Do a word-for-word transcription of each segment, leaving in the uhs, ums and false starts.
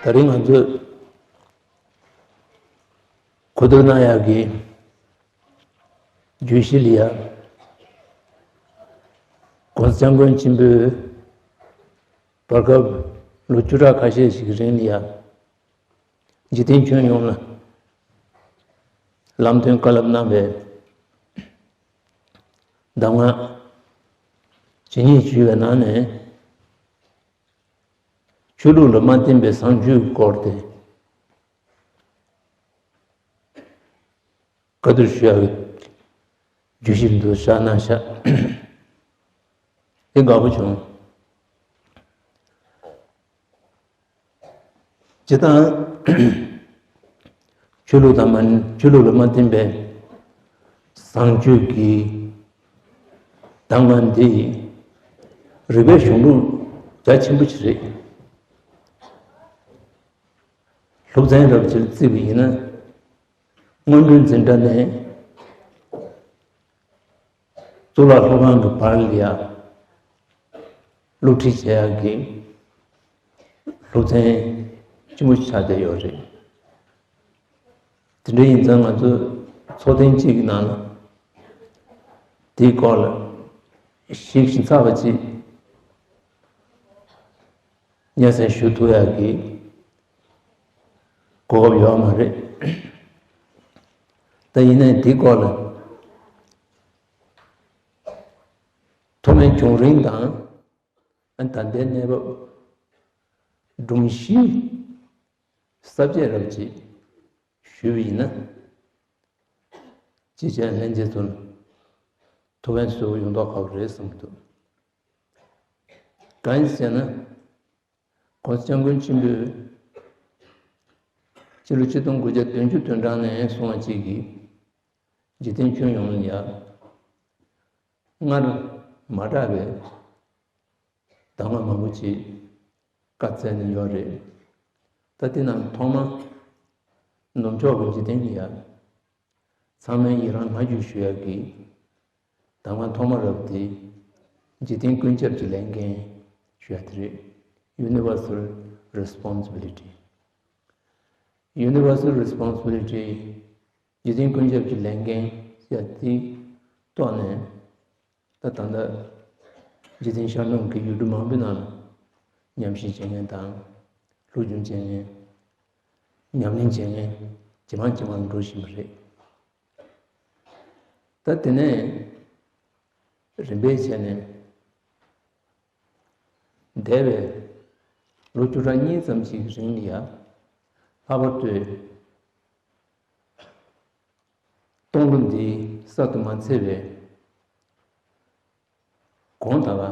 ད་རིང་ང་ཚོས་གོ་བསྡུར་གནང་ཡག་གི་བརྗོད་གཞི་ལ་ཡ། ༸གོང་ས་༸སྐྱབས་མགོན་ཆེན་པོས་བར་སྐབས་ལོ་བཅུ་ཕྲག་ཁ་ཤས་ཤིག་གི་རིང་ལ་ཡ། འཇིག་རྟེན་ཁྱོན་ཡོངས་ལ་ལམ་སྟོན་བཀའ་སློབ་གནང་བའི་གདམས་ངག་ཇི་སྙེད་ཞུས་པའི་ནང་ནས། ཆོས་ལུགས་ལ་མ་བརྟེན་པའི་བཟང་སྤྱོད་སྐོར་དེ་བཀའ་བསྡུར་ཞུ་ཡག་གི་བརྗོད་གཞི་འདུག་བཞག་གནང་ཤག་དེ་དགའ་པོ་བྱུང་། སྤྱིར་བཏང་ཆོས་ལུགས་དང་མ་ཆོས་ལུགས་ལ་མ་བརྟེན་པའི་བཟང་སྤྱོད་ཀྱི་གདམས་ངག་འདི་རིག་པའི་གཞུང་ལུགས་རྒྱ་ཆེན་པོ་ཞིག་རེད། སློབ་ཚན་རབ་ཅིག་བརྩིས་པ་ཡིན་ན། སྔོན་འགྲོའི་འཛིན་གྲྭ་ནས་གཙུག་ལག་སློབ་ཁང་གི་བར་ལ་ཡ། སློབ་ཁྲིད་བྱེད་ཡག་གི་སློབ་ཚན་ཆེན་པོ་ཆགས་བསྡད་ཡོད་རེད། དེ་འདྲ་ཡིན་ཙང་ང་ཚོས་ཚོགས་ཐེངས་གཅིག་གི་ནང་ལ་དེའི་སྐོར་ལ་ཞིབ་ཞིབ་ཚགས་པ་ཅིག་སྙན་སེང་ཞུ་ཐུབ་ཡག་གི་གོ་སྐབས་ཡོད་མ་རེད། ད་ཡིན་ནའི་དེའི་སྐོར་ལ་ཐོག་མའི་བྱུང་རིམ་དང་། ཨ་ད་ལྟའི་གནས་བབ། སྒྲོམ་གཞི་གསར་བརྗེ་རབ་ཅིག་ཞུས་པ་ཡིན་ན། ཅི་བྱས་ལྷན་རྒྱས་ཚོར་ཐུགས་ཕན་གསོས་པོ་ཡོང་མདོག་ཁ་པོ་རེད་བསམ་གྱི་འདུག་གང་ཡིན་ཟེར་ན། ༸གོང་ས་༸སྐྱབས་མགོན་ཆེན་པོས་ཕྱི་ལོ་ཆིག་སྟོང་དགུ་བརྒྱ་བདུན་ཅུ་དོན་གྲངས་ནས་གསུངས་པ་ཅིག་གིས། འཇིག་རྟེན་ཁྱོན་ཡོངས་ལ་ཡ། སྔར་མ་གྲགས་པའི་གདམས་ངག་མང་པོ་ཅིག་བཀའ་སྩལ་ནས་ཡོད་རེད། ད་དེ་ནང་ཐོག་མ་ནུབ་ཕྱོགས་ཀྱི་འཇིག་རྟེན་གྱི་ཡ། ཚང་མས་ཡི་རང་མ་བསྐྱུར་ཞུ་ཡག་གི་གདམས་ངག་ཐོག་མ་རབ་དེ། འཇིག་རྟེན་ཀུན་ཁྱབ་ཀྱི་ལས་འགན་ཞུ་ཡག་དེ་རེད། Universal Responsibility། Universal Responsibility། འཇིག་རྟེན་ཀུན་ཁྱབ་ཀྱི་ལས་འགན་ཞུ་ཡག་དེའི་ཐོག་ནས། ད་ད་ལྟ་འཇིག་རྟེན་ཤར་ནུབ་ཀྱི་ཡུལ་གྲུ་མང་པོའི་ནང་ལ་ཉམས་ཞིབ་བྱེད་མཁན་དང་། སློབ་སྦྱོང་བྱེད་མཁན། ཉམས་ལེན་བྱེད་མཁན་ཇེ་མང་ཇེ་མང་འགྲོ་བཞིན་པ་རེད། ད་དེ་ནས་རིམ་པས་བྱས་ནས་འདས་པའི་ལོ་བཅུ་ཕྲག་གཉིས་ཙམ་ཞིག་རིང་ལ་ཡ། ལྷག་པར་དུ་སྟོང་ལོ་འདི་གསར་དུ་མ་ཚེས་པའི་གོང་དག་ལ།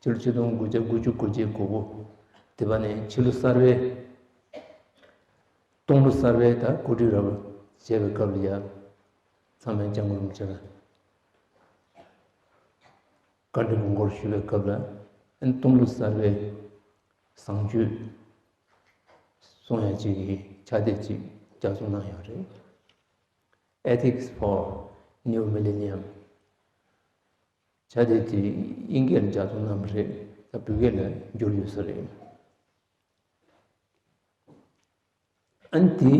ཕྱི་ལོ་ཆིག་སྟོང་དགུ་བརྒྱ་དགུ་བཅུ་གོ་གཅིག་གོ་དགུ། དེ་བ་ནས་ཕྱི་ལོ་གསར་པའི། སྟོང་ལོ་གསར་པའི་ད་གོ་སྒྲིག་རབ་བྱས་པའི་སྐབས་ལ་ཡ། ཚང་མས་སྐྱབས་མགོན་རིན་པོ་ཆེ་ལ་བཀའ་འདྲི་དགོངས་སྐོར་ཞུ་བའི་སྐབས་ལ། ཨན་སྟོང་ལོ་གསར་པའི་བཟང་སྤྱོད་གསུང་ཡག་ཅིག་གི་ཕྱག་དེབ་ཅིག་ལྗགས་རྩོམ་གནང་ཡོད་རེད། Ethics for New Millennium། ཕྱག་དེབ་དེ་དབྱིན་སྐད་ལ་ལྗགས་རྩོམ་གནང་བ་རེད། ད་བོད་སྐད་ལ་བསྒྱུར་ཡོད་ས་རེད། ཨ་ནི་དེ་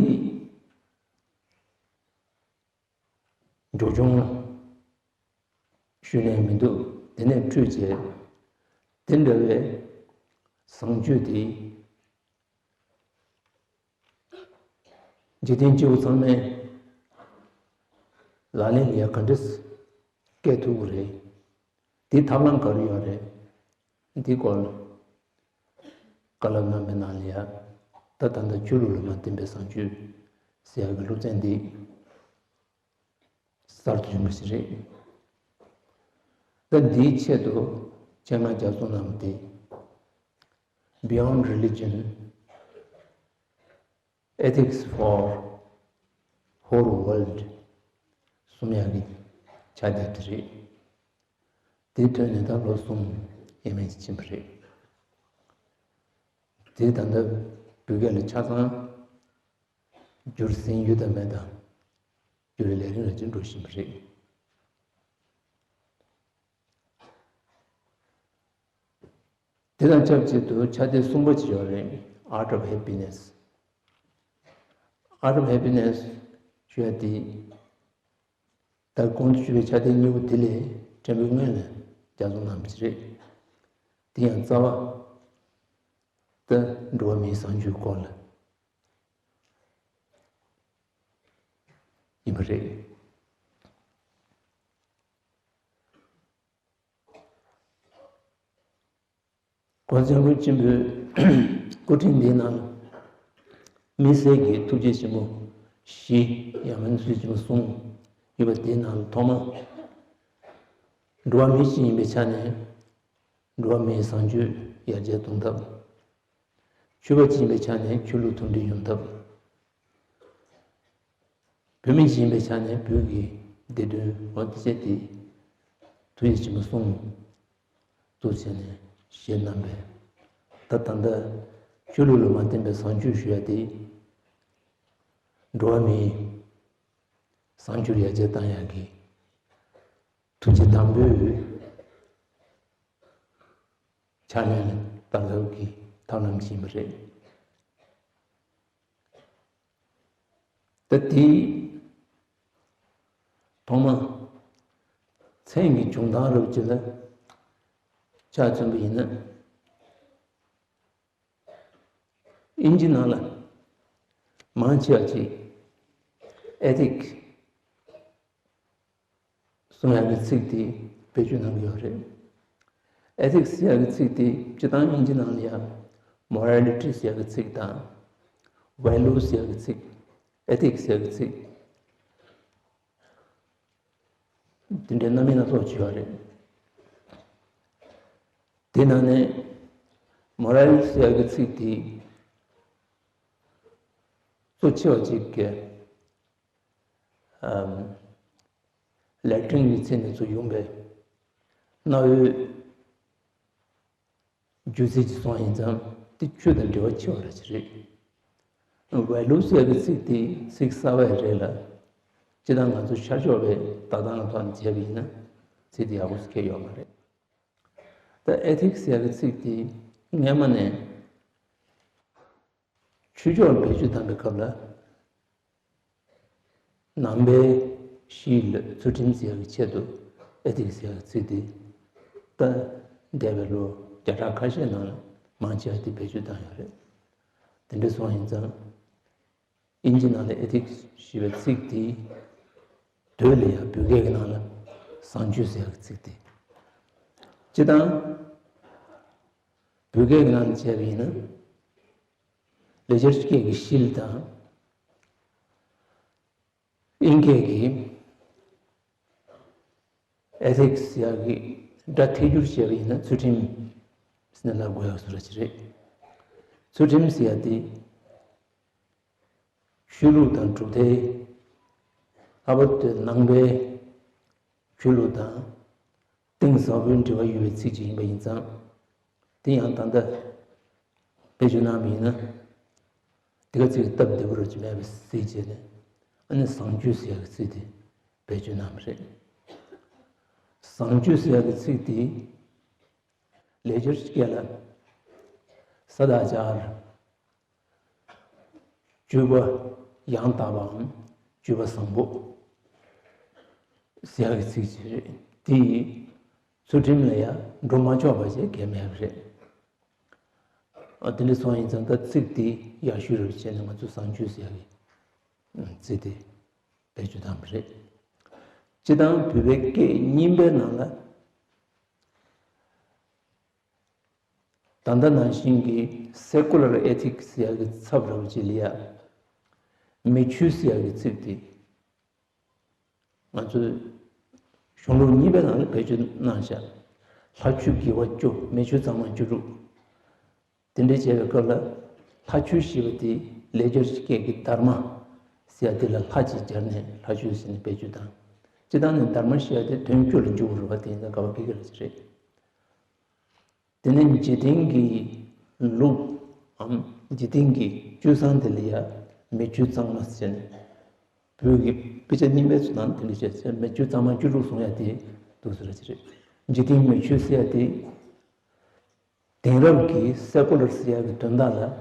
འབྱོར་བྱུང་ཞུས་ནས་མི་འདུག་དེ་ནས་འཕྲོས་བྱས་དེ་འདྲ་བའི་བཟང་སྤྱོད་དེ། འཇིག་རྟེན་སྤྱི་བོ་ཚང་མས་ལག་ལེན་ལ་ཡ་ག་འདྲས་བཀལ་ཐུབ་ཀྱི་རེད། དེའི་ཐབས་ལམ་ག་རེ་ཡོད་རེད། འདིའི་སྐོར་ལ་བཀའ་སློབ་གནང་བའི་ནང་ལ་ཡ། ད་ད་ལྟ་ཆོས་ལུགས་ལ་མ་བརྟེན་པའི་བཟང་སྤྱོད་ཟེར་ཡག་གི་སློབ་ཚན་འདི་གསར་དུ་བྱུང་བ་ཞིག་རེད། ད་འདིའི་ཆེད་དུ་ཆེད་མངགས་ལྗགས་རྩོམ་གནང་བ་དེ། Beyond Religion, Ethics for Whole World གསུང་ཡག་གི་ཕྱག་དེབ་དེ་རེད། དེ་ཐོན་ནས་ད་ལོ་གསུམ་ཡས་མས་ཕྱིན་པ་རེད། དེ་ད་ལྟ་བོད་སྐད་ལ་ཆ་ཚང་བསྒྱུར་ཟིན་ཡོད་དམ་མེད་དམ་བསྒྱུར་བའི་ལས་རིམ་ལ་ཅིག་འགྲོ་བཞིན་པ་རེད། དེ་དང་ཆབས་ཅིག་ཏུ་ཕྱག་དེབ་གསུམ་པ་ཅིག་ཡོད་རེད། Art of Happiness. Art of Happiness ཞུ་ཡ་དེ། ད་གོང་དུ་ཞུས་པའི་ཕྱག་དེབ་གཉིས་པོ་དེ་ལས་ཕྲན་བུ་སྔོན་ལ་སྦྱར་བ་གནང་བ་ཞིག་རེད། དེ་ཡང་རྩ་བ་ད་འགྲོ་བ་མིའི་བཟང་སྤྱོད་སྐོར་ལ་ཡིན་པ་རེད། གོང་ས་སྐྱབས་མགོན་ཆེན་པོའི་སྐུ་ཕྲེང་འདིའི་ནང་དམིགས་བསལ་གྱི་ཐུགས་རྗེ་ཆེན་པོ་བཞི་ཡང་མིན་ཐུགས་རྗེ་ཆེན་པོ་གསུམ་ཡོད་པ་དེའི་ནང་ལ་ཐོག་མ། འགྲོ་བ་མི་ཞིག་ཡིན་པའི་ཆ་ནས་འགྲོ་བ་མིའི་བཟང་སྤྱོད་ཡར་རྒྱས་གཏོང་ཐབས། ཆོས་པ་ཅིག་ཡིན་པའི་ཆ་ནས་ཆོས་ལུགས་མཐུན་སྒྲིལ་ཡོང་ཐབས། བོད་མི་ཅིག་ཡིན་པའི་ཆ་ནས་བོད་ཀྱི་བདེ་དོན་འོ་དེ་བྱས་ཏེ་ཐུགས་རྗེ་ཆེན་པོ་གསུམ་གཙོ་བྱས་ནས་བཞེས་གནང་བས། ད་ད་ལྟ་ཆོས་ལུགས་ལ་མ་བརྟེན་པའི་བཟང་སྤྱོད་ཞུ་ཡ་དེ་འགྲོ་བ་མིའི་བཟང་སྤྱོད་ཡར་རྒྱས་བཏང་ཡག་གི་ཐུགས་རྗེ་དམ་པོའི་ཕྱག་ལེན་ལ་བསྟར་ཐབས་ཀྱི་ཐབས་ལམ་ཅིག་ཡིན་པ་རེད། ད་དེ་ཐོག་མ་མཚན་གྱི་བྱུང་སྟངས་རབ་ཅིག་ལ་ཆ་མཚོན་པ་ཡིན་ན། དབྱིན་ཇི་ནང་ལ་མང་ཆེ་བ་ཅིག་ethic གསུང་ཡག་གི་ཚིག་དེ་བེད་སྤྱོད་གནང་གི་ཡོད་རེད། ethic ཟེར་ཡག་གི་ཚིག་དེ་སྤྱིར་བཏང་དབྱིན་ཇི་ནང་ལ་ཡང་morality ཟེར་ཡག་གི་ཚིག་དང་value ཟེར་ཡག་གི་ཚིག ethic ཟེར་ཡག་གི་ཚིག་དེ་འདྲའི་རྣམ་དབྱེ་སྣ་ཚོགས་བྱས་པ་རེད། དེ་ནང་ནས་morality ཟེར་ཡག་གི་ཚིག་དེ་གཙོ་ཆེ་བ་ཅིག་གི་ལེ་ཊིན་གྱི་ཚིག་ནས་ཚུར་ཡོང་པའི་གནའ་བོའི་རྒྱུ་མཚན་ཅིག་སོང་ཡིན་ཙང་དེ་ཆོས་དང་འབྲེལ་བ་ཆེ་བ་ར་ཅིག་རེད། value ཟེར་ཡག་གི་ཚིག་དེ་ཚིག་གསར་བ་རེད་ལ། སྤྱིར་བཏང་ང་ཚོ་ཤར་ཕྱོགས་པའི་ལྟ་སྟངས་ཐོག་ནས་བྱས་པ་ཡིན་ན་ཚིག་དེ་ཡག་པོ་ཞིག་ཁེལ་ཡོད་མ་རེད། ད་ethic ཟེར་ཡག་གི་ཚིག་དེ་སྔས་མ་ནས་ཆོས་ཕྱོགས་ལ་བེད་སྤྱོད་བཏང་པའི་སྐབས་ལ། ནང་པའི་གཤིས་ལ་ཚུལ་ཁྲིམས་ཟེར་ཡག་གི་ཆེད་དུ་ethic ཟེར་ཡག་གི་ཚིག་དེ་ད་འདས་པའི་ལོ་བརྒྱ་ཕྲག་ཁ་ཤས་ནང་ལ་མང་ཆེ་བ་དེ་བེད་སྤྱོད་བཏང་ཡོད་རེད། དེ་འདྲ་སོང་ཡིན་ཙང་དབྱིན་ཇི་ནང་ལ་ethic ཞེས་པའི་ཚིག་དེ་དོན་ལ་ཡང་བོད་སྐད་ཀྱི་ནང་ལ་བཟང་སྤྱོད་ཟེར་ཡག་གི་ཚིག་དེ། སྤྱིར་བཏང་བོད་སྐད་ཀྱི་ནང་ལ་བྱས་པ་ཡིན་ན། ལེགས་སྦྱར་སྐད་ཀྱི་ཤིལ་དང་། དབྱིན་སྐད་ཀྱི་ethics ཡག་གི་སྒྲ་ཐད་སྒྱུར་བྱས་པ་ཡིན་ན་ཚུལ་ཁྲིམས་ཟེར་ནས་ལབ་དགོས་ཡག་བཟོ་འདྲ་ཅིག་རེད། ཚུལ་ཁྲིམས་ཟེར་ཡག་དེ་ཆོས་ལུགས་དང་གྲུབ་མཐའི་ལྷག་པར་དུ་ནང་པའི་ཆོས་ལུགས་དང་གཏིང་ཟབ་པོའི་འབྲེལ་བ་ཡོད་པའི་ཚིག་ཅིག་ཡིན་པ་ཡིན་ཙང་། དེ་ཡང་ད་ལྟ་བེད་སྤྱོད་གནང་བ་ཡིན་ན། དེ་ག་ཚིག་སྟབས་བདེ་པོ་རུ་ཅིག་མེད་པ་གཟིགས་བྱས་ནས། ཨ་ནི་བཟང་སྤྱོད་ཟེར་ཡག་གི་ཚིག་དེ་བེད་སྤྱོད་གནང་བ་རེད། བཟང་སྤྱོད་ཟེར་ཡག་གི་ཚིག་དེ་ལེགས་སྦྱར་སྐད་ལ་ས་དཱ་ཅཱར། སྤྱོད་པ་ཡང་དག་པའམ་སྤྱོད་པ་བཟང་པོ་ཟེར་ཡག་གི་ཚིག་ཅིག་རེད། དེ་ཡིས་ཚུལ་ཁྲིམས་ལ་ཡང་འགྲོ་མ་ཆོག་པ་ཞིག་གང་ཡང་མེད་པ་རེད། ཨ། དེ་འདྲ་སོང་ཡིན་ཙང་ད་ཚིག་དེ་ཡག་ཤོས་རེད་བྱས་ནས་ང་ཚོས་བཟང་སྤྱོད་ཟེར་ཡག་གི་ཚིག་དེ་བེད་སྤྱོད་བཏང་བ་རེད། སྤྱིར་བཏང་བོད་པའི་སྐད་རྙིང་པའི་ནང་ལ། ད་ལྟ་ནང་བཞིན་གྱི་secular ethics ཟེར་ཡག་གི་ཚབ་རེད་བྱས་ལ་ཡ། མི་ཆོས་ཟེར་ཡག་གི་ཚིག་དེ་ང་ཚོས་གཞུང་ལུགས་གཉིས་པའི་ནང་ལ་བེད་སྤྱོད་གནང་བཞག་ལྷ་ཆོས་དགེ་བ་བཅུ། མི་ཆོས་གཙང་མ་བཅུ་དྲུག་དེ་འདྲ་བྱས་པའི་སྐབས་ལ། ལྷ་ཆོས་ཞེས་པ་དེ་ལེགས་སྦྱར་སྐད་ཀྱི་དྷརྨ་ཟེར་ཡག་དེ་ལ་ལྷ་ཅིག་སྦྱར་ནས་ལྷ་ཆོས་ཟེར་ནས་བེད་སྤྱོད་དང་། སྤྱིར་བཏང་ནས་དྷརྨ་ཞེས་པ་དེ་དོན་བཅུ་ལ་འཇུག་པ་རེད་པ། དེ་ཡིན་ཙང་ག་བ་གི་གི་རེད་ཅེས་རེད། དེ་ནས་འཇིག་རྟེན་གྱི་ལུགས་འམ་འཇིག་རྟེན་གྱི་སྤྱོད་བཟང་དེ་ལ་ཡ་མི་ཆོས་གཙང་མ་ཟེར་ནས། བོད་ཀྱི་དཔེ་ཆ་རྙིང་པའི་ཚོ་ནང་དེ་འདྲ་བྱས་ཚེ་མི་ཆོས་གཙང་མ་བཅུ་དྲུག་གསུང་ཡག་དེ་འདུག་ཟེར་བ་ཅིག་རེད། འཇིག་རྟེན་མི་ཆོས་ཟེར་ཡག་དེ། དེང་རབས་ཀྱི་secular ཟེར་ཡག་གི་དོན་དག་ལ་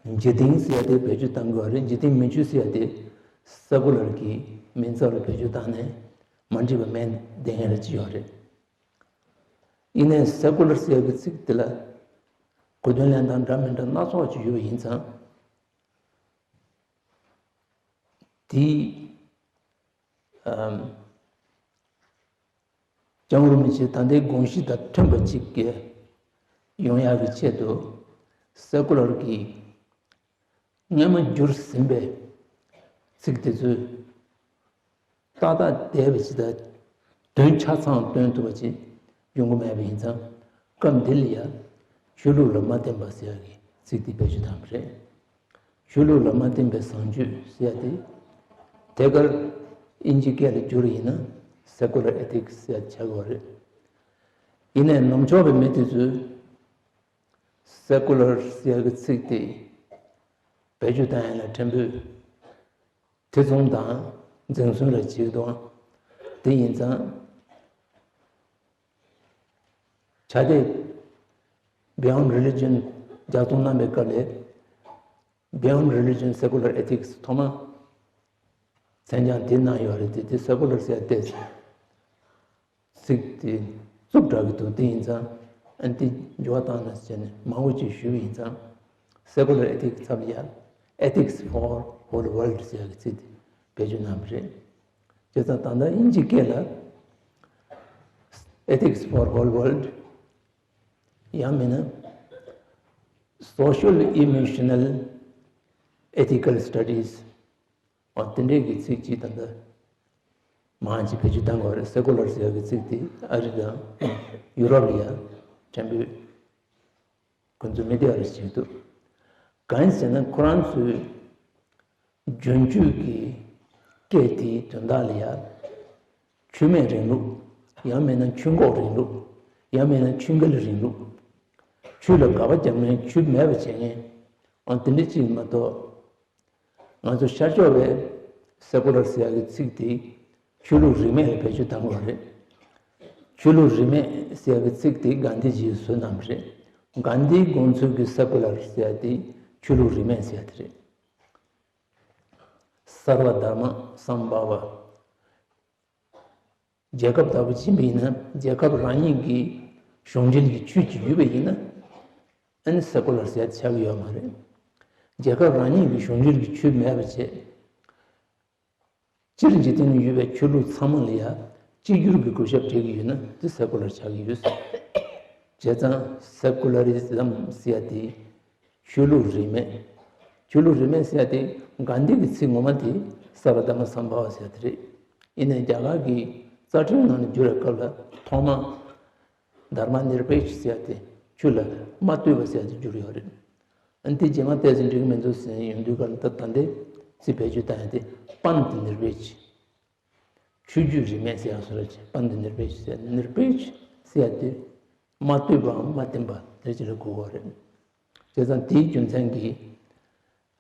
འཇིག་རྟེན་ཟེར་ཡ་དེ་བེད་སྤྱོད་གཏང་དགོས་རེད། འཇིག་རྟེན་མི་ཆོས་ཟེར་ཡ་དེ་སེ་ཀུ་ལར་གྱི་མིང་ཚབ་ལ་བེད་སྤྱོད་བཏང་ནས་མ་འགྲིག་པ་མེད་བསྡད་ཡ་རེད་ཅི་ཡོད་རེད། ཡིན་ནའི་སེ་ཀུ་ལར་ཟེར་ཡ་གི་ཚིག་དེ་ལ་གོ་དོན་ལེན་སྟངས་འདྲ་མི་འདྲ་སྣ་ཚོགས་ཅིག་ཡོད་པ་ཡིན་ཙང་། དེ། ཨམ། ལྕང་རུ་མི་ཆེ་ད་ལྟའི་དགོངས་གཞི་དང་མཐུན་པ་ཅིག་གི་ཡོང་ཡག་གི་ཆེད་དུ་སེ་ཀུ་ལར་གྱི་སྔོན་མ་བསྒྱུར་ཟིན་པའི་ཚིག་དེ་ཚོས་ཏག་ཏག་བསྡད་པ་ཅིག་དང་དོན་ཆ་ཚང་སྟོན་ཐུབ་པ་ཅིག་ཡོང་གི་མེད་པ་ཡིན་ཙང་། སྐབས་འདི་ལ་ཡང་ཆོས་ལུགས་ལ་མ་བརྟེན་པ་ཟེར་ཡག་གི་ཚིག་དེ་བེད་སྤྱོད་བཏང་བ་རེད། ཆོས་ལུགས་ལ་མ་བརྟེན་པའི་བཟང་སྤྱོད་ཟེར་ཡ་དེ། ཐད་ཀར་དབྱིན་ཇི་སྐད་ལ་བསྒྱུར་ཡིན་ན་secular ethics ཟེར་ཡ་ཆགས་ཀྱི་ཡོད་རེད། ཡིན་ནའི་ནུབ་ཕྱོགས་པའི་མི་དེ་ཚོས་secular ཟེར་ཡ་གི་ཚིག་དེ་བེད་སྤྱོད་བཏང་ཡ་ལ་ཕྲན་བུ་ཐེ་ཚོམ་དང་འཛེམ་ཟོན་རེ་བྱེད་ཀྱི་འདུག་དེ་ཡིན་ཙང་། ཆ་དེ་Beyond Religion རྒྱག་སྟངས་གནང་པའི་སྐབས་ལས་Beyond Religion Secular Ethics ཐོག་མ་མཚན་བྱང་དེ་གནང་ཡོད་རེད་དེ། དེ་secular ཟེར་ཏེ་ཚིག་དེ་རྩུབ་དྲགས་ཀྱི་འདུག་དེ་ཡིན་ཙང་ཨ་ནི་དེ་འགྱུར་བ་བཏང་ན་ཟེར་ནས་མང་པོ་ཅིག་ཞུས་པ་ཡིན་ཙང་། Secular Ethics ཚབ་ཡ་Ethics for Whole World ཟེར་ཡ་གི་ཚིག་དེ་བེད་སྤྱོད་གནང་བ་རེད། བྱས་ཙང་ད་ལྟ་དབྱིན་ཇི་སྐད་ལ་Ethics for Whole World ཡང་མིན་ན་Social Emotional Ethical Studies འོ་དེ་འདྲའི་གི་ཚིག་ཅིག་ད་ལྟ་མང་ཅིག་བེད་སྤྱོད་བཏང་གི་ཡོད་རེད། Secular ཟེར་ཡ་གི་ཚིག་དེ་ཨ་རི་དང་ཡུ་རོབ་ལ་ཡང་ཕྲན་བུ་ཁོ་ཚོ་མི་བདེ་བ་རེ་བྱེད་ཀྱི་འདུག་གང་ཡིན་ཟེར་ན་ཁོ་རང་ཚོའི་རྒྱུན་སྤྱོད་ཀྱི་སྐད་དེའི་དོན་དག་ལ་ཡ། ཆོས་མེད་རིང་ལུགས། ཡང་མིན་ན་ཆོས་འགོག་རིང་ལུགས། ཡང་མིན་ན་ཆོས་འགལ་རིང་ལུགས། ཆོས་ལ་དགག་པ་རྒྱབ་མཁན། ཆོས་མེད་པ་བྱེད་མཁན། ཨང་དེ་འདྲ་ཅིག་མ་གཏོགས། ང་ཚོ་ཤར་ཕྱོགས་པའི་secular ཟེར་ཡ་གི་ཚིག་དེ་ཆོས་ལུགས་རིས་མེད་ལ་བེད་སྤྱོད་བཏང་གི་ཡོད་རེད། ཆོས་ལུགས་རིས་མེད་ཟེར་ཡ་གི་ཚིག་དེ་གྷན་དྷི་ཇིས་བཟོས་གནང་བ་རེད། གྷན་དྷིའི་དགོངས་ཚུལ་གྱི་secular ཟེར་ཡ་དེ་ཆོས་ལུགས་རིས་མེད་ཟེར་ཡ་དེ་རེད། Sarva Dharma Sambhava རྒྱལ་ཁབ་ལྟ་བུ་ཕྱིན་པ་ཡིན་ན་རྒྱལ་ཁབ་རང་ཉིད་ཀྱི་གཞུང་འབྲེལ་གྱི་ཆོས་ཅིག་ཡོད་པ་ཡིན་ན་ཨ་ནི་secular ཟེར་ཆགས་ཀྱི་ཡོད་མ་རེད། རྒྱལ་ཁབ་རང་ཉིད་ཀྱི་གཞུང་འབྲེལ་གྱི་ཆོས་མེད་པ་བྱས། སྤྱིར་འཇིག་རྟེན་ན་ཡོད་པའི་ཆོས་ལུགས་ཚང་མ་ལ་ཡང་གཅིག་གྱུར་གྱི་གུས་ཞབས་སྤྲད་ཀྱི་ཡོད་ན་དེ་secular ཆགས་ཀྱི་ཡོད། བྱས་ཙང་secularism ཟེར་ཡ་དེ། ཆོས་ལུགས་རིས་མེད། ཆོས་ལུགས་རིས་མེད་ཟེར་ཡ་དེ་གྷན་དྷི་གི་ཚིག་ངོ་མ་དེ་Sarva Dharma Sambhava ཟེར་ཡ་དེ་རེད། ཡིན་ནའི་རྒྱ་གར་གྱི་རྩ་ཁྲིམས་ནང་ལ་བསྒྱུར་བའི་སྐབས་ལ་ཐོག་མ་Dharma Nirpeksha ཟེར་ཡ་དེ་ཆོས་ལ་མ་ལྟོས་པ་ཟེར་ཡ་དེ་བསྒྱུར་ཡོད་རེད། ཨ་ནི་དེ་རྗེས་མ་བལྟས་ཚེ་འགྲིག་གི་མི་འདུག་ཟེར་ཡོང་དུས་སྐབས་ལ་ད་ད་ལྟའི་ཚིག་བེད་སྤྱོད་བཏང་ཡ་དེ་Panth Nirpeksha ཆོས་བརྒྱུད་རིས་མེད་ཟེར་ཡག་སོ་ར་ཅིག Panth Nirpeksha ཟེར། Nirpeksha ཟེར་ཡ་དེ་མ་ལྟོས་པའམ་མ་བརྟེན་པ་དེ་ཅིག་ལ་གོ་དགོས་རེད། བྱས་ཙང་དེའི་རྒྱུ་མཚན་གྱིས་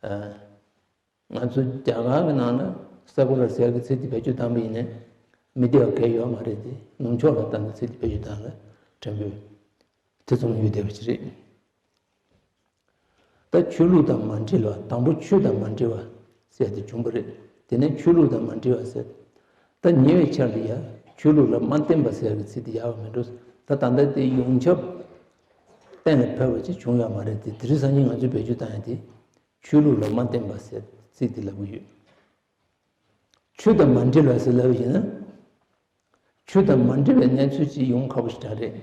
ཨ། ང་ཚོ་རྒྱ་གར་གྱི་ནང་ལ་secular ཟེར་ཡག་གི་ཚིག་དེ་བེད་སྤྱོད་བཏང་པ་ཡིན་ནའི་མི་བདེ་བ་གང་ཡང་ཡོད་མ་རེད་དེ། ནུབ་ཕྱོགས་ལ་ད་ལྟ་ཚིག་དེ་བེད་སྤྱོད་བཏང་ལ་ཕྲན་བུ་ཐེ་ཚོམ་ཡོད་བསྡད་པ་ཅིག་རེད། ད་ཆོས་ལུགས་དང་མ་འབྲེལ་བ། དང་པོ་ཆོས་དང་མ་འབྲེལ་བ་ཟེར་དེ་བྱུང་བ་རེད། དེ་ནས་ཆོས་ལུགས་དང་མ་འབྲེལ་བ་ཟེར། ད་ཉེ་བའི་ཆར་དུ་ཡང་ཆོས་ལུགས་ལ་མ་བརྟེན་པ་ཟེར་གྱི་ཚིག་དེ་ཡག་པ་མི་འགྲོ། ད་ད་ལྟ་དེ་ཡོངས་ཁྱབ་གཏན་ལ་ཕབ་པ་ཅིག་བྱུང་ཡོད་མ་རེད་དེ། དེ་རིང་སང་ཉིན་ང་ཚོས་བེད་སྤྱོད་བཏང་ཡ་དེ་ཆོས་ལུགས་ལ་མ་བརྟེན་པ་ཟེར་ཚིག་དེ་ལབ་ཀྱི་ཡོད། ཆོས་དང་མ་འབྲེལ་བ་ཟེར་ལབ་ཡིན་ན། ཆོས་དང་མ་འབྲེལ་བའི་གནས་ཚུལ་ཅིག་ཡོང་ཁག་པོ་ཞིག་རེད།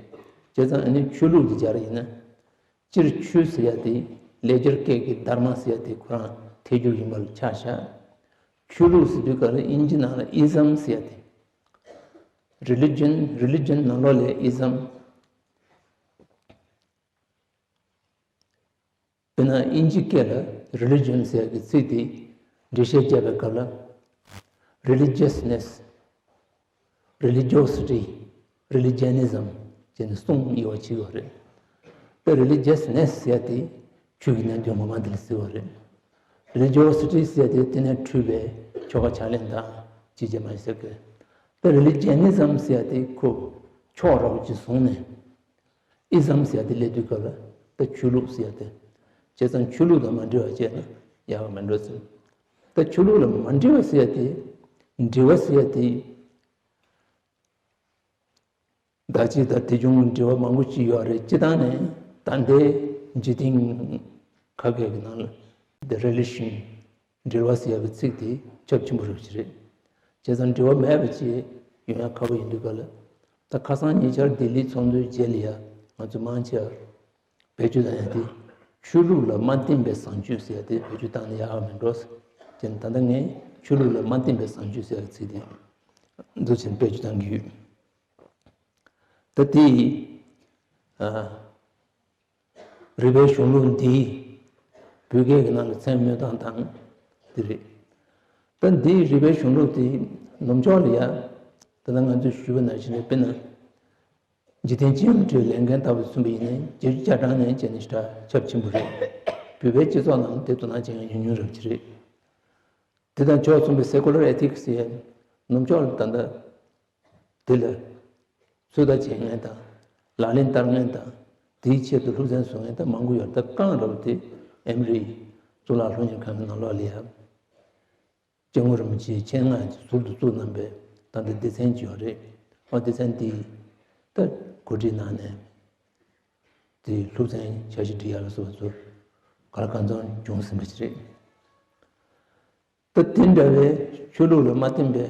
བྱས་ཙང་ཨ་ནི་ཆོས་ལུགས་དེ་སྦྱར་ཡིན་ན། སྤྱིར་ཆོས་ཟེར་ཡ་དེ་ལེགས་སྦྱར་སྐད་ཀྱི་དྷརྨ་ཟེར་ཡ་དེ་ཁོ་རང་ཐད་སྒྱུར་ཡིན་པ་ལ་ཆ་བཞག་ཆོས་ལུགས་ཟེར་དུས་ག་ལ་དབྱིན་ཇི་ནང་ལ་ism ཟེར་ཡ་དེ། Religion, religion ནང་ལོགས་ལ་ism དཔེར་ན་དབྱིན་ཇི་སྐད་ལ་religion ཟེར་གྱི་ཚིག་དེ་འགྲེལ་བཤད་བརྒྱབ་པའི་སྐབས་ལ་religiousness, religiosity, religionism ཅེས་ནས་གསུམ་དབྱེ་བ་ཕྱེ་ཡོད་རེད། ད་religiousness ཟེར་དེ་ཆོས་ཀྱི་རྣལ་འབྱོར་ངོ་མ་དེ་ལ་ཟེར་བ་རེད། Religiosity ཟེར་དེ་དེ་ནས་འཁྲུལ་པའི་ཆོ་ག་ཕྱག་ལེན་དང་ཅི་བྱེད་མ་བྱེད་ཟེར་གི། ད་religionism ཟེར་དེ་ཁོ་ཕྱོགས་ར་བ་ཅིག་བཟུང་ནས། ism ཟེར་ཡ་དེ་སླེབས་དུས་སྐབས་ལ་ད་ཆོས་ལུགས་ཟེར་ཡ་དེ། བྱས་ཙང་ཆོས་ལུགས་དང་མ་འབྲེལ་བ་བྱས་ན་ཡག་ག་མེད་འགྲོ་ཟེར། ད་ཆོས་ལུགས་ལ་མ་འབྲེལ་བ་ཟེར་ཡ་དེ། འབྲེལ་བ་ཟེར་ཡ་དེ། ད་ཅི་ལྟར་དེ་བྱུང་འབྲེལ་བ་མང་པོ་ཅིག་ཡོད་རེད། སྤྱི་བཏང་ནས་ད་ལྟའི་འཇིག་རྟེན་ཁ་སྐད་ཀྱི་ནང་ལ་the relation འབྲེལ་བ་ཟེར་ཡ་གི་ཚིག་དེ་ཁྱབ་ཆེན་པོ་རེད་ཅེས་རེད། བྱས་ཙང་འབྲེལ་བ་མེད་པ་ཅིག་ཡོང་ཡ་ཁག་པོ་ཡིན་དུས་ག་ལ། ད་ཁ་སང་ཉེ་ཆར་ལྡི་ལིའི་ཚོགས་འདུའི་རྗེས་ལ་ཡ་ང་ཚོ་མང་ཆེ་བ་བེད་སྤྱོད་བཏང་ཡ་དེ། ཆོས་ལུགས་ལ་མ་བརྟེན་པའི་བཟང་སྤྱོད་ཟེར་ཡ་དེ་བེད་སྤྱོད་བཏང་ན་ཡག་ག་མེད་འགྲོ་ཟེར། དེ་ནི་ད་ལྟ་ངས་ཆོས་ལུགས་ལ་མ་བརྟེན་པའི་བཟང་སྤྱོད་ཟེར་ཡ་གི་ཚིག་དེ་འདུག་བྱས་ནས་བེད་སྤྱོད་བཏང་གི་ཡོད། ད་དེ་ཡི་ཨ། རིག་པའི་གཞུང་ལུགས་འདིའི་བོད་སྐད་ཀྱི་ནང་ལ་མཚན་སྨོས་སྟངས་དང་འདི་རེད། ད་འདིའི་རིག་པའི་གཞུང་ལུགས་དེ་ནུབ་ཕྱོགས་ལ་ཡ། ད་ལྟ་ང་ཚོས་ཞུས་པ་ནང་བཞིན་རེད། དཔེར་ན། འཇིག་རྟེན་སྤྱི་ཡོངས་ཁྲོད་ལས་འགན་ལྟ་བུ་མཚོན་པ་ཡིན་ན་བརྒྱད་ཅུ་གྱ་གྲངས་ནས་བྱས་ནས་ཞེ་དྲག་ཁྱབ་ཆེན་པོ་རེད། བོད་པའི་སྤྱི་ཚོགས་ནང་དེ་དོ་སྣང་བྱེད་མཁན་ཉུང་ཉུང་རེད་པ་ཅིག་རེད། དེ་དང་ཕྱོགས་མཚུངས་པའི་secular ethics ཡང་ནུབ་ཕྱོགས་ལ་ད་ལྟ་དེ་ལ་ཚོད་ལྟ་བྱེད་མཁན་དང་ལག་ལེན་བསྟར་མཁན་དང་དེའི་ཆེད་དུ་སློབ་ཚན་བཟོ་མཁན་ད་མང་པོ་ཡོད་རེད། ད་རྐང་ར་བ་དེ་ཨེ་མི་རི་གཙུག་ལག་སློབ་གཉེར་ཁང་གི་ནང་ལོགས་ལ་ཡ། སྐྱབས་མགོན་རིན་པོ་ཆེའི་མཆན་ནག་ཅིག་ཟུར་དུ་བཙུགས་གནང་པའི་ད་ལྟ་སྡེ་ཚན་ཅིག་ཡོད་རེད། ཨ་སྡེ་ཚན་དེས་ད་གོ་སྒྲིག་གནང་ནས་དེ་སློབ་ཚན་འཆར་གཞི་སྒྲིག་ཡ་ལ་སོགས་པ་ཚོ་ག་ལ་གང་འཚམ་བྱུང་ཟིན་པ་ཅིག་རེད། ད་དེ་འདྲ་བའི་ཆོས་ལུགས་ལ་མ་བརྟེན་པའི་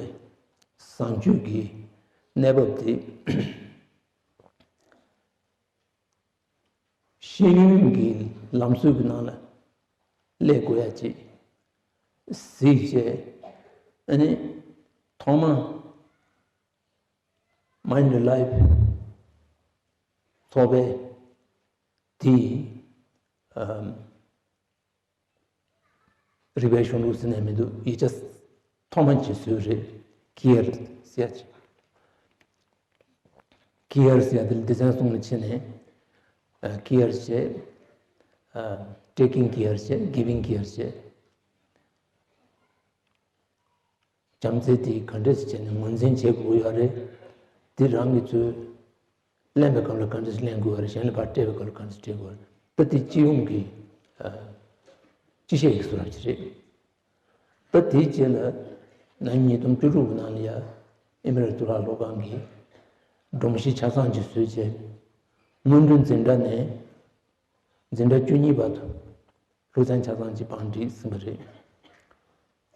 བཟང་སྤྱོད་ཀྱི་གནས་བབ་དེ། ཤེས་ཡོན་གྱི་ལམ་སྲོལ་གྱི་ནང་ལ་སླེབས་དགོས་ཡ་ཅིག་གཟིགས་བྱས། ཨ་ནི་ཐོག་མ་Mind Alive ཚོགས་པའི་དེའི་ཨམ། རིག་པའི་གཞུང་ལུགས་ཟེར་ནས་མི་འདུག་ཡིག་ཆ་ཐོག་མ་ཅིག་བཟོས་རེད། Care ཟེར་ཡ་ཅིག Care ཟེར་ཡ་དེ་ལ་སྡེ་ཚན་གསུམ་ལ་ཕྱེ་ནས། ཨ། Care བྱས། ཨ། Taking care བྱས། Giving care བྱས། བྱམས་བརྩེ་དེ་ག་འདྲས་བྱས་ནས་ངོས་འཛིན་བྱེད་དགོས་ཡོད་རེད། དེ་རང་གིས་ཚུར་ལེན་པའི་སྐབས་ལ་ག་འདྲས་ལེན་དགོས་པ་རེད། གཞན་ལ་ཕར་སྤྲད་པའི་སྐབས་ལ་ག་འདྲས་སྤྲད་དགོས་པ་རེད། ད་དེ་སྤྱི་ཡོངས་ཀྱི་ཨ། སྤྱི་བཤད་ཀྱི་བཟོ་འདྲ་ཅིག་རེད། ད་དེའི་རྗེས་ལ་ན་ཉིས་སྟོང་བཅུ་དྲུག་གི་ནང་ལ་ཡ་ཨེ་མི་རི་གཙུག་ལག་སློབ་ཁང་གིས་སྒྲོམ་གཞི་ཆ་ཚང་ཅིག་བཟོས་བྱས། སྔོན་འགྲོའི་འཛིན་གྲྭ་ནས་འཛིན་གྲྭ་བཅུ་གཉིས་བར་དུ་སློབ་ཚན་ཆ་ཚང་གཅིག་བང་སྒྲིག་ཟིན་པ་རེད།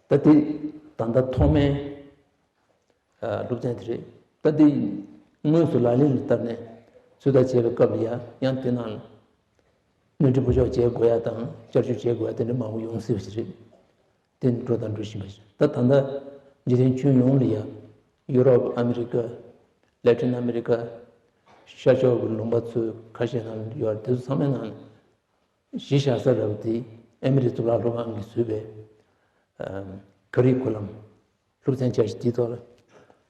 ད་དེ་ད་ལྟ་ཐོག་མའི་ཨ། སློབ་ཚན་དེ་རེད། ད་དེ་དངོས་སུ་ལག་ལེན་ལ་བསྟར་ནས་ཚོད་ལྟ་བྱེད་པའི་སྐབས་ལ་ཡང་ཡང་དེ་ནང་ལ་སྣོན་འཕྲི་བུ་ཆོག་བྱེད་དགོས་ཡ་དང་བསྐྱར་བཅོས་བྱེད་དགོས་ཡ་དེ་འདྲ་མང་པོ་ཡོང་སྲིད་པ་ཞིག་རེད། དེ་འགྲོ་དང་འགྲོ་བཞིན་པ་ཞིག་ད་ད་ལྟ་འཇིག་རྟེན་ཁྱོན་ཡོངས་ལ་ཡ་ཡུ་རོབ། ཨ་མི་རི་ཀ། ལེ་ཊིན་ཨ་མི་རི་ཀ། ཤར་ཕྱོགས་ཀྱི་ལུང་པ་ཚོ་ཁ་ཤས་ནང་ཡོད་རེད། དེ་ཚོ་ཚང་མའི་ནང་ལ། གཞི་བཞག་ས་ར་བ་དེ་ཨེ་མི་རི་གཙུག་ལག་སློབ་ཁང་གིས་བཟོས་པའི་ཨམ། ཀ་རི་ཀུ་ལམ། སློབ་ཚན་འཆར་གཞི་དེའི་ཐོག་ལ་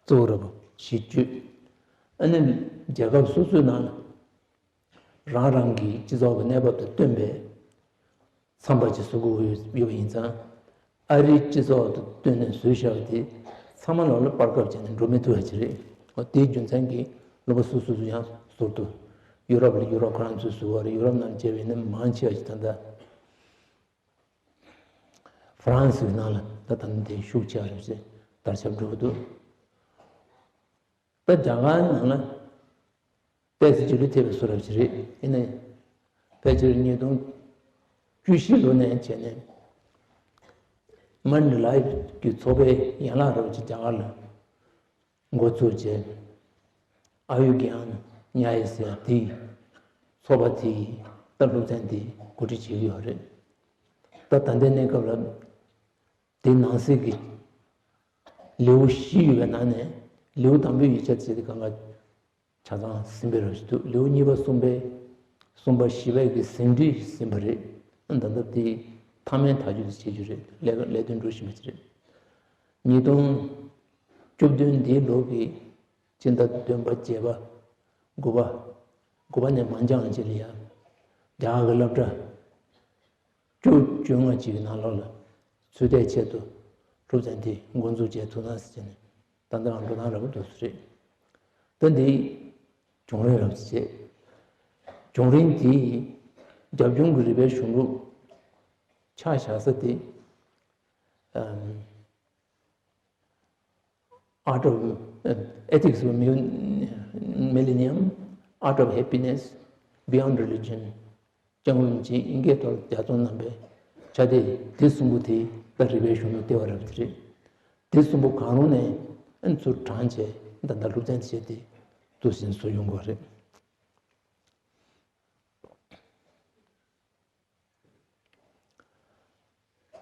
གཙོ་བོ་ར་བ་གཞི་བཅོལ། ཨ་ནི་རྒྱལ་ཁབ་སོ་སོའི་ནང་ལ་རང་རང་གི་སྤྱི་ཚོགས་ཀྱི་གནས་བབ་དང་བསྟུན་པའི་མཚམས་པ་ཅིག་བཟོ་དགོས་ཡོད་པ་ཡིན་ཙང་། ཨ་རིའི་སྤྱི་ཚོགས་དང་བསྟུན་ནས་བཟོས་བཞག་པ་དེ་ཚང་མ་ལོག་ལ་བར་སྐབས་བྱས་ནས་འགྲོ་མི་ཐུབ་པ་ཅིག་རེད། འོ་དེའི་རྒྱུ་མཚན་གྱིས་ལུང་པ་སོ་སོ་སོ་ཡང་ཟུར་དུ། ཡུ་རོབ་ལ་ཡུ་རོབ་ཁོ་རང་ཚོས་བཟོས་པ་རེད། ཡུ་རོབ་ནང་བྱས་པ་ཡིན་ན་མང་ཆེ་བ་ཞིག་ད་ལྟ་ཧྥ་རན་སིའི་ནང་ལ་ད་ལྟ་འདི་ཤུགས་ཆེ་བ་རེད་ཅེས་དར་ཁྱབ་འགྲོ་གི་འདུག་ད་རྒྱ་གར་ནང་ལ་ཏོག་ཙམ་ཅིག་ལུས་ཐེབས་པའི་བཟོ་འདྲ་ཞིག་རེད། ཡིན་ནའི་ཕལ་ཆེར་ཉིས་སྟོང་བཅུ་བཞི་ལོ་ནས་བྱས་ནས་Mind Alive གི་ཚོགས་པའི་ཡན་ལག་ར་བ་ཅིག་རྒྱ་གར་ལ་འགོ་བཙུགས་བྱས། ཨ་ཡུར་གྱན་ནྱ་ཡ་ཟེར་དེའི་ཚོགས་པ་དེའི་ད་སློབ་ཚན་དེ་གོ་སྒྲིག་བྱེད་ཀྱི་ཡོད་རེད། ད་ད་ལྟའི་གནས་སྐབས་ལ་དེའི་ནང་གསེས་ཀྱི་ལེའུ་བཞི་ཡོད་པའི་ནང་ནས་ལེའུ་དང་པོའི་ཡིག་ཆ་བྱས་ཏེ་གང་ག་ཆ་ཚང་ཟིན་པའི་རབས་ཞིག་འདུག་ལེའུ་གཉིས་པ་གསུམ་པའི་གསུམ་པ་བཞི་པའི་གི་ཟིན་བྲིས་ཟིན་པ་རེད། ད་ལྟ་དེ་མཐའ་མའི་ཐག་གཅོད་དེ་བྱེད་རྒྱུ་རེད། ལས་ཀ་ལས་དོན་འགྲོ་བཞིན་པ་ཞིག་རེད། ཉིས་སྟོང་བཅུ་བདུན་འདིའི་ལོ་གི་སྤྱི་ཟླ་བདུན་པ་བརྒྱད་པ་དགུ་པ་དགུ་པ་ནས་མང་ཆེ་བ་ཅིག་ལ་ཡ་རྒྱ་གར་གྱི་སློབ་གྲྭ་བཅུ་བཅོ་ལྔ་ཅིག་གི་ནང་ལོགས་ལ་ཚོད་ལྟའི་ཆེད་དུ་སློབ་ཚན་དེ་འགོ་འཛུགས་བྱས་ཐུབ་ན་ཟེར་ནས་ད་ལྟའང་འགྲོ་སྟངས་རག་པོ་འདུག་ས་རེད། ད་འདི་བྱུང་རིམ་རབ་བྱེད། བྱུང་རིམ་དེ་རྒྱབ་ལྗོངས་ཀྱི་རིག་པའི་གཞུང་ལུགས་ ཆ་བཞག་ས་དེ། Art of Ethics of Millennium, Art of Happiness, Beyond Religion, ལྕང་ལུང་རྗེ་ཨིན་སྐད་ཐོག་རྒྱ་མཚོ་རྣམ་པའི་ཆ་དེ། དེ་གསུམ་པོ་དེ་ད་རིག་པའི་གཞུང་ལ་བལྟས་པ་རབ་ཅིག་རེད། དེ་གསུམ་པོ་གང་རུང་ནས་ཨན་ཚུར་དྲངས་བྱས། ད་ལྟ་སློབ་ཚན་བྱས་ཏེ་འདུག་ཟིན་བཟོ་ཡོང་དགོས་རེད།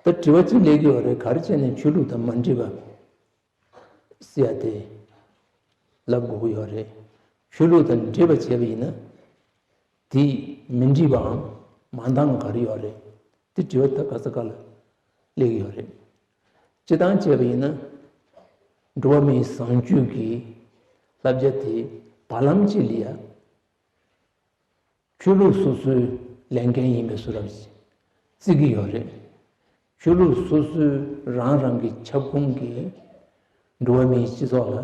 ད་དྲི་བ་གཅིག་སླེབས་ཀྱི་ཡོད་རེད། ག་རེ་བྱས་ནས་ཆོས་ལུགས་དང་མ་འདྲེས་པ་ཟེར་ཡ་དེ་ལབ་དགོས་ཀྱི་ཡོད་རེད། ཆོས་ལུགས་དང་འདྲེས་པ་བྱས་པ་ཡིན་ན། དེས་མི་འགྲིག་པའམ་མ་འདང་ག་རེ་ཡོད་རེད། དེ་དྲི་བ་ད་ག་ས་ག་ལ་སླེབས་ཀྱི་ཡོད་རེད། སྤྱིར་བཏང་བྱས་པ་ཡིན་ན། འགྲོ་བ་མིའི་བཟང་སྤྱོད་ཀྱི་བསླབ་བྱ་དེ་བར་ལམ་གཅིག་ལ་ཡ། ཆོས་ལུགས་སོ་སོའི་ལས་འགན་ཡིན་པའི་བཟོ་འདྲ་བརྩི་གི་ཡོད་རེད། ཆོས་ལུགས་སོ་སོའི་རང་རང་གི་ཁྱབ་ཁོངས་ཀྱི་འགྲོ་བ་མིའི་སྤྱི་ཚོགས་ལ་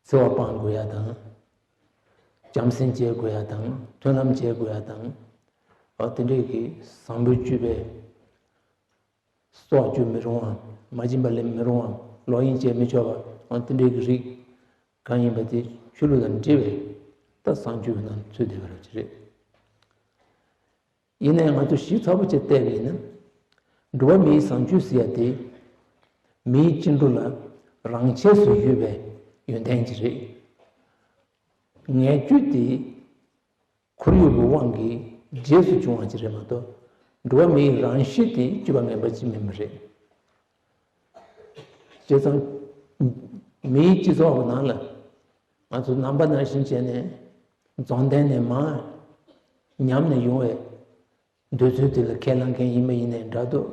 འཚེ་བ་སྤང་དགོས་ཡ་དང་། བྱམས་སེམས་བྱེད་དགོས་ཡ་དང་། མཐུན་ལམ་བྱེད་དགོས་ཡ་དང་། འོ་དེ་འདྲས་ཀྱི་བཟང་པོའི་སྤྱོད་པའི་སྲོག་གཅོད་མི་རུང་བ། མ་བྱིན་པ་ལེན་མི་རུང་བ། ལོག་གཡེམ་བྱེད་མི་ཆོག་པ། འོ་དེ་འདྲའི་གི་རིགས་གང་ཡིན་པ་དེ་ཆོས་ལུགས་དང་འབྲེལ་བའི་ད་བཟང་སྤྱོད་ཀྱི་ནང་ཚུད་བསྡད་པ་རེད་ཅེས་རེད། ཡིན་ནའི་ང་ཚོ་ཞིབ་ཚགས་པོ་བྱས་བལྟས་པ་ཡིན་ན། འགྲོ་བ་མིའི་བཟང་སྤྱོད་ཟེར་ཡ་དེ་མིའི་སྐྱེ་འགྲོ་ལ་རང་ཆས་སུ་ཡོད་པའི་ཡོན་ཏན་ཅིག་རེད། ངེས་སྤྱོད་དེ་ཁོར་ཡུག་གི་དབང་གིས་རྗེས་སུ་བྱུང་བ་ཅིག་རེད་མ་གཏོགས། འགྲོ་བ་མིའི་རང་གཤིས་དེ་སྤྱོད་པ་ངན་པ་ཅིག་མིན་པ་རེད། བྱས་ཙང་། མིའི་སྤྱི་ཚོགས་ཀྱི་ནང་ལ་ང་ཚོ་ནང་པ་ནང་བཞིན་བྱས་ནས་རྫོང་བསྟན་ནས་མར་ཉམས་ནས་ཡོང་བའི་འདོད་ཚུལ་དེ་ལ་ཁས་བླངས་མཁན་ཡིན་པ་ཡིན་ནའི་འདྲ་འདུག།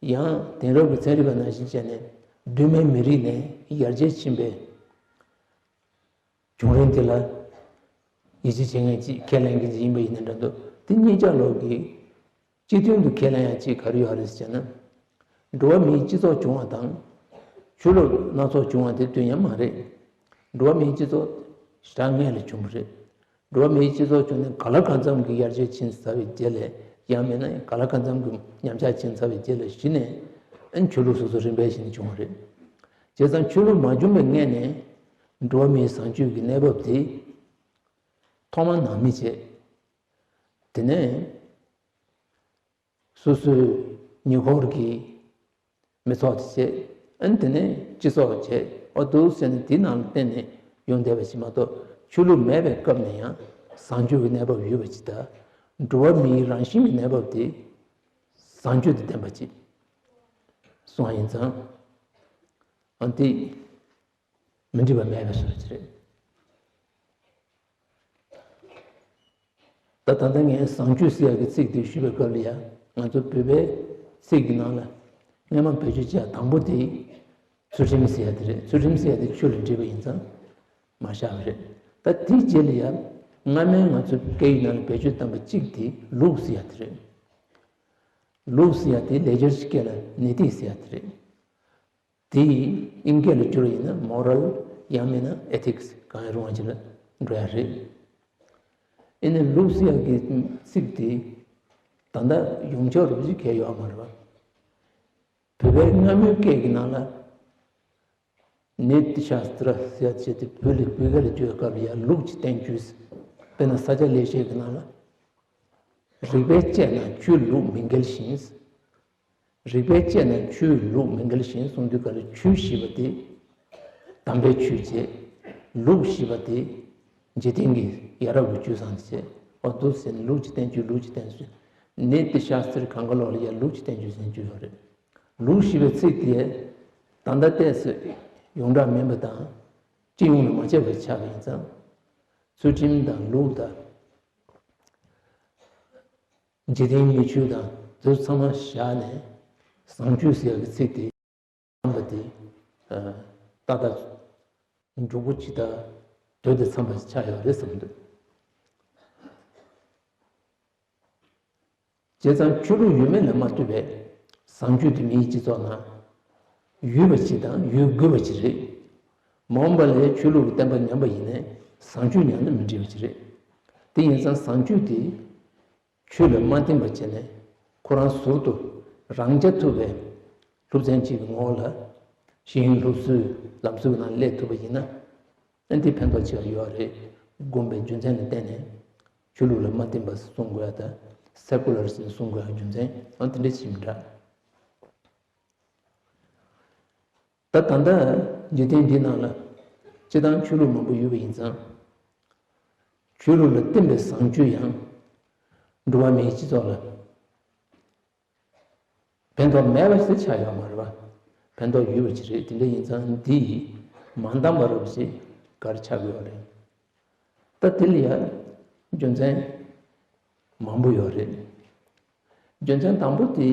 ཡང་དེང་རབས་ཀྱི་ཚན་རིག་པ་ནང་བཞིན་བྱས་ནས་གདོད་མའི་མི་རིགས་ནས་ཡར་རྒྱས་ཕྱིན་པའི་བྱུང་རིམ་དེ་ལ་ཡིད་ཆེས་བྱེད་མཁན་ཅིག། ཁས་ལེན་མཁན་ཅིག་ཡིན་པ་ཡིན་ན་འདྲ་འདུག། དེ་གཉིས་ཆ་ལོག་གི་སྤྱི་དོན་དུ་ཁས་ལེན་ཡ་ཅིག་ག་རེ་ཡོད་རེད་ཟེར་ན། འགྲོ་བ་མིའི་སྤྱི་ཚོགས་བྱུང་བ་དང་། ཆོས་ལུགས་སྣ་ཚོགས་བྱུང་བ་དེ་དོན་ཡང་མ་རེད། འགྲོ་བ་མིའི་སྤྱི་ཚོགས་ཞེ་དྲག་སྔོན་ལ་བྱུང་བ་རེད། འགྲོ་བ་མིའི་སྤྱི་ཚོགས་བྱུང་ནས་ག་ལ་གང་འཚམ་གྱི་ཡར་རྒྱས་ཕྱིན་ཚར་བའི་རྗེས་ལ། ཡང་མིན་ན་ག་ལ་གང་འཚམ་གྱི་ཉམས་ཆག་ཕྱིན་ཚར་བའི་རྗེས་ལ་གཞི་ནས་ཨན་ཆོས་ལུགས་སོ་སོ་རིམ་པས་བཞིན་བྱུང་བ་རེད། བྱས་ཙང་ཆོས་ལུགས་མ་བྱུང་བའི་སྔོན་ནས་འགྲོ་བ་མིའི་བཟང་སྤྱོད་ཀྱི་གནས་བབ་དེ་ཐོག་མར་ནང་མི་བྱས། དེ་ནས་སོ་སོའི་ཉེ་འཁོར་གྱི་མི་ཚོགས་དེ་བྱས། ཨན་དེ་ནས་སྤྱི་ཚོགས་བྱས། ཨོ་འདུག་ཟེར་ནས་དེའི་ནང་ལ་བརྟེན་ནས་ཡོང་བསྡད་པ་ཞིག་མ་གཏོགས། ཆོས་ལུགས་མེད་པའི་སྐབས་ནས་ཡང་བཟང་སྤྱོད་ཀྱི་གནས་བབ་ཡོད་པ་ཅིག་དང་། འགྲོ་བ་མིའི་རང་བཞིན་གྱི་གནས་བབ་དེ་བཟང་སྤྱོད་དང་ལྡན་པ་ཅིག་སོང་བ་ཡིན་ཙང་། ཨ་འདི་མི་འགྲིག་པ་མེད་པའི་བཟོ་ཅིག་རེད། ད་ད་ལྟ་ངས་བཟང་སྤྱོད་ཟེར་ཡག་གི་ཚིག་དེ་ཞུས་པའི་སྐབས་ལ་ཡ། ང་ཚོ་བོད་པའི་ཚིག་གི་ནང་ལ་སྔོན་མ་བེད་སྤྱོད་བྱས་དང་པོ་དེ་ཚུལ་ཁྲིམས་ཟེར་ཡག་དེ་རེད། ཚུལ་ཁྲིམས་ཟེར་ཡག་དེ་ཆོས་ལ་འགྲིག་པ་ཡིན་ཙང་མ་བཞག་པ་རེད། ད་དེའི་རྗེས་ལ་ཡ། སྔ་མའི་ང་ཚོའི་སྐད་ཡིག་ནང་ལ་བེད་སྤྱོད་བཏང་པ་གཅིག་དེ་ལུགས་ཟེར་ཡག་དེ་རེད། ལུགས་ཟེར་ཡག་དེ་ལེགས་སྦྱར་གྱི་སྐད་ལ་ནི་ཏི་ཟེར་ཡག་དེ་རེད། དེ་ཨིན་སྐད་ལ་བསྒྱུར་བ་ཡིན་ན་མོ་རལ། ཡང་མིན་ན་ཨེ་ཐིག་སི། གང་ཡང་རུང་བ་ཅིག་ལ་འགྲོ་ཡག་རེད། ཨེ་ནི་ལུགས་ཟེར་ཡག་གི་ཚིག་དེ་ད་ལྟ་ཡོངས་ཁྱབ་རུ་ཅིག་གལ་ཡོད་མ་རེད་པ། བོད་པའི་སྔ་མོའི་སྐད་ཀྱི་ནང་ལ་ནི་ཏི་ཤཱསྟྲ་ཟེར་ཡག་བྱས་ཏེ་བོད་ལ་བོད་སྐད་ལ་བསྒྱུར་བའི་སྐབས་ལ་ཡ་ལུགས་ཀྱི་བསྟན་བཅོས། དཔེར་ན་ས་སྐྱ་ལེགས་བཤད་ཀྱི་ནང་ལ། རིགས་པས་དཔྱད་ན་ཆོས་ལུགས་མི་འགལ་ཞིང་། རིགས་པས་དཔྱད་ན་ཆོས་ལུགས་མི་འགལ་ཞིང་གསུངས་དུས་སྐབས་ལ་ཆོས་ཞེས་པ་དེ་དམ་པའི་ཆོས་བྱས། ལུགས་ཞེས་པ་དེ་འཇིག་རྟེན་གྱི་ཡ་རབས་ཀྱི་སྤྱོད་བཟང་དེ་བྱས། འོ་འདུག་ཟེར་ནས་ལུགས་ཀྱི་བསྟན་བཅོས། ལུགས་ཀྱི་བསྟན་བཅོས། ནི་ཏི་ཤཱསྟྲ་གང་ག་ལོག་ལ་ཡ་ལུགས་ཀྱི་བསྟན་བཅོས་ཟེར་བརྗོད་ཡོད་རེད། ལུགས་ཞེས་པའི་ཚིག་དེ་ད་ལྟ་བལྟས་ཚེ་ཡོངས་གྲགས་མིན་པ་དང་། སྤྱི་ཡོངས་ལ་མ་ཁྱབ་པ་ཆགས་པ་ཡིན་ཙང་། ཚུལ་ཁྲིམས་དང་ལུགས་དང་། འཇིག་རྟེན་མིག་ཆུ་དང་དེ་ཚོ་ཚང་མ་བཞག་ནས་བཟང་སྤྱོད་ཟེར་བའི་ཚིག་དེ་བརྩམས་པ་དེ། ཨ། ཏག་ཏག་འགྲུབ་པོ་ཅིག་དང་དོན་དང་འཚམ་པ་ཞིག་ཆགས་ཡོད་རེད་བསམ་འདུག། བྱས་ཙང་ཆོས་ལུགས་ཡོད་མེད་ལ་མ་ལྟོས་པའི་བཟང་སྤྱོད་དེ་མིའི་སྤྱི་ཚོགས་ནང་ཡོད་པ་ཅིག་དང་ཡོད་དགོས་པ་ཅིག་རེད། མ་འོངས་པ་ལ་ཆོས་ལུགས་ཀྱི་བསྟན་པ་ཉམས་པ་ཡིན་ནའི་བཟང་སྤྱོད་ཉམས་ན་མི་འགྲིག་པ་ཅིག་རེད། དེ་ཡིན་ཙང་བཟང་སྤྱོད་དེ་ཆོས་ལ་མ་བརྟེན་པ་བྱས་ནས་ ཁོ་རང་ཟུར་དུ་རང་རྐྱ་ཐུབ་པའི་སློབ་ཚན་གཅིག་གི་ངོ་བོ་ལ་ཤེས་ཡོན་སློབ་གསོའི་ལམ་སྲོལ་ནང་སླེབས་ཐུབ་པ་ཡིན་ན། ཨ་འདི་ཕན་ཐོགས་ཆེ་བ་ཡོད་རེད། དགོངས་པའི་རྒྱུ་མཚན་ལ་བརྟེན་ནས་ཆོས་ལུགས་ལ་མ་བརྟེན་པ་གསུང་དགོས་ཡ་དང་། སེ་ཀུ་ལར་ཟེར་གསུང་དགོས་ཡ་རྒྱུ་མཚན་ཨ་དེ་འདྲ་ཞིག་མི་འདྲ། ད་ད་ལྟ་འཇིག་རྟེན་འདི་ནང་ལ་སྤྱིར་བཏང་ཆོས་ལུགས་མང་པོ་ཡོད་པ་ཡིན་ཙང་། ཆོས་ལུགས་ལ་བརྟེན་པའི་བཟང་སྤྱོད་ཡང་འགྲོ་བ་མིའི་སྤྱི་ཚོགས་ལ་ཕན་ཐོགས་མེད་པ་ཞིག་ཆགས་ཡོད་མ་རེད་པ། ཕན་ཐོགས་ཡོད་པ་ཅིག་རེད། དེ་འདྲ་ཡིན་ཙང་འདི་ཡིས་མ་འདང་བ་རབ་ཞིག་ག་རེ་ཆགས་ཡོད་རེད། ད་དེ་ལ་ཡང་རྒྱུ་མཚན་མང་པོ་ཡོད་རེད། རྒྱུ་མཚན་དང་པོ་དེ།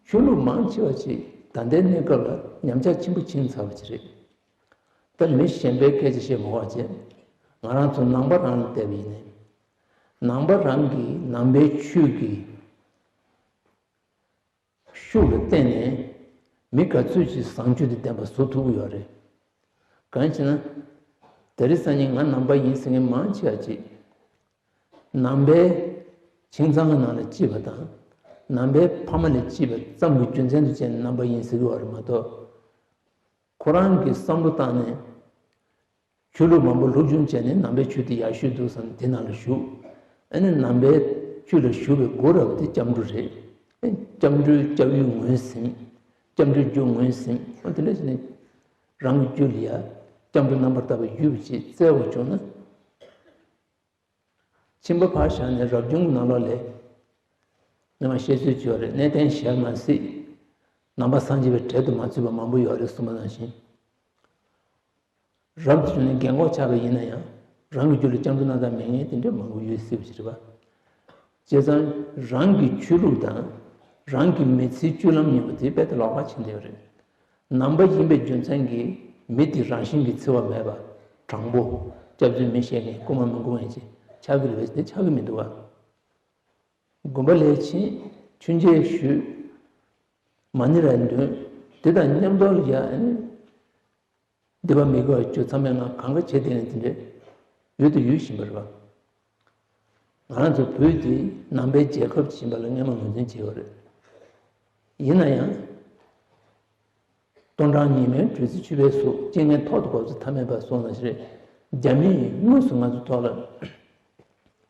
ཆོས་ལུགས་མང་ཆེ་བ་ཅིག་ད་ལྟའི་གནས་སྐབས་ལ་ཉམས་ཆག་ཆེན་པོ་ཕྱིན་ཚར་བ་ཅིག་རེད། ད་མི་གཞན་པའི་སྐད་ཆ་བཤད་མ་དགོས་པ་བྱས། ང་རང་ཚོ་ནང་པ་རང་ལ་བལྟས་པ་ཡིན་ནའི། ནང་པ་རང་གི་ནང་པའི་ཆོས་ཀྱི་ཤུགས་ལ་བརྟེན་ནས་མི་ག་ཚོད་ཅིག་བཟང་སྤྱོད་དང་ལྡན་པ་བཟོ་ཐུབ་ཀྱི་ཡོད་རེད། གང་ཡིན་ཟེར་ན། དེ་རིང་སང་ཉིན་ང་ནང་པ་ཡིན་ཟེར་མཁན་མང་ཆེ་བ་ཅིག་ནང་པའི་ཁྱིམ་ཚང་གི་ནང་ལ་སྐྱེས་པ་དང་། ནང་པའི་ཕ་མ་ལ་སྐྱེས་པ་ཙམ་གྱི་རྒྱུ་མཚན་དུ་བྱས་ནས་ནང་པ་ཡིན་ཟེར་གྱི་ཡོད་རེད་མ་གཏོགས། ཁོ་རང་གི་བསམ་བློ་བཏང་ནས་ཆོས་ལུགས་མང་པོ་སློབ་སྦྱོང་བྱས་ནས་ནང་པའི་ཆོས་དེ་ཡག་ཤོས་འདུག་བསམ་ནས་དེ་ནང་ལ་ཞུགས། ཨ་ནི་ནང་པའི་ཆོས་ལ་ཞུགས་པའི་སྒོ་ར་བ་དེ་སྐྱབས་འགྲོ་རེད། སྐྱབས་འགྲོའི་སྐྱབས་ཡུལ་ངོས་ཟིན། སྐྱབས་འགྲོའི་རྒྱུ་ངོས་ཟིན། ཨ་དེ་འདྲ་བྱས་ནས་རང་གི་རྒྱུད་ལ་ཡ་སྐྱབས་འགྲོ་རྣམ་པར་དག་པའི་རྒྱུད་པ་ཅིག་བཙལ་བ་བྱུང་ན། ཁྱིམ་པ་ཕར་བཞག་ནས་རབ་བྱུང་ནང་ལོགས་ལ། སྔོན་མ་བཤད་ཚུལ་ཅིག་ཡོད་རེད། གནས་བརྟན་ཞལ་མ་གཟིགས། ནང་པ་སངས་རྒྱས་པའི་གྲལ་དུ་མ་ཚུད་པ་མང་པོ་ཡོད་རེད་གསུངས་པ་ནང་བཞིན། རབ་ཏུ་བྱུང་ནས་རྒན་གོག་ཆགས་པ་ཡིན་ན་ཡང་རང་གི་རྒྱུད་ལ་སྐྱབས་འགྲོ་རྣམ་དག་མེད་མཁན་དེ་འདྲ་མང་པོ་ཡོད་སྲིད་པ་ཞིག་རེད་པ། བྱས་ཙང་རང་གི་ཆོས་ལུགས་དང་རང་གི་མི་ཚེའི་སྤྱོད་ལམ་གཉིས་པོ་དེ་རྦད་དེ་ལོགས་ཀ་ཕྱིན་བསྡད་ཡོད་རེད། ནང་པ་ཡིན་པའི་རྒྱུ་མཚན་གྱིས་མི་དེ་རང་བཞིན་གྱིས་འཚེ་བ་མེད་པ། དྲང་པོ། སྐྱབས་བཅོལ་མི་བཤད་མཁན། རྐུ་མ་མི་རྐུ་མཁན་ཅིག་ཆགས་ཀྱི་རེད་པས། དེ་ཆགས་ཀྱི་མི་འདུག་བ། དགོན་པ་ལ་ཕྱིན། མཆོད་མཇལ་ཞུས། མ་ཎི་རེ་འདོན། དེ་དང་མཉམ་དུ་ལ་ཡ་ཨ་ནི་སྡིག་པ་མི་དགེ་བ་བཅུ་མཚམས་མེད་ལྔ་གང་ག་བྱས་དེ་ནས་དེ་འདྲའི་ཡུལ་དུ་ཡུལ་བཞིན་པ་རེད་པ། ང་རང་ཚོ་བོད་འདི་ནང་པའི་རྒྱལ་ཁབ་ཡིན་པ་ལ་སྔོན་མ་ངོས་འཛིན་བྱས་ཡོད་རེད། ཡིན་ན་ཡང་། སྟོང་ཕྲག་ཉི་མའི་དྲོད་ཚད་ཆུད་པའི་གཟུགས། རྐྱེན་ངན་ཐོག་ཏུ་བབས་ཚེ་ཐ་མལ་པ་སོགས་ནང་བཞིན་རེད། རྒྱ་མིས་དངོས་སུ་ང་ཚོའི་ཐོག་ལ་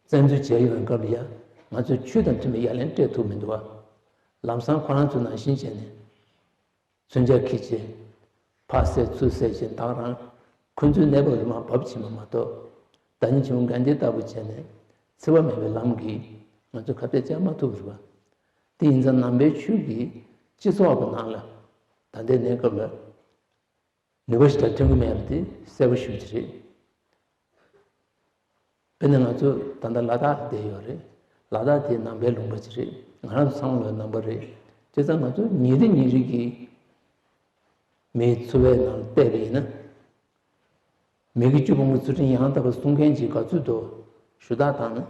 བཙན་འཛུལ་བྱས་ཡོད་པའི་སྐབས་ལ་ཡང་ང་ཚོས་ཆོས་དང་མཐུན་པའི་ཡ་ལན་སྤྲད་ཐུབ་མི་འདུག་བ། ལམ་སང་ཁོ་རང་ཚོ་ནང་བཞིན་བྱས་ནས། མཚོན་ཆ་འཁྱེར་བྱས། ཕར་བསད་ཚུར་བསད་བྱས་ད་ག་རང་ཁོ་ཚོའི་གནས་བབ་ལ་མར་བབས་ཕྱིན་པ་མ་གཏོགས། བདག་ཉིད་ཆེན་པོ་གྷན་དྷི་ལྟ་བུ་བྱས་ནས་འཚེ་བ་མེད་པའི་ལམ་གྱིས་ང་ཚོ་ཁ་གཏད་བཅག་མ་ཐུབ་པ་རེད་པ། དེ་ཡིན་ཙང་ནང་པའི་ཆོས་ཀྱིས་སྤྱི་ཚོགས་ཀྱི་ནང་ལ་ད་ལྟའི་གནས་སྐབས་ལ་ནུས་པ་ཞིག་ད་ཐོན་གྱི་མེད་པ་དེ་གསལ་པོ་ཞེ་པོ་ཅིག་རེད། དཔེར་ན་ང་ཚོ་ད་ལྟ་ལ་དྭགས་བསྡད་ཡོད་རེད། ལ་དྭགས་དེ་ནང་པའི་ལུང་པ་ཅིག་རེད། ང་རང་ཚོ་ཚང་མ་ལ་ནང་པ་རེད། བྱས་ཙང་ང་ཚོ་ཉིན་རེ་ཉིན་རེ་གི་མིའི་འཚོ་བའི་ནང་བལྟས་པ་ཡིན་ན། མི་དགེ་བཅུ་སྤོང་གི་ཚུལ་ཁྲིམས་ཡང་དག་པ་སྲུང་མཁན་གྱི་དགའ་ཚོད་དུ་ཞུ་དག་བཏང་ན་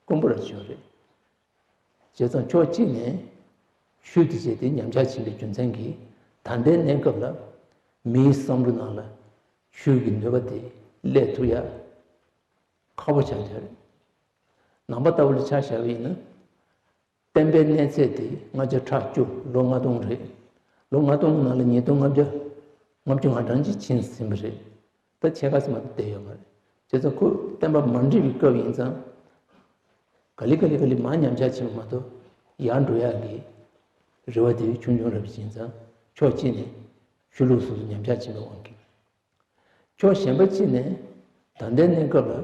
དཀོན་པོ་ར་ཅིག་ཡོད་རེད། བྱས་ཙང་ཕྱོགས་གཅིག་ནས་ཆོས་དེ་བྱས་ཏེ་ཉམས་ཆག་ཕྱིན་པའི་རྒྱུ་མཚན་གྱིས་ད་ལྟའི་གནས་སྐབས་ལ་མིའི་བསམ་བློ་ནང་ལ་ཆོས་ཀྱི་ནུས་པ་དེ་སླེབས་ཐུབ་ཡ་ཁག་པོ་ཆགས་བསྡད་རེད། ནང་པ་ལྟ་བུ་ལ་ཆ་བཞག་པ་ཡིན་ན། བསྟན་པའི་གནས་ཚད་དེ་ལྔ་བརྒྱ་ཕྲག་བཅུ་ལོ་ལྔ་སྟོང་རེད། ལོ་ལྔ་སྟོང་ནང་ལ་ཉིས་སྟོང་ལྔ་བརྒྱ་ལྔ་བཅུ་ང་གྲངས་ཅིག་ཕྱིན་ཟིན་པ་རེད། ད་ཕྱེད་ཀ་ཙམ་མ་གཏོགས་བསྡད་ཡོད་མ་རེད། བྱས་ཙང་ཁོ་བསྟན་པ་མ་འདྲེས་པའི་སྐབས་ཡིན་ཙང་། ག་ལེ་ག་ལེ་ག་ལེ་མར་ཉམས་ཆག་ཕྱིན་པ་མ་གཏོགས་ཡར་འགྲོ་ཡག་གི་རེ་བ་དེ་ཆུང་ཆུང་རེད་པ། ཡིན་ཙང་ཕྱོགས་གཅིག་ནས་ཆོས་ལུགས་སོ་སོ་ཉམས་ཆག་ཕྱིན་པའི་དབང་གིས། ཕྱོགས་གཞན་པ་གཅིག་ནས་ད་ལྟའི་གནས་སྐབས་ལ་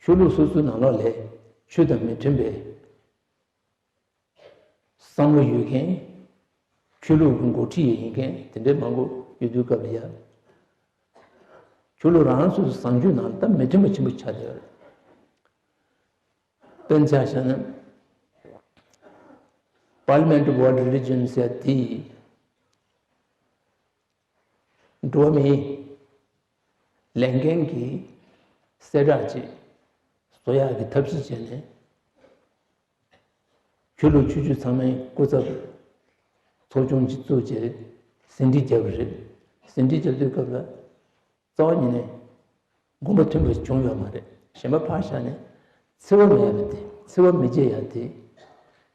ཆོས་ལུགས་སོ་སོའི་ནང་ལོགས་ལ་ཆོས་དང་མི་མཐུན་པའི་བསམ་བློ་ཡོད་མཁན། ཆོས་ལུགས་ཀྱི་འགོ་ཁྲིད་ཡིན་མཁན་དེ་འདྲའི་མང་པོ་ཡོད་དུས་སྐབས་ལ་ཡ། ཆོས་ལུགས་རང་རང་སོ་སོའི་བཟང་སྤྱོད་ནང་ལ་ད་མི་མཐུན་པ་ཆེན་པོ་ཆགས་བསྡད་ཡོད་རེད། དཔེར་ན་ཆ་བཞག་ན། Parliament of World Religion ཟེར་དེ་ཡིས། འགྲོ་བ་མིའི་ལས་འགན་གྱི་གསལ་བསྒྲགས་ཅིག་བཟོ་ཡག་གི་ཐབས་ཤེས་བྱས་ནས། ཆོས་ལུགས་ཆོས་བརྒྱུད་ཚང་མའི་སྐུ་ཚབ་ཚོགས་ཆུང་ཅིག་བཙུགས་བྱས་ཟིན་བྲིས་བརྒྱབ་པ་རེད། ཟིན་བྲིས་བརྒྱབ་དུས་སྐབས་ལ། རྩ་བ་ཉིད་ནས་དགོངས་པ་མཐུན་པ་བྱུང་ཡོད་མ་རེད། གཞན་པ་ཕར་བཞག་ནས་འཚེ་བ་མེད་པ་དེ་ འཚེ་བ་མི་བྱེད་ཡ་དེ་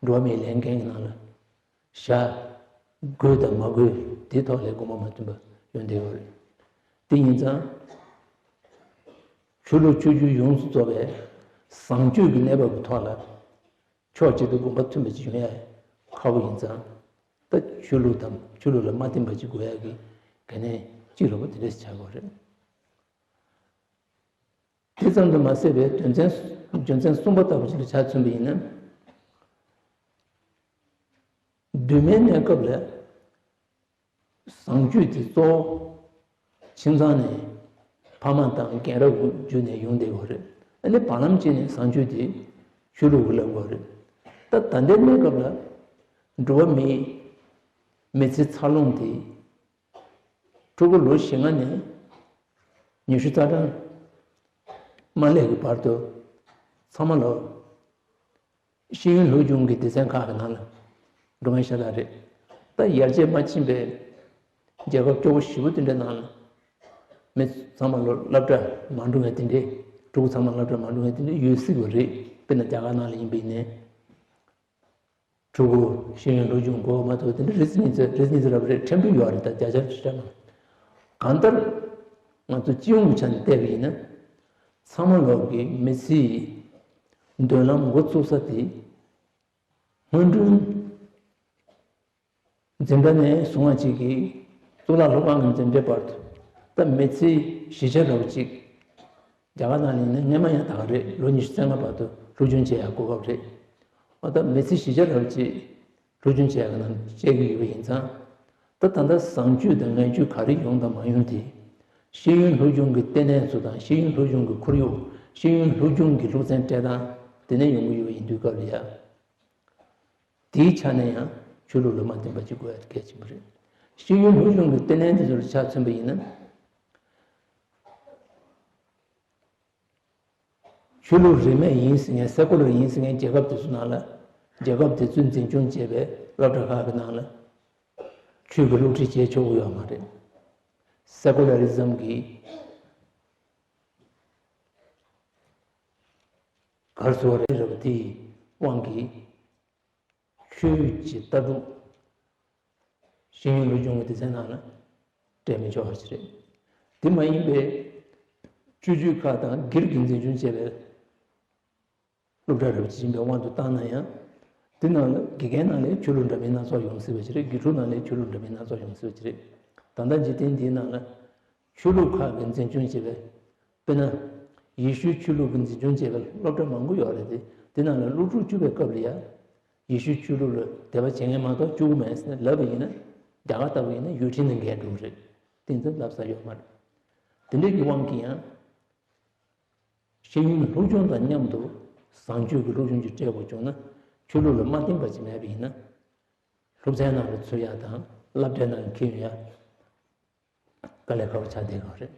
འགྲོ་བ་མིའི་ལས་འགན་གྱི་ནང་ལ་བཞག་དགོས་དང་མ་དགོས་དེའི་ཐོག་ལ་དགོངས་པ་མ་མཐུན་པ་ཡོང་བསྡད་ཡོད་རེད། དེ་ཡིན་ཙང་ཆོས་ལུགས་ཆོས་བརྒྱུད་ཡོངས་སུ་རྫོགས་པའི་བཟང་སྤྱོད་ཀྱི་གནས་བབ་ཀྱི་ཐོག་ལ་ཕྱོགས་གཅིག་ཏུ་དགོངས་པ་མཐུན་པ་ཅིག་ཡོང་ཡ་ཁག་པོ་ཡིན་ཙང་། ད་ཆོས་ལུགས་དང་ཆོས་ལུགས་ལ་མ་བརྟེན་པ་ཅིག་དགོས་ཡ་གི་གལ་གནད་གཅིག་རེད་པ། དེ་འདྲ་ཞིག་ཆགས་ཀྱི་ཡོད་རེད། དེ་ཙམ་དུ་མ་ཟད་པའི་དོན་ཚན། རྒྱུ་མཚན་གསུམ་པ་ལྟ་བུ་ཅིག་ལ་ཆ་མཚོན་པ་ཡིན་ན། གདོད་མའི་གནས་སྐབས་ལ་བཟང་སྤྱོད་དེ་གཙོ་བོ་ཁྱིམ་ཚང་ནས་ཕ་མ་དང་རྒན་རབས་བརྒྱུད་ནས་ཡོང་བསྡད་ཡོད་རེད། ཨ་ནི་བར་ལམ་ཅིག་ནས་བཟང་སྤྱོད་དེ་ཆོས་ལུགས་ལ་ལབ་ཡོད་རེད། ད་ད་ལྟའི་གནས་སྐབས་ལ་འགྲོ་བ་མིའི་མི་ཚེ་འཚར་ལོངས་དེ། ཕྲུ་གུ་ལོ་བཞི་ལྔ་ནས་ཉི་ཤུ་རྩ་གྲངས་མ་སླེབས་ཀྱི་བར་དུ་ཚང་མ་ལོ་ཤེས་ཡོན་སློབ་སྦྱོང་གི་སྡེ་ཚན་ཁག་གི་ནང་ལ་འགྲོ་མཁན་ཤ་སྟག་རེད། ད་ཡར་རྒྱས་མ་ཕྱིན་པའི་རྒྱལ་ཁབ་སྐྱོ་པོ་ཞེ་པོ་དེ་འདྲའི་ནང་ལ་མི་ཚང་མ་ལོ་སློབ་གྲྭ་མ་འགྲོ་མཁན་དེ་འདྲའི། ཕྲུ་གུ་ཚང་མ་སློབ་གྲྭ་མ་འགྲོ་མཁན་དེ་འདྲའི་ཡོད་སྲིད་པ་རེད། དཔེར་ན་རྒྱ་གར་ནང་ལ་ཡིན་པ་ཡིན་ནའི། ཕྲུ་གུ་ཤེས་ཡོན་སློབ་སྦྱོང་དགོས་མ་གཏོགས་དེ་འདྲ་རེ་གཉིས་ཙམ་རེ་གཉིས་ཙམ་རེ་ཕྲན་བུ་ཡོད་རེད། ད་བརྒྱ་ཆ་བརྒྱ་ཆ་མ། གང་ལྟར་ང་ཚོ་སྤྱི་ཡོངས་ཀྱི་ཆ་ནས་བལྟས་པ་ཡིན་ན། ཚང་མ་ལོག་གི་མི་ཚེའི་མདུན་ལམ་འགོ་ཚུགས་ས་དེ་སྔོན་འགྲོའི་འཛིན་གྲྭ་ནས་བཟུང་བ་ཅིག་གི་གཙུག་ལག་སློབ་ཁང་གི་འཛིན་གྲྭའི་བར་དུ། ད་མི་ཚེའི་བཞི་ཆ་རེ་བ་ཅིག་རྒྱ་གར་ནང་ལ་ཡིན་ན་སྔོན་མ་ཡང་ད་ག་རེད། ལོ་ཉི་ཤུ་རྩ་ལྔ་བར་དུ་སློབ་སྦྱོང་བྱེད་ཡག་གོ་སྐབས་རེད། འོ་ད་མི་ཚེ་བཞི་ཆ་རེ་བ་ཅིག་སློབ་སྦྱོང་བྱེད་ཡག་གི་ནང་བཅད་ཀྱི་ཡོད་པ་ཡིན་ཙང་། ད་ད་ལྟ་བཟང་སྤྱོད་དང་ངན་སྤྱོད་ག་རེ་ཡོང་དང་མ་ཡོང་དེ། ཤེས་ཡོན་སློབ་སྦྱོང་གི་ལྟེ་གནས་ཚོ་དང་། ཤེས་ཡོན་སློབ་སྦྱོང་གི་ཁོར་ཡུག་ཤེས་ཡོན་སློབ་སྦྱོང་གི་སློབ་ཚན་སྤྲད་སྟངས་དེ་ནས་ཡོང་གི་ཡོད་པ་ཡིན་དུས་སྐབས་ལ་ཡ། དེའི་ཆ་ནས་ཡང་ཆོས་ལུགས་ལ་མ་བརྟེན་པ་ཅིག་དགོས་ཡ་གལ་ཆེན་པོ་རེད། ཤེས་ཡོན་སློབ་སྦྱོང་གི་ལྟེ་གནས་དེ་ཚོར་ཆ་མཚོན་པ་ཡིན་ན། ཆོས་ལུགས་རིས་མེད་ཡིན་ཟེར་མཁན། སེ་ཀོ་ལར་ཡིན་ཟེར་མཁན་རྒྱལ་ཁབ་དེ་ཚོ་ནང་ལ། རྒྱལ་ཁབ་དེ་ཚོས་འཛིན་སྐྱོང་བྱས་པའི་སློབ་གྲྭ་ཁག་གི་ནང་ལ་ཆོས་ཀྱི་སློབ་ཁྲིད་བྱེད་ཆོག་གི་ཡོད་མ་རེད། སེ་ཀོ་ལ་རི་ཛམ་གྱི་གར་སོ་རེ་རབ་དེའི་དབང་གིས། ཆོས་ཀྱི་ལྟ་གྲུབ་ཤེས་ཡོན་སློབ་སྦྱོང་གི་སྡེ་ཚན་ནང་ལ་སྤྲད་མི་ཆོག་པ་ཞིག་རེད། དེ་མ་ཡིན་པའི་སྤྱོད་བརྒྱུད་ཁག་དང་སྒེར་གྱིས་འཛིན་སྐྱོང་བྱས་པའི་སློབ་གྲྭ་རབ་ཅིག་ཡིན་པའི་དབང་དུ་བཏང་ན་ཡང་། དེ་ནང་ལ་དགེ་རྒན་ནང་ལས་ཆོས་ལུགས་འདྲ་མིན་སྣ་ཚོགས་ཡོང་སྲིད་པ་ཞིག་རེད། དགེ་ཕྲུག་ནང་ལས་ཆོས་ལུགས་འདྲ་མིན་སྣ་ཚོགས་ཡོང་སྲིད་པ་ཞིག་རེད། ད་ལྟ་འཇིག་རྟེན་འདིའི་ནང་ལ་ཆོས་ལུགས་ཁག་གིས་འཛིན་སྐྱོང་བྱས་པའི། དཔེར་ན། ཡེ་ཤུའི་ཆོས་ལུགས་ཀྱིས་འཛིན་སྐྱོང་བྱས་པའི་སློབ་གྲྭ་མང་པོ་ཡོད་རེད་དེ། དེ་ནང་ལ་སློབ་ཕྲུག་བཅུག་པའི་སྐབས་ལ་ཡ། ཡེ་ཤུའི་ཆོས་ལུགས་ལ་དད་པ་བྱེད་མཁན་མ་གཏོགས་བཅུག་གི་མེད་ཟེར་ནས་ལབ་པ་ཡིན་ན། རྒྱ་གར་ལྟ་བུ་ཡིན་ན་ཡུལ་ཁྲིམས་ནང་འགལ་འགྲོ་གི་རེད། དེ་ཚོ་ལབ་ས་ཡོད་མ་རེད། དེ་འདྲའི་གི་དབང་གིས་ཡང་། ཤེས་ཡོན་སློབ་སྦྱོང་དང་མཉམ་དུ་བཟང་སྤྱོད་ཀྱི་སློབ་སྦྱོང་ཅིག་སྤྲད་དགོས་བྱུང་ན། ཆོས་ལུགས་ལ་མ་བརྟེན་པ་ཅིག་མེད་པ་ཡིན་ན། སློབ་ཚན་ནང་ལ་ཚུད་ཡ་དང་སློབ་གྲྭའི་ནང་འཁྱེར་ཡོང་ཡ། དཀའ་ལས་ཁག་པོ་ཆགས་བསྡད་ཡོད་རེད།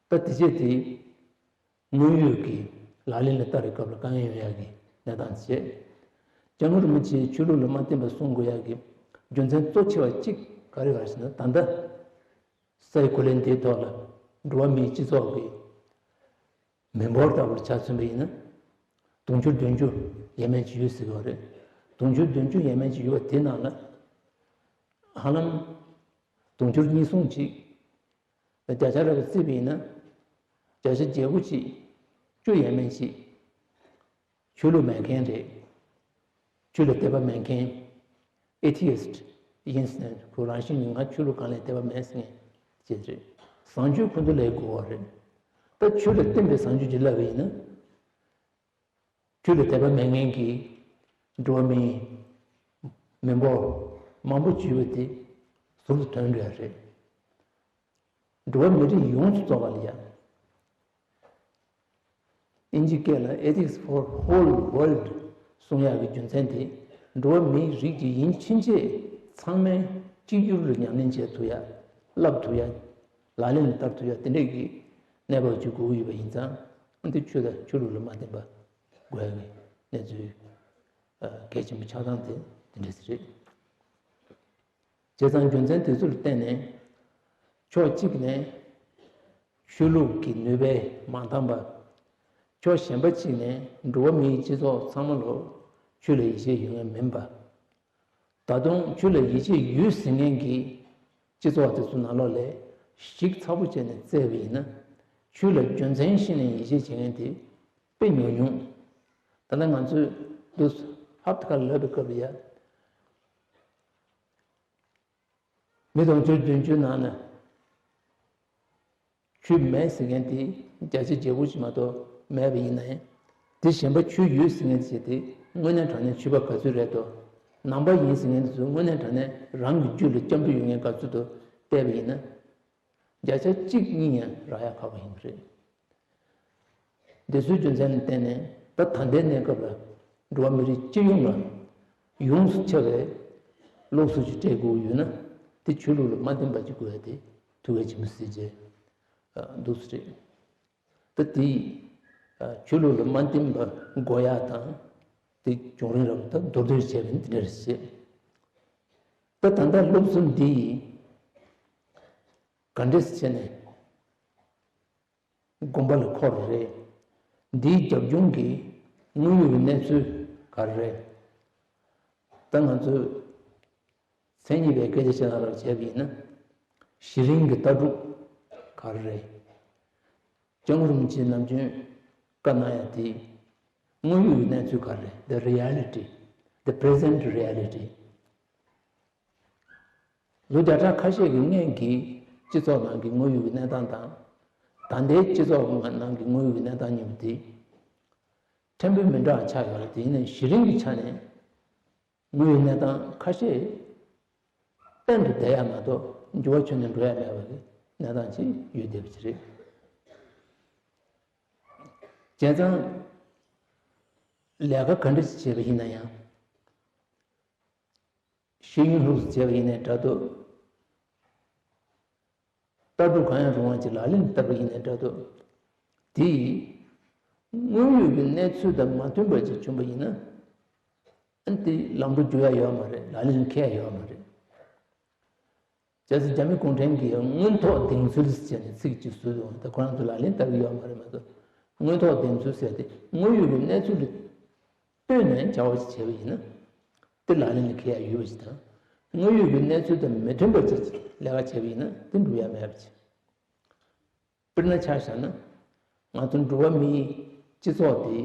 ད་དེ་རྗེས་དེ་དངོས་ཡོད་ཀྱི་ལག་ལེན་ལ་བསྟར་བའི་སྐབས་ལ་དཀའ་ངལ་ཡོང་ཡག་གི་གནས་སྟངས་བྱས། སྐྱབས་མགོན་རིན་པོ་ཆེས་ཆོས་ལུགས་ལ་མ་བརྟེན་པ་གསུང་དགོས་ཡག་གི་རྒྱུ་མཚན་གཙོ་ཆེ་བ་གཅིག་ག་རེ་ཡོད་ཟེར་ན། ད་ལྟ་སའི་གོ་ལའི་འདིའི་ཐོག་ལ་འགྲོ་བ་མིའི་སྤྱི་ཚོགས་ཀྱི་མི་འབོར་ལྟ་བུར་ཆ་མཚོན་པ་ཡིན་ན། དུང་ཕྱུར་བདུན་ཅུ་ཡས་མས་ཅིག་ཡོད་ཟེར་གྱི་ཡོད་རེད། དུང་ཕྱུར་བདུན་ཅུ་ཡས་མས་ཅིག་ཡོད་པ་དེ་ནང་ལ། ཧ་ལམ་དུང་ཕྱུར་གཉིས་གསུམ་ཅིག་བརྒྱ་ཆ་རེ་བ་བརྩིས་པ་ཡིན་ན། བརྒྱ་ཆ་བརྒྱད་དགུ་ཅིག་བཅུ་ཡས་མས་ཅིག་ཆོས་ལུགས་མེད་མཁན་རེད། ཆོས་ལ་དད་པ་མེད་མཁན། ཨེ་ཐི་ཡིསྚ་ཡིན་ཟེར་ནས། ཁོ་རང་བཞིན་གྱིས་ང་ཆོས་ལུགས་གང་ལ་དད་པ་མེད་ཟེར་མཁན་ཅིག་རེད། བཟང་སྤྱོད་ཁོ་ཚོ་ལ་དགོས་པ་རེད། ད་ཆོས་ལ་བརྟེན་པའི་བཟང་སྤྱོད་ཅིག་ལབ་པ་ཡིན་ན། ཆོས་ལ་དད་པ་མེད་མཁན་གྱི་འགྲོ་བ་མིའི་མི་འབོར་མང་པོ་ཅིག་ཡོད་པ་དེ་ཟུར་དུ་ཐོན་འགྲོ་ཡ་རེད། འགྲོ་བ་མི་རིགས་ཡོངས་སུ་རྫོགས་པ་ལ་ཡ། དབྱིན་ཇི་སྐད་ལ་Ethics for Whole World གསུང་ཡག་གི་རྒྱུ་མཚན་དེ། འགྲོ་བ་མིའི་རིགས་ཀྱི་ཡིན་ཕྱིན་ཆད་ཚང་མས་གཅིག་གྱུར་ལ་ཉམས་ལེན་བྱེད་ཐུབ་ཡ། བསླབ་ཐུབ་ཡ། ལག་ལེན་ལ་བསྟར་ཐུབ་ཡ། དེ་འདྲས་ཀྱི་གནས་བབ་ཅིག་དགོས་ཀྱི་ཡོད་པ་ཡིན་ཙང་། འདི་ཆོས་དང་ཆོས་ལུགས་ལ་མ་བརྟེན་པ་དགོས་ཡ་གི་གནས་ཚུལ་གལ་ཆེན་པོ་ཆགས་སྟངས་དེ་དེ་འདྲས་རེད། བྱས་ཙང་རྒྱུ་མཚན་དེ་ཚོ་ལ་བརྟེན་ནས། ཕྱོགས་གཅིག་ནས་ཆོས་ལུགས་ཀྱི་ནུས་པས་མ་འདང་བར། ཕྱོགས་གཞན་པ་གཅིག་ནས་འགྲོ་བ་མིའི་སྤྱི་ཚོགས་ཚང་མ་ལོ་ཆོས་ལ་ཡིད་ཆེས་ཡོད་མཁན་མིན་པ། ད་དུང་ཆོས་ལ་ཡིད་ཆེས་ཡོད་ཟེར་མཁན་གྱི་སྤྱི་ཚོགས་དེ་ཚོ་ནང་ལོགས་ལས་ཞིབ་ཚགས་པོ་བྱས་ནས་བཙལ་བ་ཡིན་ན། ཆོས་ལ་རྒྱུ་མཚན་ཤེས་ནས་ཡིད་ཆེས་བྱེད་མཁན་དེ་དཔེ་ཉུང་ཉུང་། ད་ལྟ་ང་ཚོས་འདུག་ཧབ་ཏེ་ཁ་ལབ་པའི་སྐབས་ལ་ཡ། མི་དུང་ཕྱུར་བདུན་ཅུ་ནང་ན་ཆོས་མེད་ཟེར་མཁན་དེ་བརྒྱ་ཆ་བརྒྱ་དགུ་ཅིག་མ་གཏོགས་མེད་པ་ཡིན་ན་ཡང་། དེ་གཞན་པ་ཆོས་ཡོད་ཟེར་མཁན་དེ་དེ་དངོས་གནས་དྲང་གནས་ཆོས་པ་ག་ཚོད་རེད་དོ། ནང་པ་ཡིན་ཟེར་མཁན་དེ་ཚོ་དངོས་གནས་དྲང་གནས་རང་གི་རྒྱུད་ལ་སྐྱབས་འགྲོ་ཡོད་མཁན་ག་ཚོད་དོ་བལྟས་པ་ཡིན་ན། བརྒྱ་ཆ་གཅིག་གཉིས་ཡང་རག་ཡ་ཁག་པོ་ཡིན་གྱི་རེད། འདི་ཚོའི་རྒྱུ་མཚན་ལ་བརྟེན་ནས་ད་ད་ལྟའི་གནས་སྐབས་ལ་འགྲོ་བ་མི་རིགས་སྤྱི་ཡོངས་ལ་ཡོངས་སུ་ཁྱབ་པའི་སློབ་གསོ་ཅིག་སྤྲད་དགོས་ཡོད་ན། དེ་ཆོས་ལུགས་ལ་མ་བརྟེན་པ་ཅིག་དགོས་ཡ་དེ་ཐུགས་གལ་ཆེན་པོ་གཟིགས་བྱས་འདུག་སེ་རེད། ད་དེ་ཆོས་ལུགས་ལ་མ་བརྟེན་པ་དགོས་ཡ་དང་། དེ་བྱུང་རིམ་རབ་ད་མདོར་བསྡུས་བྱས་པ་ཡིན། དེ་འདྲ་རེད་ཟེར། ད་ད་ལྟ་སློབ་གསོ་འདི་ག་འདྲས་བྱས་ནས་དགོངས་པ་ལ་འཁོར་རེད། འདིའི་རྒྱབ་ལྗོངས་ཀྱི་དངོས་ཡོད་ཀྱི་གནས་ཚུལ་ག་རེ་རེད། ད་ང་ཚོས་མཚན་ཉིད་པའི་སྐད་ཆ་བཤད་ན་རབ་བྱས་པ་ཡིན་ན། གཞི་རིམ་གྱི་ལྟ་གྲུབ་ག་རེ་རེད། སྐྱབས་མགོན་རིན་པོ་ཆེའི་ནམ་རྒྱུན་བཀའ་གནང་ཡ་དེ་དངོས་ཡོད་ཀྱི་གནས་ཚུལ་ག་རེ་རེད། The reality, the present reality. ལོ་བརྒྱ་ཕྲག་ཁ་ཤས་ཀྱི་སྔོན་གྱི་སྤྱི་ཚོགས་ནང་གི་དངོས་ཡོད་ཀྱི་གནས་སྟངས་དང་། ད་ལྟའི་སྤྱི་ཚོགས་ནང་གི་དངོས་ཡོད་ཀྱི་གནས་སྟངས་གཉིས་པོ་དེ་ཕྲན་བུ་མི་འདྲ་བ་ཆགས་ཡོད་རེད། དེ་ཡིན་ནའི་གཞི་རིམ་གྱི་ཆ་ནས་དངོས་ཡོད་གནས་སྟངས་ཁ་ཤས་གཏན་དུ་བསྡད་ཡ་མ་གཏོགས་འགྱུར་བ་ཁྱོན་ནས་འགྲོ་ཡ་མེད་པ་གི་གནས་སྟངས་ཅིག་ཡོད་བསྡད་པ་ཅིག་རེད། བྱས་ཙང་ལས་ཀ་ག་འདྲ་ཞིག་བྱས་པ་ཡིན་ན་ཡང་། ཤེས་ཡོན་ལོགས་སུ་བྱས་པ་ཡིན་ནའི་འདྲ་འདུག་ལྟ་གྲུབ་གང་ཡང་རུང་བ་ཅིག་ལག་ལེན་བསྟར་བ་ཡིན་ནའི་འདྲ་འདུག་དེ་ཡིས་དངོས་ཡོད་ཀྱི་གནས་ཚུལ་དང་མ་མཐུན་པ་ཅིག་བྱུང་བ་ཡིན་ན། ཨ་ནི་དེ་ལམ་འགྲོ་རྒྱུ་ཡ་ཡོད་མ་རེད། ལག་ལེན་འཁེལ་ཡ་ཡོད་མ་རེད། བྱས་ཙང་རྒྱ་མི་གུང་ཁྲན་གྱིས་མངོན་རྟོགས་གདེང་ཚོད་ཟེར་ནས་ཚིག་ཅིག་བཟོས་འདུག་ད་ཁོ་རང་ཚོ་ལག་ལེན་བསྟར་གྱི་ཡོད་མ་རེད་མ་གཏོགས། མངོན་རྟོགས་གདེང་ཚོད་ཟེར་ཏེ་དངོས་ཡོད་ཀྱི་གནས་ཚུལ་ལ་ལྟོས་ནས་བྱ་བ་ཞིག་བྱས་པ་ཡིན་ན། དེ་ལག་ལེན་ལ་འཁེལ་ཡ་ཡོད་པ་ཞིག་དང་། དངོས་ཡོད་ཀྱི་གནས་ཚུལ་དང་མི་མཐུན་པ་ཅིག་ལས་ཀ་བྱས་པ་ཡིན་ན་དེ་འགྲུབ་ཡ་མེད་པ་ཅིག་དཔེར་ན་ཆ་བཞག་ན། ང་ཚོ་འགྲོ་བ་མིའི་སྤྱི་ཚོགས་དེ་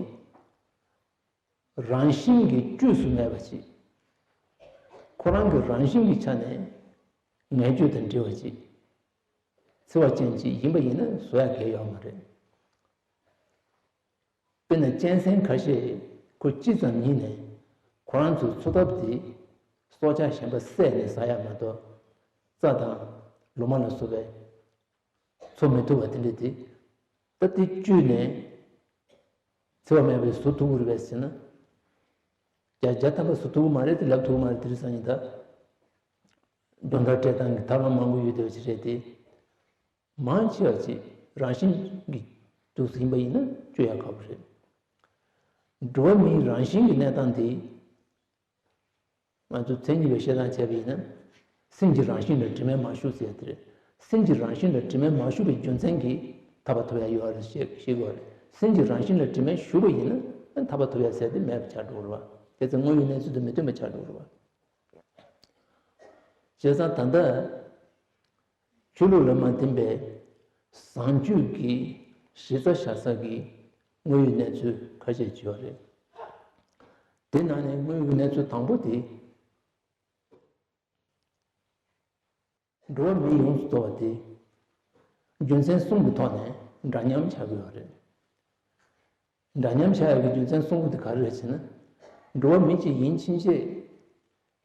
རང་བཞིན་གྱིས་བཅོས་སུ་མེད་པ་ཅིག་ཁོ་རང་གི་རང་བཞིན་གྱི་ཆ་ནས་ངན་སྤྱོད་དང་འབྲེལ་བ་ཅིག་འཚེ་བ་ཅན་ཅིག་ཡིན་པ་ཡིན་ན་བཟོ་ཡ་གལ་ཡོད་མ་རེད། དཔེར་ན་གཅན་གཟན་ཁ་ཤས་ཁོ་ཅི་ཙམ་ཉིད་ནས་ཁོ་རང་ཚོའི་འཚོ་ཐབས་དེ་སྲོག་ཆགས་གཞན་པ་བསད་ནས་ཟ་ཡ་མ་གཏོགས། རྩྭ་དང་ལོ་མ་ལ་སོགས་པའི་འཚོ་མི་ཐུབ་པ་དེ་འདྲ་དེ། ད་དེ་བཅོས་ནས་འཚེ་བ་མེད་པའི་བཟོ་ཐུབ་ཀྱི་རེད་པས་ཟེར་ན། བརྒྱ་ཆ་བརྒྱ་ཐམ་པ་བཟོ་ཐུབ་ཀྱི་མ་རེད་དེ། ལབ་ཐུབ་ཀྱི་མ་རེད། དེ་རིང་སང་ཉིན་ད་སྦྱོང་བརྡར་སྤྲད་སྟངས་ཀྱི་ཐབས་ལམ་མང་པོ་ཡོད་བསྡད་པ་ཞིག་རེད་དེ། མང་ཆེ་བ་ཅིག་རང་བཞིན་གྱི་འདུག་ཟིན་པ་ཡིན་ན་བཅོས་ཡག་ཁག་པོ་རེད། འགྲོ་བ་མིའི་རང་བཞིན་གྱི་གནས་སྟངས་དེ། ང་ཚོ་མཚན་ཉིད་པའི་བཤད་སྟངས་བྱས་པ་ཡིན་ན། སེམས་ཀྱི་རང་བཞིན་ལ་དྲི་མས་མ་ཞུགས་ཟེར་ཡ་དེ་རེད། སེམས་ཀྱི་རང་བཞིན་ལ་དྲི་མས་མ་ཞུགས་པའི་རྒྱུ་མཚན་གྱིས་ཐར་པ་ཐོབ་ཡ་ཡོད་རེད་ཞེས་ཤེས་དགོས་རེད། སེམས་ཀྱི་རང་བཞིན་ལ་དྲི་མས་ཞུགས་པ་ཡིན་ན་ཐར་པ་ཐོབ་ཡ་ཟེར་དེ་མེད་པ་ཆགས་འགྲོ་གི་རེད་པ། དེ་ཚེ་དངོས་ཡོད་གནས་ཚུལ་དང་མི་མཐུན་པ་ཆགས་འགྲོ་གི་རེད་པ། བྱས་ཙང་ད་ལྟ་ཆོས་ལུགས་ལ་མ་བརྟེན་པའི་བཟང་སྤྱོད་ཀྱི་གཞི་རྩ་བཞག་ས་ཀྱི་དངོས་ཡོད་གནས་ཚུལ་ཁ་ཤས་ཅིག་ཡོད་རེད། དེ་ནང་ནས་དངོས་ཡོད་གནས་ཚུལ་དང་པོ་དེ། འགྲོ་བ་མི་ཡོངས་སུ་རྫོགས་པ་དེ། རྒྱུ་མཚན་གསུམ་གྱི་ཐོག་ནས་འདྲ་མཉམ་ཆགས་ཀྱི་ཡོད་རེད། འདྲ་མཉམ་ཆགས་ཡག་གི་རྒྱུ་མཚན་གསུམ་པོ་དེ་ག་རེ་རེད་ཟེར་ན། འགྲོ་བ་མི་གཅིག་ཡིན་ཕྱིན་ཆད་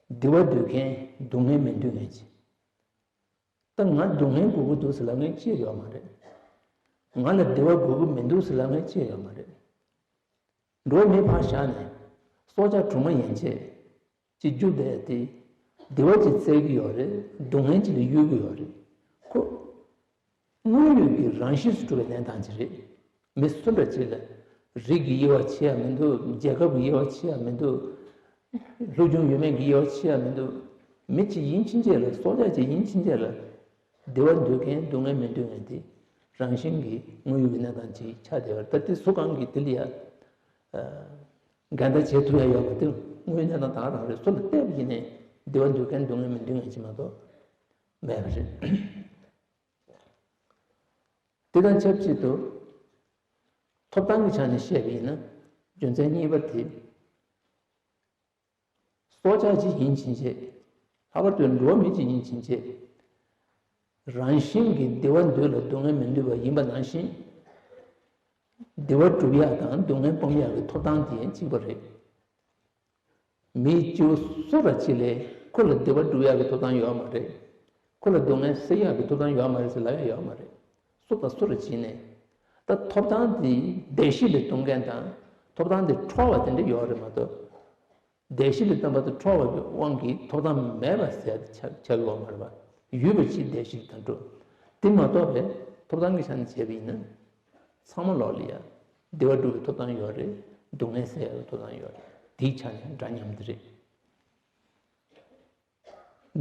བདེ་བ་འདོད་མཁན་སྡུག་བསྔལ་མི་འདོད་མཁན་ཅིག་ད་ང་སྡུག་བསྔལ་དགོས་ཀྱི་འདུག་ཟེར་ལབ་མཁན་གཅིག་ཡོད་མ་རེད། ང་ལ་བདེ་བ་དགོས་ཀྱི་མི་འདུག་ཟེར་ལབ་མཁན་གཅིག་ཡོད་མ་རེད། འགྲོ་བ་མི་ཕར་བཞག་ནས་སྲོག་ཆགས་གྲོག་མ་ཡན་ཆད་ཅིག་རྒྱུག་བསྡད་དེ། བདེ་བ་ཅིག་བཙལ་གྱི་ཡོད་རེད། སྡུག་བསྔལ་ཅིག་ལ་གཡོལ་གྱི་ཡོད་རེད། ཁོ་དངོས་ཡོད་ཀྱི་རང་གཤིས་སུ་གྲུབ་པའི་གནས་སྟངས་ཅིག་རེད། མི་སུ་འདྲ་ཅིག་ལ་རིགས་ཀྱི་དབྱེ་བ་ཕྱེ་ཡ་མི་འདུག་རྒྱལ་ཁབ་ཀྱི་དབྱེ་བ་ཕྱེ་ཡ་མི་འདུག་སློབ་སྦྱོང་ཡོད་མེད་ཀྱི་དབྱེ་བ་ཕྱེ་ཡ་མི་འདུག་མི་གཅིག་ཡིན་ཕྱིན་ཆད་ལ། སྲོག་ཆགས་གཅིག་ཡིན་ཕྱིན་ཆད་ལ། བདེ་བ་འདོད་མཁན་སྡུག་བསྔལ་མི་འདོད་མཁན་དེ། རང་བཞིན་གྱི་དངོས་ཡོད་ཀྱི་གནས་སྟངས་ཅིག་ཆགས་བསྡད་པ་རེད། ད་དེ་སུ་གང་གིས་དེ་ལ་ཡ་འགལ་ཟླ་བྱེད་ཐུབ་ཡ་ཡོད་མ་རེད། དངོས་ཡོད་གནས་སྟངས་ད་ག་རང་རེད། སུ་ལ་བལྟས་པ་ཡིན་ནའི་བདེ་བ་འདོད་མཁན་འདོད་མཁན་མི་འདོད་མཁན་ཅིག་མ་གཏོགས་མེད་པ་རེད། དེ་དང་ཆབས་ཅིག་ཏུ་ཐོབ་ཐང་གི་ཆ་ནས་བཤད་པ་ཡིན་ན། རྒྱུ་མཚན་གཉིས་པ་དེ། སྲོག་ཆགས་ཅིག་ཡིན་ཕྱིན་ཆད། ལྷག་པར་དུ་འགྲོ་བ་མི་ཅིག་ཡིན་ཕྱིན་ཆད། རང་བཞིན་གྱིས་བདེ་བ་འདོད་ལ་སྡུག་བསྔལ་མི་འདོད་པ་ཡིན་པ་ནང་བཞིན། བདེ་བ་སྒྲུབ་ཡག་དང་སྡུག་བསྔལ་སྤོང་ཡག་གི་ཐོབ་ཐང་དེ་གཅིག་པ་རེད། མིའི་སྐྱེ་བོ་སུ་ར་ཅིག་ལ་ཁོ་ལ་བདེ་བ་སྒྲུབ་ཡག་གི་ཐོབ་ཐང་ཡོད་མ་རེད། ཁོ་ལ་སྡུག་བསྔལ་སེལ་ཡག་གི་ཐོབ་ཐང་ཡོད་མ་རེད་ཟེར་ལབ་ཡག་ཡོད་མ་རེད། སུ་དང་སུ་ར་ཅིག་ནས། ད་ཐོབ་ཐང་དེ་བདེ་གཤིས་ལ་གཏོང་མཁན་དང་ཐོབ་ཐང་དེ་ཁྲོ་བ་དེ་འདྲ་ཡོད་རེད་མ་གཏོགས། བདེ་གཤིས་ལ་བརྟེན་པ་དང་ཁྲོ་བ་གི་དབང་གིས་ཐོབ་ཐང་མེད་པ་ཟེར་ཆགས་ཆགས་ཡོད་མ་རེད་པ། ཡོད་པ་ཅིག་བདེ་གཤིས་དང་འགྲོ། དེ་མ་གཏོགས་པའི་ཐོབ་ཐང་གི་ཆ་ནས་བྱས་པ་ཡིན་ན། ཚང་མ་ལོག་ལ་ཡ། བདེ་བ་སྒྲུབ་པའི་ཐོབ་ཐང་ཡོད་རེད། སྡུག་བསྔལ་སེལ་ཡག་གི་ཐོབ་ཐང་ཡོད་རེད། དེའི་ཆ་ནས་འདྲ་མཉམ་དེ་རེད།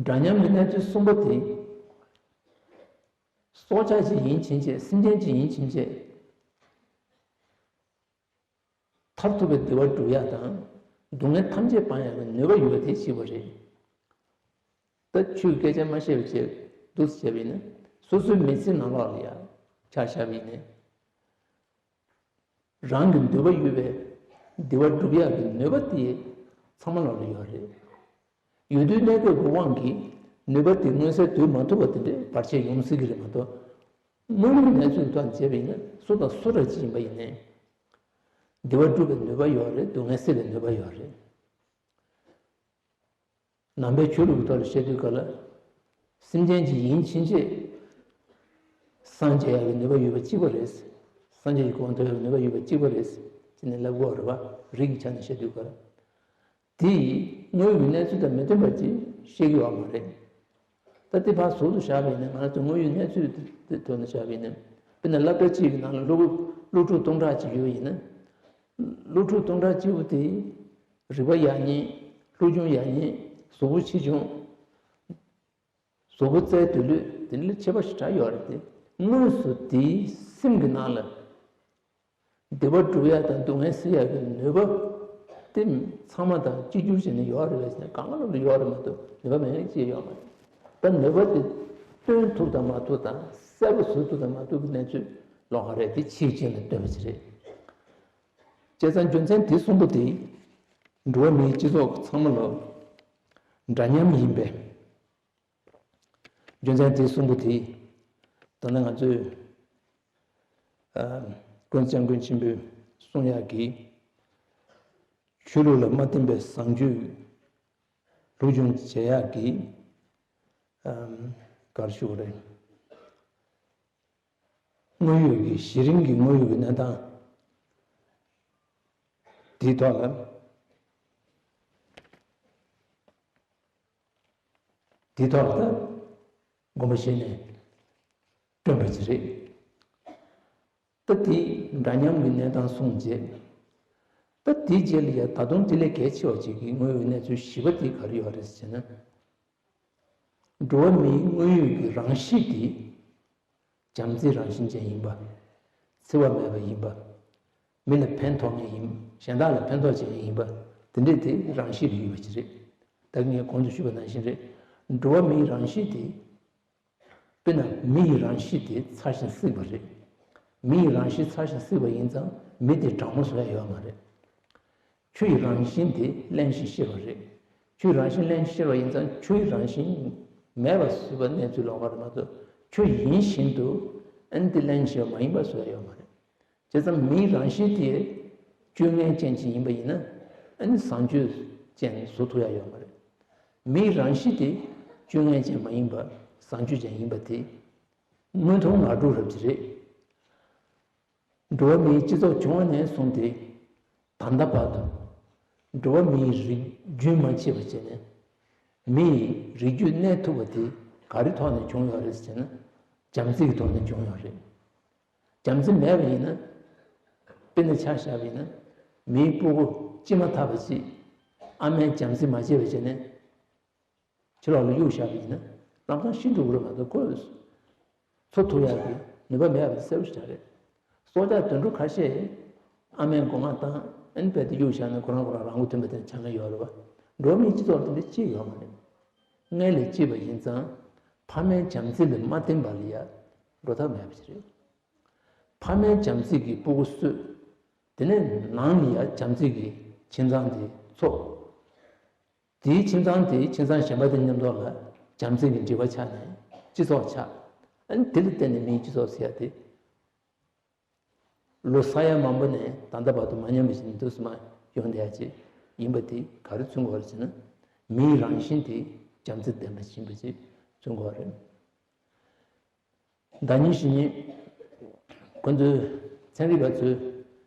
འདྲ་མཉམ་གྱི་གནས་ཚུལ་གསུམ་པ་དེ། སྲོག་ཆགས་ཅིག་ཡིན་ཕྱིན་ཆད། སེམས་ཅན་ཅིག་ཡིན་ཕྱིན་ཆད། མཐར་ཐུག་པའི་བདེ་བ་སྒྲུབ་ཡག་དང་སྡུག་བསྔལ་ཐམས་ཅད་སྤང་ཡག་གི་ནུས་པ་ཡོད་པ་དེ་གཅིག་པ་རེད། ད་ཆོས་སྐད་ཆ་མ་བཤད་པ་བྱས་འདུག་སེ་བྱས་པ་ཡིན་ན། སོ་སོའི་མི་ཚེ་ནང་ལོགས་ལ་ཡ་ཆ་བཞག་པ་ཡིན་ན། རང་གི་འདོད་པ་ཡོད་པའི་བདེ་བ་སྒྲུབ་ཡག་གི་ནུས་པ་དེ་ཚང་མ་ལོགས་ལ་ཡོད་རེད། ཡོད་དུས་གནས་སྐབས་ཀྱི་དབང་གིས་ནུས་པ་དེ་མངོན་གསལ་དོད་མ་ཐུབ་པ་དེ་འདྲའི་བར་ཆད་ཡོང་སྲིད་ཀྱི་རེད་མ་གཏོགས། དངོས་ཡོད་གནས་ཚུལ་ཐོག་ནས་བྱས་པ་ཡིན་ན། སུ་དང་སུ་ར་ཅིག་ཡིན་པ་ཡིན་ནའི། བདེ་བ་སྒྲུབ་པའི་ནུས་པ་ཡོད་རེད། སྡུག་བསྔལ་སེལ་བའི་ནུས་པ་ཡོད་རེད། ནང་པའི་ཆོས་ལུགས་ཀྱི་ཐོག་ལ་བཤད་དུས་སྐབས་ལ། སེམས་ཅན་ཅིག་ཡིན་ཕྱིན་ཆད། སངས་རྒྱས་ཡག་གི་ནུས་པ་ཡོད་པ་གཅིག་པ་རེད། སངས་རྒྱས་ཀྱི་གོ་འཕང་ཐོབ་ཡག་གི་ནུས་པ་ཡོད་པ་གཅིག་པ་རེད་ཅེས་ནས་ལབ་དགོས་རེད་པ། རིགས་ཀྱི་ཆ་ནས་བཤད་དུས་སྐབས་ལ། དེ་ཡིས་དངོས་ཡོད་ཀྱི་གནས་ཚུལ་དང་མི་མཐུན་པ་ཅིག་བཤད་ཀྱི་ཡོད་མ་རེད། ད་དེ་ཕར་ཟུར་དུ་བཞག་པ་ཡིན་ན། ང་ཚོ་དངོས་ཡོད་གནས་ཚུལ་དེ་ཐོག་ནས་བཞག་པ་ཡིན་ན། དཔེར་ན་སློབ་གྲྭ་གཅིག་གི་ནང་ལ་སློབ་སློབ་ཕྲུག་སྟོང་ཕྲག་ཅིག་ཡོད་ཡིན་ན། སློབ་ཕྲུག་སྟོང་ཕྲག་གཅིག་པོ་དེ། རིག་པ་ཡག་ཉེས། སློབ་སྦྱོང་ཡག་ཉེས། གཟུགས་པོ་ཆེ་ཆུང་། གཟུགས་པོ་རྩལ་འདོད་བློས་དེ་འདྲ་ཁྱད་པར་ཞེ་དྲག་ཡོད་རེད་དེ། དངོས་སུ་དེའི་སེམས་ཀྱི་ནང་ལ་བདེ་བ་སྒྲུབ་ཡག་དང་སྡུག་བསྔལ་སེལ་ཡག་གི་ནུས་པ་དེ་ཚང་མ་དང་གཅིག་གྱུར་བྱས་ནས་ཡོད་རེད་པས་ཟེར་ན། གང་ག་ལ་ཡོད་རེད་མ་གཏོགས་ནུས་པ་མེད་མཁན་ཅིག་ཡོད་མ་རེད། ད་ནུས་པ་དེ་སྟོན་ཐུབ་དང་མ་ཐུབ་དང་། གསལ་པོ་བཟོ་ཐུབ་དང་མ་ཐུབ་ཀྱི་གནས་ཚུལ་ལོགས་ཀ་རེད། དེ་ཕྱིའི་རྐྱེན་ལ་ལྟོས་པ་ཅིག་རེད། བྱས་ཙང་རྒྱུ་མཚན་དེ་གསུམ་པོ་དེ་འགྲོ་བ་མིའི་སྤྱི་ཚོགས་ཚང་མ་ལ་འདྲ་མཉམ་ཡིན་པས། རྒྱུ་མཚན་དེ་གསུམ་པོ་དེ་ད་ལྟ་ང་ཚོས་ཨ་ཀུན་བཟང་སྐྱབས་མགོན་ཆེན་པོས་གསུང་ཡག་གི། ཆོས་ལུགས་ལ་མ་བརྟེན་པའི་བཟང་སྤྱོད་སློབ་སྦྱོང་བྱེད་ཡག་གི། ཨམ། ག་རེ་ཞུ་དགོས་རེད། དངོས་ཡོད་ཀྱི། གཞི་རིམ་གྱི་དངོས་ཡོད་ཀྱི་གནས་སྟངས་དེའི་ཐོག་ལ། དེའི་ཐོག་ལ་ད་དགོངས་པ་བཞེས་ནས་བསྐྲུན་པ་ཅིག་རེད། ད་དེ་འདྲ་མཉམ་གྱི་གནས་སྟངས་གསུངས་རྗེས། ད་དེའི་རྗེས་ལ་ཡ་ད་དུང་དེ་ལས་གལ་ཆེ་བ་ཅིག་གི་དངོས་ཡོད་གནས་ཚུལ་བཞི་པ་དེ་ག་རེ་ཡོད་རེད་ཟེར་ན། འགྲོ་བ་མིའི་དངོས་ཡོད་ཀྱི་རང་གཤིས་དེ་བྱམས་བརྩེའི་རང་བཞིན་ཅན་ཡིན་པ། འཚེ་བ་མེད་པ་ཡིན་པ། མི་ལ་ཕན་ཐོགས་མཁན་ཡིན། གཞན་དག་ལ་ཕན་ཐོགས་བྱེད་མཁན་ཡིན་པ། དེ་འདྲས་དེ་རང་གཤིས་ལ་ཡོད་པ་ཅིག་རེད། ད་གིན་ངས་གོང་དུ་ཞུས་པ་ནང་བཞིན་རེད། འགྲོ་བ་མིའི་རང་གཤིས་དེ། དཔེར་ན་མི་ཡི་རང་གཤིས་དེ་ཚ་ཞིང་བསྲེགས་པ་རེད། མི་ཡི་རང་གཤིས་ཚ་ཞིང་བསྲེགས་པ་ཡིན་ཙང་མི་དེ་དྲང་མོ་བཟོ་ཡ་ཡོད་མ་རེད། ཆུ་ཡི་རང་བཞིན་དེ་བརླན་ཞིང་གཤེར་བ་རེད། ཆུ་ཡི་རང་བཞིན་བརླན་ཞིང་གཤེར་བ་ཡིན་ཙང་ཆུ་ཡི་རང་བཞིན་མེད་པ་བཟོས་པ་གནས་ཚུལ་ལོགས་ཀ་རེད་མ་གཏོགས། ཆུ་ཡིན་བཞིན་དུ་ཨ་ནི་དེ་བརླན་ཞིང་གཤེར་བ་མ་ཡིན་པ་བཟོ་ཡ་ཡོད་མ་རེད། བྱས་ཙང་མིའི་རང་གཤིས་དེ་སྤྱོད་ངན་ཅན་ཅིག་ཡིན་པ་ཡིན་ན། ཨ་ནི་བཟང་སྤྱོད་ཅན་བཟོ་ཐུབ་ཡ་ཡོད་མ་རེད། མིའི་རང་གཤིས་དེ་སྤྱོད་ངན་ཅན་མ་ཡིན་པ་བཟང་སྤྱོད་ཅན་ཡིན་པ་དེ་དངོས་མཐོང་ངར་སྒྲུབ་རབ་ཅིག་རེད། འགྲོ་བ་མིའི་སྤྱི་ཚོགས་བྱུང་བ་ནས་བཟུང་སྟེ་ད་ལྟ་བར་དུ། འགྲོ་བ་མིའི་རིགས་རྒྱུན་མ་ཆད་པ་བྱས་ནས། མི་ཡི་རིགས་རྒྱུད་གནས་ཐུབ་པ་དེ་ག་རེ་ཐོག་ནས་བྱུང་ཡོད་རེད་ཟེར་ན། བྱམས་བརྩེ་གི་ཐོག་ནས་བྱུང་ཡོད་རེད། བྱམས་བརྩེ་མེད་པ་ཡིན་ན། དཔེར་ན་ཆ་བཞག་པ་ཡིན་ན། མིའི་སྤུ་གུ་ལྕི་མ་ཐག་པ་ཅིག་ཨ་མས་བྱམས་བརྩེ་མ་བྱས་པ་བྱས་ནས་ཕྱི་ལོགས་ལ་གཡུགས་བཞག་པ་ཡིན་ན་ལམ་སང་ཤི་འགྲོ་གི་རེད་མ་གཏོགས། ཁོས་འཚོ་ཐུབ་ཡག་གི་ ནུས་པ་མེད་པ་དེ་གསལ་པོ་ཞིག་རེད། སྲོག་ཆགས་དུད་འགྲོ་ཁ་ཤས་ཨ་མའི་མགོ་རྔ་བཏང་ཨ་ནི་རྦད་དེ་གཡུག་བཞག་ན་ཁོ་རང་ཁོ་རང་རང་མགོ་ཐོན་པ་དེ་ཆགས་མཁན་ཡོད་རེད་བ། འགྲོ་བ་མིའི་སྤྱི་ཚོགས་ལ་དེ་འདྲ་ཅི་ཡོད་མ་རེད། སྔར་ལས་སྐྱིད་པ་ཡིན་ཙང་ཕ་མའི་བྱམས་བརྩེ་ལ་མ་བརྟེན་པ་ལ་ཡ་འགྲོ་ཐབས་མེད་པ་ཞིག་རེད། ཕ་མའི་བྱམས་བརྩེ་གིས་སྤུ་གུ་གསོས། དེ་ནས་ནང་ལ་ཡ་བྱམས་བརྩེ་གི་ཁྱིམ་ཚང་དེ་ཚོགས། དེའི་ཁྱིམ་ཚང་དེའི་ཁྱིམ་ཚང་གཞན་པ་དེ་མཉམ་དུ་ལ་བྱམས་བརྩེ་གི་འབྲེལ་བ་ཆགས་ནས་སྤྱི་ཚོགས་ཆགས། ཨ་ནི་དེ་ལ་བརྟེན་ནས་མིའི་སྤྱི་ཚོགས་ཟེར་ཡ་དེ་ལོ་ས་ཡ་མང་པོ་ནས་ད་ལྟ་བར་དུ་མ་ཉམས་པ་ཞིག་འདུག་སེ་མར་ཡོང་བསྡད་ཡ་ཅིག་ཡིན་པ་དེ་ག་རེ་མཚོན་གྱི་ཡོད་རེད་ཟེར་ན། མིའི་རང་བཞིན་དེ་བྱམས་བརྩེ་ལྡན་པ་ཞིག་ཡིན་པ་ཅིག་མཚོན་གྱི་ཡོད་རེད། ཟླ་ཉིན་བཞི་ཉིན། ཁོ་ཚོའི་ཚན་རིག་པ་ཚོས་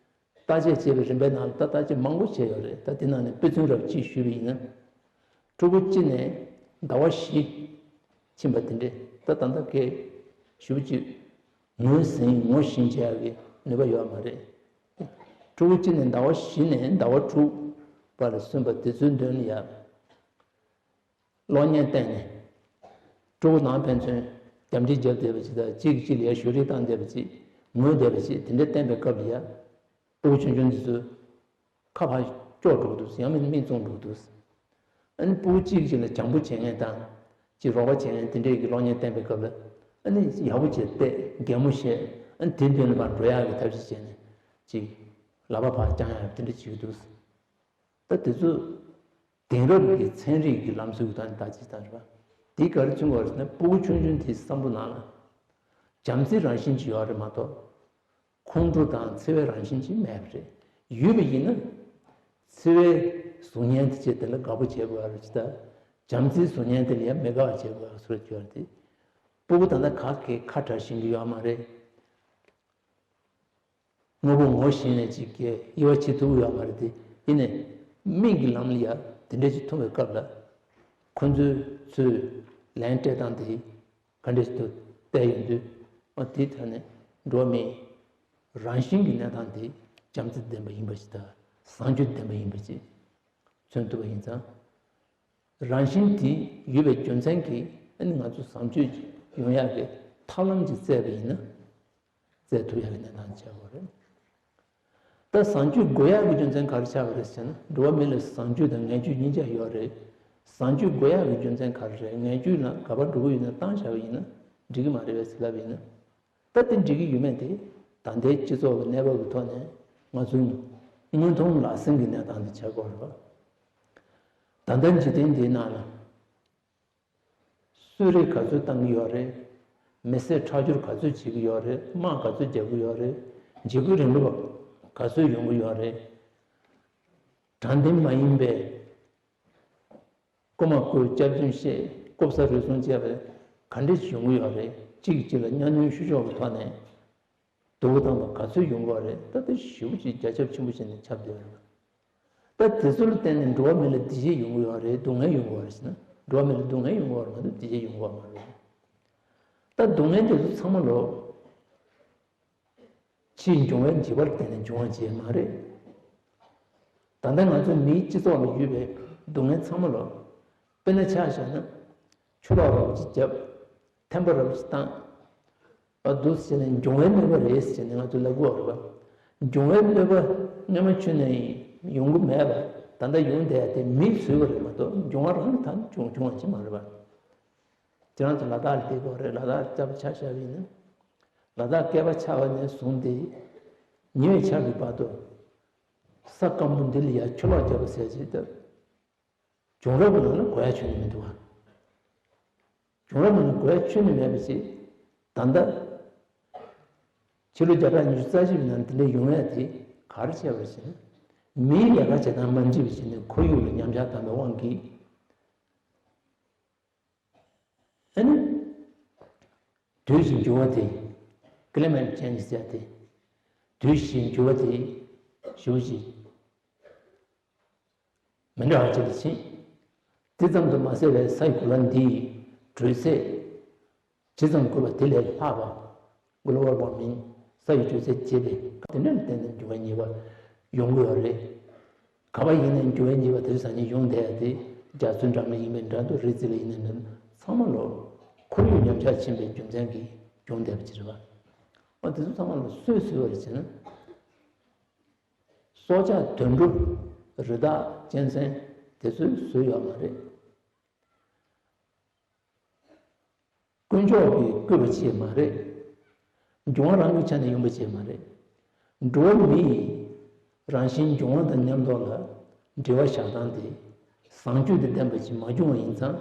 བརྟག་དཔྱད་བྱས་པའི་རིམ་པའི་ནང་ལ་ད་བརྟག་དཔྱད་མང་པོ་བྱས་ཡོད་རེད། ད་དེ་ནང་ནས་དཔེ་མཚོན་རབ་གཅིག་ཞུས་པ་ཡིན་ན། ཕྲུ་གུ་གཅིག་ནས་ཟླ་བ་བཞི་ཕྱིན་པ་དེ་འདྲས་ད་ད་ལྟ་གས་ཞུ་གཅིག་ངོས་ཟིན་ངོ་ཤེས་བྱ་ཡག་གི་ནུས་པ་ཡོད་མ་རེད། ཕྲུ་གུ་གཅིག་ནས་ཟླ་བ་བཞི་ནས་ཟླ་བ་དྲུག་བར་ལ་སོན་པ་དེ་ཚོའི་མདུན་ལ་ཡ། གློག་བརྙན་བསྟན་ནས། ཕྲུ་གུ་ནང་ཕན་ཚུན་རྒྱབ་འདྲེ་བརྒྱབ་བསྡད་པ་ཅིག་དང་གཅིག་གིས་གཅིག་ལ་ཡ་ཞུ་རེས་བཏང་བསྡད་པ་ཅིག་ངུས་བསྡད་པ་ཅིག་དེ་འདྲ་བསྟན་པའི་སྐབས་ལ་ཡ། ཕྲུ་གུ་ཆུང་ཆུང་འདི་ཚོས་ཁ་ཕར་ཀྱོག་འགྲོ་གི་འདུག་ཡང་མིན་མིག་བཙུམ་འགྲོ་གི་འདུག་ཨ་ནི་ཕྲུ་གུ་གཅིག་གིས་གཅིག་ལ་བྱམས་པོ་བྱེད་མཁན་དང་གཅིག་རོགས་པ་བྱེད་མཁན་དེ་འདྲས་ཀྱི་གློག་བརྙན་བསྟན་པའི་སྐབས་ལ་ཨ་ནི་ཡག་པོ་བྱས་བལྟས་གད་མོ་བཤད་ཨ་ནི་དེ་མདུན་ལ་ཕར་འགྲོ་ཡག་གི་ཐབས་ཤེས་བྱས་ནས་གཅིག་ལག་པ་ཕར་བརྐྱང་ཡག་དེ་འདྲ་བྱེད་ཀྱི་འདུག་ད་དེ་ཚོ། དེང་རབས་ཀྱི་ཚན་རིག་གི་ལམ་སྲོལ་གྱི་ཐོག་ནས་ད་ཅི་ལྟར་རེད་པ། དེ་ག་རེ་མཚོན་གྱི་ཡོད་རེད་ཟེར་ན་ཕྲུ་གུ་ཆུང་ཆུང་དེའི་བསམ་བློ་ནང་ལ་བྱམས་བརྩེའི་རང་བཞིན་ཅིག་ཡོད་རེད་མ་གཏོགས། ཁོང་ཁྲོ་དང་འཚེ་བའི་རང་བཞིན་ཅིག་མེད་པ་རེད། ཡོད་པ་ཡིན་ན། འཚེ་བའི་གཟུགས་བརྙན་དེ་བྱས་དེ་ལ་དགའ་པོ་བྱེད་དགོས་རེད་ཅི་ལྟར། བྱམས་བརྩེའི་གཟུགས་བརྙན་དེ་ལ་ཡང་མི་དགའ་བ་བྱེད་དགོས་བཟོ་འདྲ་ཅིག་ཡོད་རེད་དེ། ཕྲུ་གུ་ད་ལྟ་ག་གེ་ཁ་གྲག་ཤེས་ཀྱི་ཡོད་མ་རེད། དངོས་པོ་ངོ་ཤེས་ནས་ཅིག་གིས་དབྱེ་བ་ཕྱེ་ཐུབ་ཀྱི་ཡོད་མ་རེད་དེ། ཡིན་ནའི་མིག་གི་ལམ་ལ་ཡ་དེ་འདྲ་ཅིག་མཐོང་བའི་སྐབས་ལ་ཁོ་ཚོས་ཚུར་ལན་སྤྲད་སྟངས་དེ་ག་འདྲ་ཞིག་ཏུ་བལྟས་ཡོང་དུས། ཨ་དེའི་ཐད་ནས་འགྲོ་བ་མིའི་རང་བཞིན་གྱི་གནས་སྟངས་དེ་བྱམས་བརྩེ་ལྡན་པ་ཡིན་པ་ཞིག་དང་བཟང་སྤྱོད་ལྡན་པ་ཡིན་པ་ཅིག་མཚོན་ཐུབ་པ་ཡིན་ཙང་། རང་བཞིན་དེ་ཡོད་པའི་རྒྱུ་མཚན་གྱིས་ཨ་ནི་ང་ཚོ་བཟང་སྤྱོད་ཡོང་ཡག་གི་ཐབས་ལམ་ཅིག་བཙལ་བ་ཡིན་ན། བཙལ་ཐུབ་ཡག་གི་གནས་སྟངས་ཆགས་ཡོད་རེད། ད་བཟང་སྤྱོད་དགོས་ཡག་གི་རྒྱུ་མཚན་ག་རེ་ཆགས་པ་རེད་ཟེར་ན། འགྲོ་བ་མི་ལ་བཟང་སྤྱོད་དང་ངན་སྤྱོད་གཉིས་ཆ་ཡོད་རེད། བཟང་སྤྱོད་དགོས་ཡག་གི་རྒྱུ་མཚན་ག་རེ་རེད། ངན་སྤྱོད་ལ་ག་པར་འགྲོ་གི་ཡོད་ན་བཏང་བཞག་པ་ཡིན་ན་འགྲིག་གི་མ་རེད་པས་ཟེར་ལབ་ཡིན་ན། ད་དེ་འགྲིག་གི་ཡོད་མེད་དེ་ད་ལྟའི་སྤྱི་ཚོགས་ཀྱི་གནས་བབ་ཀྱི་ཐོག་ནས་ང་ཚོའི་མངོན་མཐོང་ལག་ཟིན་གྱི་གནས་སྟངས་དེ་ཆགས་ཀྱི་ཡོད་རེད་པ། ད་ལྟ་འཇིག་རྟེན་འདིའི་ནང་ལ། གསོད་རེས་ག་ཚོད་བཏང་གི་ཡོད་རེད། མི་བསད་ཁྲག་སྦྱོར་ག་ཚོད་བྱེད་ཀྱི་ཡོད་རེད། དམག་ག་ཚོད་རྒྱག་གི་ཡོད་རེད། འཇིགས་སྐུལ་རིང་ལུགས་པ་ག་ཚོད་ཡོང་གི་ཡོད་རེད། དྲང་བདེན་མ་ཡིན་པའི་རྐུ་མ་རྐུ་སྐྱག་རྫུན་བཤད་རྐུབ་ཟ་རུལ་སུངས་བྱས་པ་ག་འདྲས་ཡོང་གི་ཡོད་རེད། གཅིག་གིས་གཅིག་ལ་གཉའ་གནོན་བཤུ་གཞོག་གི་ཐོག་ནས། སྡུག་པོ་བཏང་བ་ག་ཚོད་ཡོང་གི་ཡོད་རེད། ད་ལྟ་ཞེ་པོ་ཅིག་རྒྱ་ཁྱབ་ཆེན་པོ་བྱས་ནས་ཁྱབ་བསྡད་ཡོད་རེད། ད་དེ་ཚོ་ལ་བརྟེན་ནས་འགྲོ་བ་མི་ལ་བདེ་སྐྱིད་ཡོང་གི་ཡོད་རེད། སྡུག་བསྔལ་ཡོང་གི་ཡོད་རེད་ཟེར་ན། འགྲོ་བ་མི་ལ་སྡུག་བསྔལ་ཡོང་གི་ཡོད་རེད་མ་གཏོགས་བདེ་སྐྱིད་ཡོང་གི་ཡོད་མ་རེད། ད་སྡུག་བསྔལ་དེ་ཚོ་ཚང་མ་ལོ། ཕྱིའི་འབྱུང་བའི་འཇིགས་པར་བརྟེན་ནས་འབྱུང་བ་ཅིག་མ་རེད། ད་ལྟ་ང་ཚོ་མིའི་སྤྱི་ཚོགས་ལ་ཡོད་པའི་སྡུག་བསྔལ་ཚང་མ་ལོ། དཔེར་ན་ཆ་བཞག་ན། ཆུ་ལོག་རོགས་ཅིག་བརྒྱབ། ཐན་པ་རོགས་ཅིག་བཏང་། ཨ་འདུག་ཟེར་ནས་འབྱུང་བའི་གནོད་པ་རེད་ཟེར་ནས་ང་ཚོ་ལབ་དགོས་རེད་པ། འབྱུང་བའི་གནོད་པ་སྔ་མ་ཆུ་ནས་ཡོང་གི་མེད་པ། ད་ལྟ་ཡོང་བསྡད་ཡ་དེ་མིས་བཟོས་པ་རེད་མ་གཏོགས་འབྱུང་བ་རང་གི་ཐོག་ནས་བྱུང་བྱུང་བ་ཅིག་མ་རེད་པ། ཁྱེད་རང་ཚོ་ལ་དྭགས་ལ་བསྡད་ཀྱི་ཡོད་རེད། ལ་དྭགས་ལ་ཆ་བཞག་པ་ཡིན་ན། ལ་དྭགས་བསྐལ་པ་ཆགས་པ་ནས་བཟུང་སྟེ། ཉེ་བའི་ཆར་གྱི་བར་དུ། ས་སྐམ་པོ་འདི་ལ་ཡ་ཆུ་ལོག་བརྒྱབ་པ་ཟེར་ཅིག་ལྟ། བྱུང་རབས་ཀྱི་ནང་ལ་གོ་ཡ་ཆོད་ནི་མི་འདུག་བ། བྱུང་རབས་ནང་ལ་གོ་ཡ་ཆོད་ནི་མེད་པ་ཞིག་ད་ལྟ་ཕྱི་ལོ་བརྒྱ་ཕྲག་ཉི་ཤུ་རྩ་གཅིག་པའི་ནང་དེ་འདྲ་ཡོང་ཡ་དེ་ག་རེ་བྱས་པ་ཞེ་ན། མིའི་ལས་ཀ་བྱེད་སྟངས་མ་འགྲིག་པ་ཞིག་ནས་ཁོར་ཡུག་ལ་ཉམས་ཆག་བཏང་བའི་དབང་གིས། ཨ་ནི། དུས་ཀྱི་འགྱུར་བ་དེ། Climate change ཟེར་ཏེ། དུས་ཀྱི་འགྱུར་བ་དེ། ཞེ་པོ་ཅིག་མི་འདྲ་བ་ཅིག་ལ་ཕྱིན། དེ་ཙམ་དུ་མ་ཟད་པའི་ས་ཡི་གོ་ལ་འདིའི་དྲོད་ཚད། ཇི་ཙམ་བསྐུལ་བ་དེ་ལས་ལྷག་པ། Global warming ས་ཡི་དྲོད་ཚད་ཇེ་བས་དེ་འདྲ་ལ་བརྟེན་ནས་འབྱུང་བའི་ཉེས་པ་ཡོང་གི་ཡོད་རེད། ག་པར་ཡིན་ནའི་འབྱུང་བའི་ཉེས་པ་དེ་རིང་སང་ཉིན་ཡོང་བསྡད་ཡ་དེ་རྒྱ་མཚོའི་འགྲམ་ལ་ཡིན་པའི་འདྲ་འདུག་རི་རྩེ་ལ་ཡིན་ནའི་འདྲ་འདུག་ཚང་མ་ལོ། ཁོར་ཡུག་ཉམས་ཆག་ཕྱིན་པའི་རྒྱུ་མཚན་གྱིས་བྱུང་བསྡད་པ་ཅིག་རེད་བ། ཨ་དེ་ཚོ་ཚང་མ་ལ་སུས་བཟོས་པ་རེད་ཟེར་ན། སྲོག་ཆགས་དུད་འགྲོ། རི་དྭགས་གཅན་གཟན་དེ་ཚོས་བཟོས་ཡོད་མ་རེད། དཀོན་མཆོག་གིས་བཀོད་པ་ཅིག་མ་རེད། འབྱུང་བ་རང་གི་ཆ་ནས་ཡོང་པ་ཅིག་མ་རེད། འགྲོ་བ་མི་ཡི་རང་བཞིན་འབྱུང་བ་དང་མཉམ་དུ་ལ་འབྲེལ་བ་བཞག་སྟངས་དེ་བཟང་སྤྱོད་དང་ལྡན་པ་ཅིག་མ་བྱུང་བ་ཡིན་ཙང་།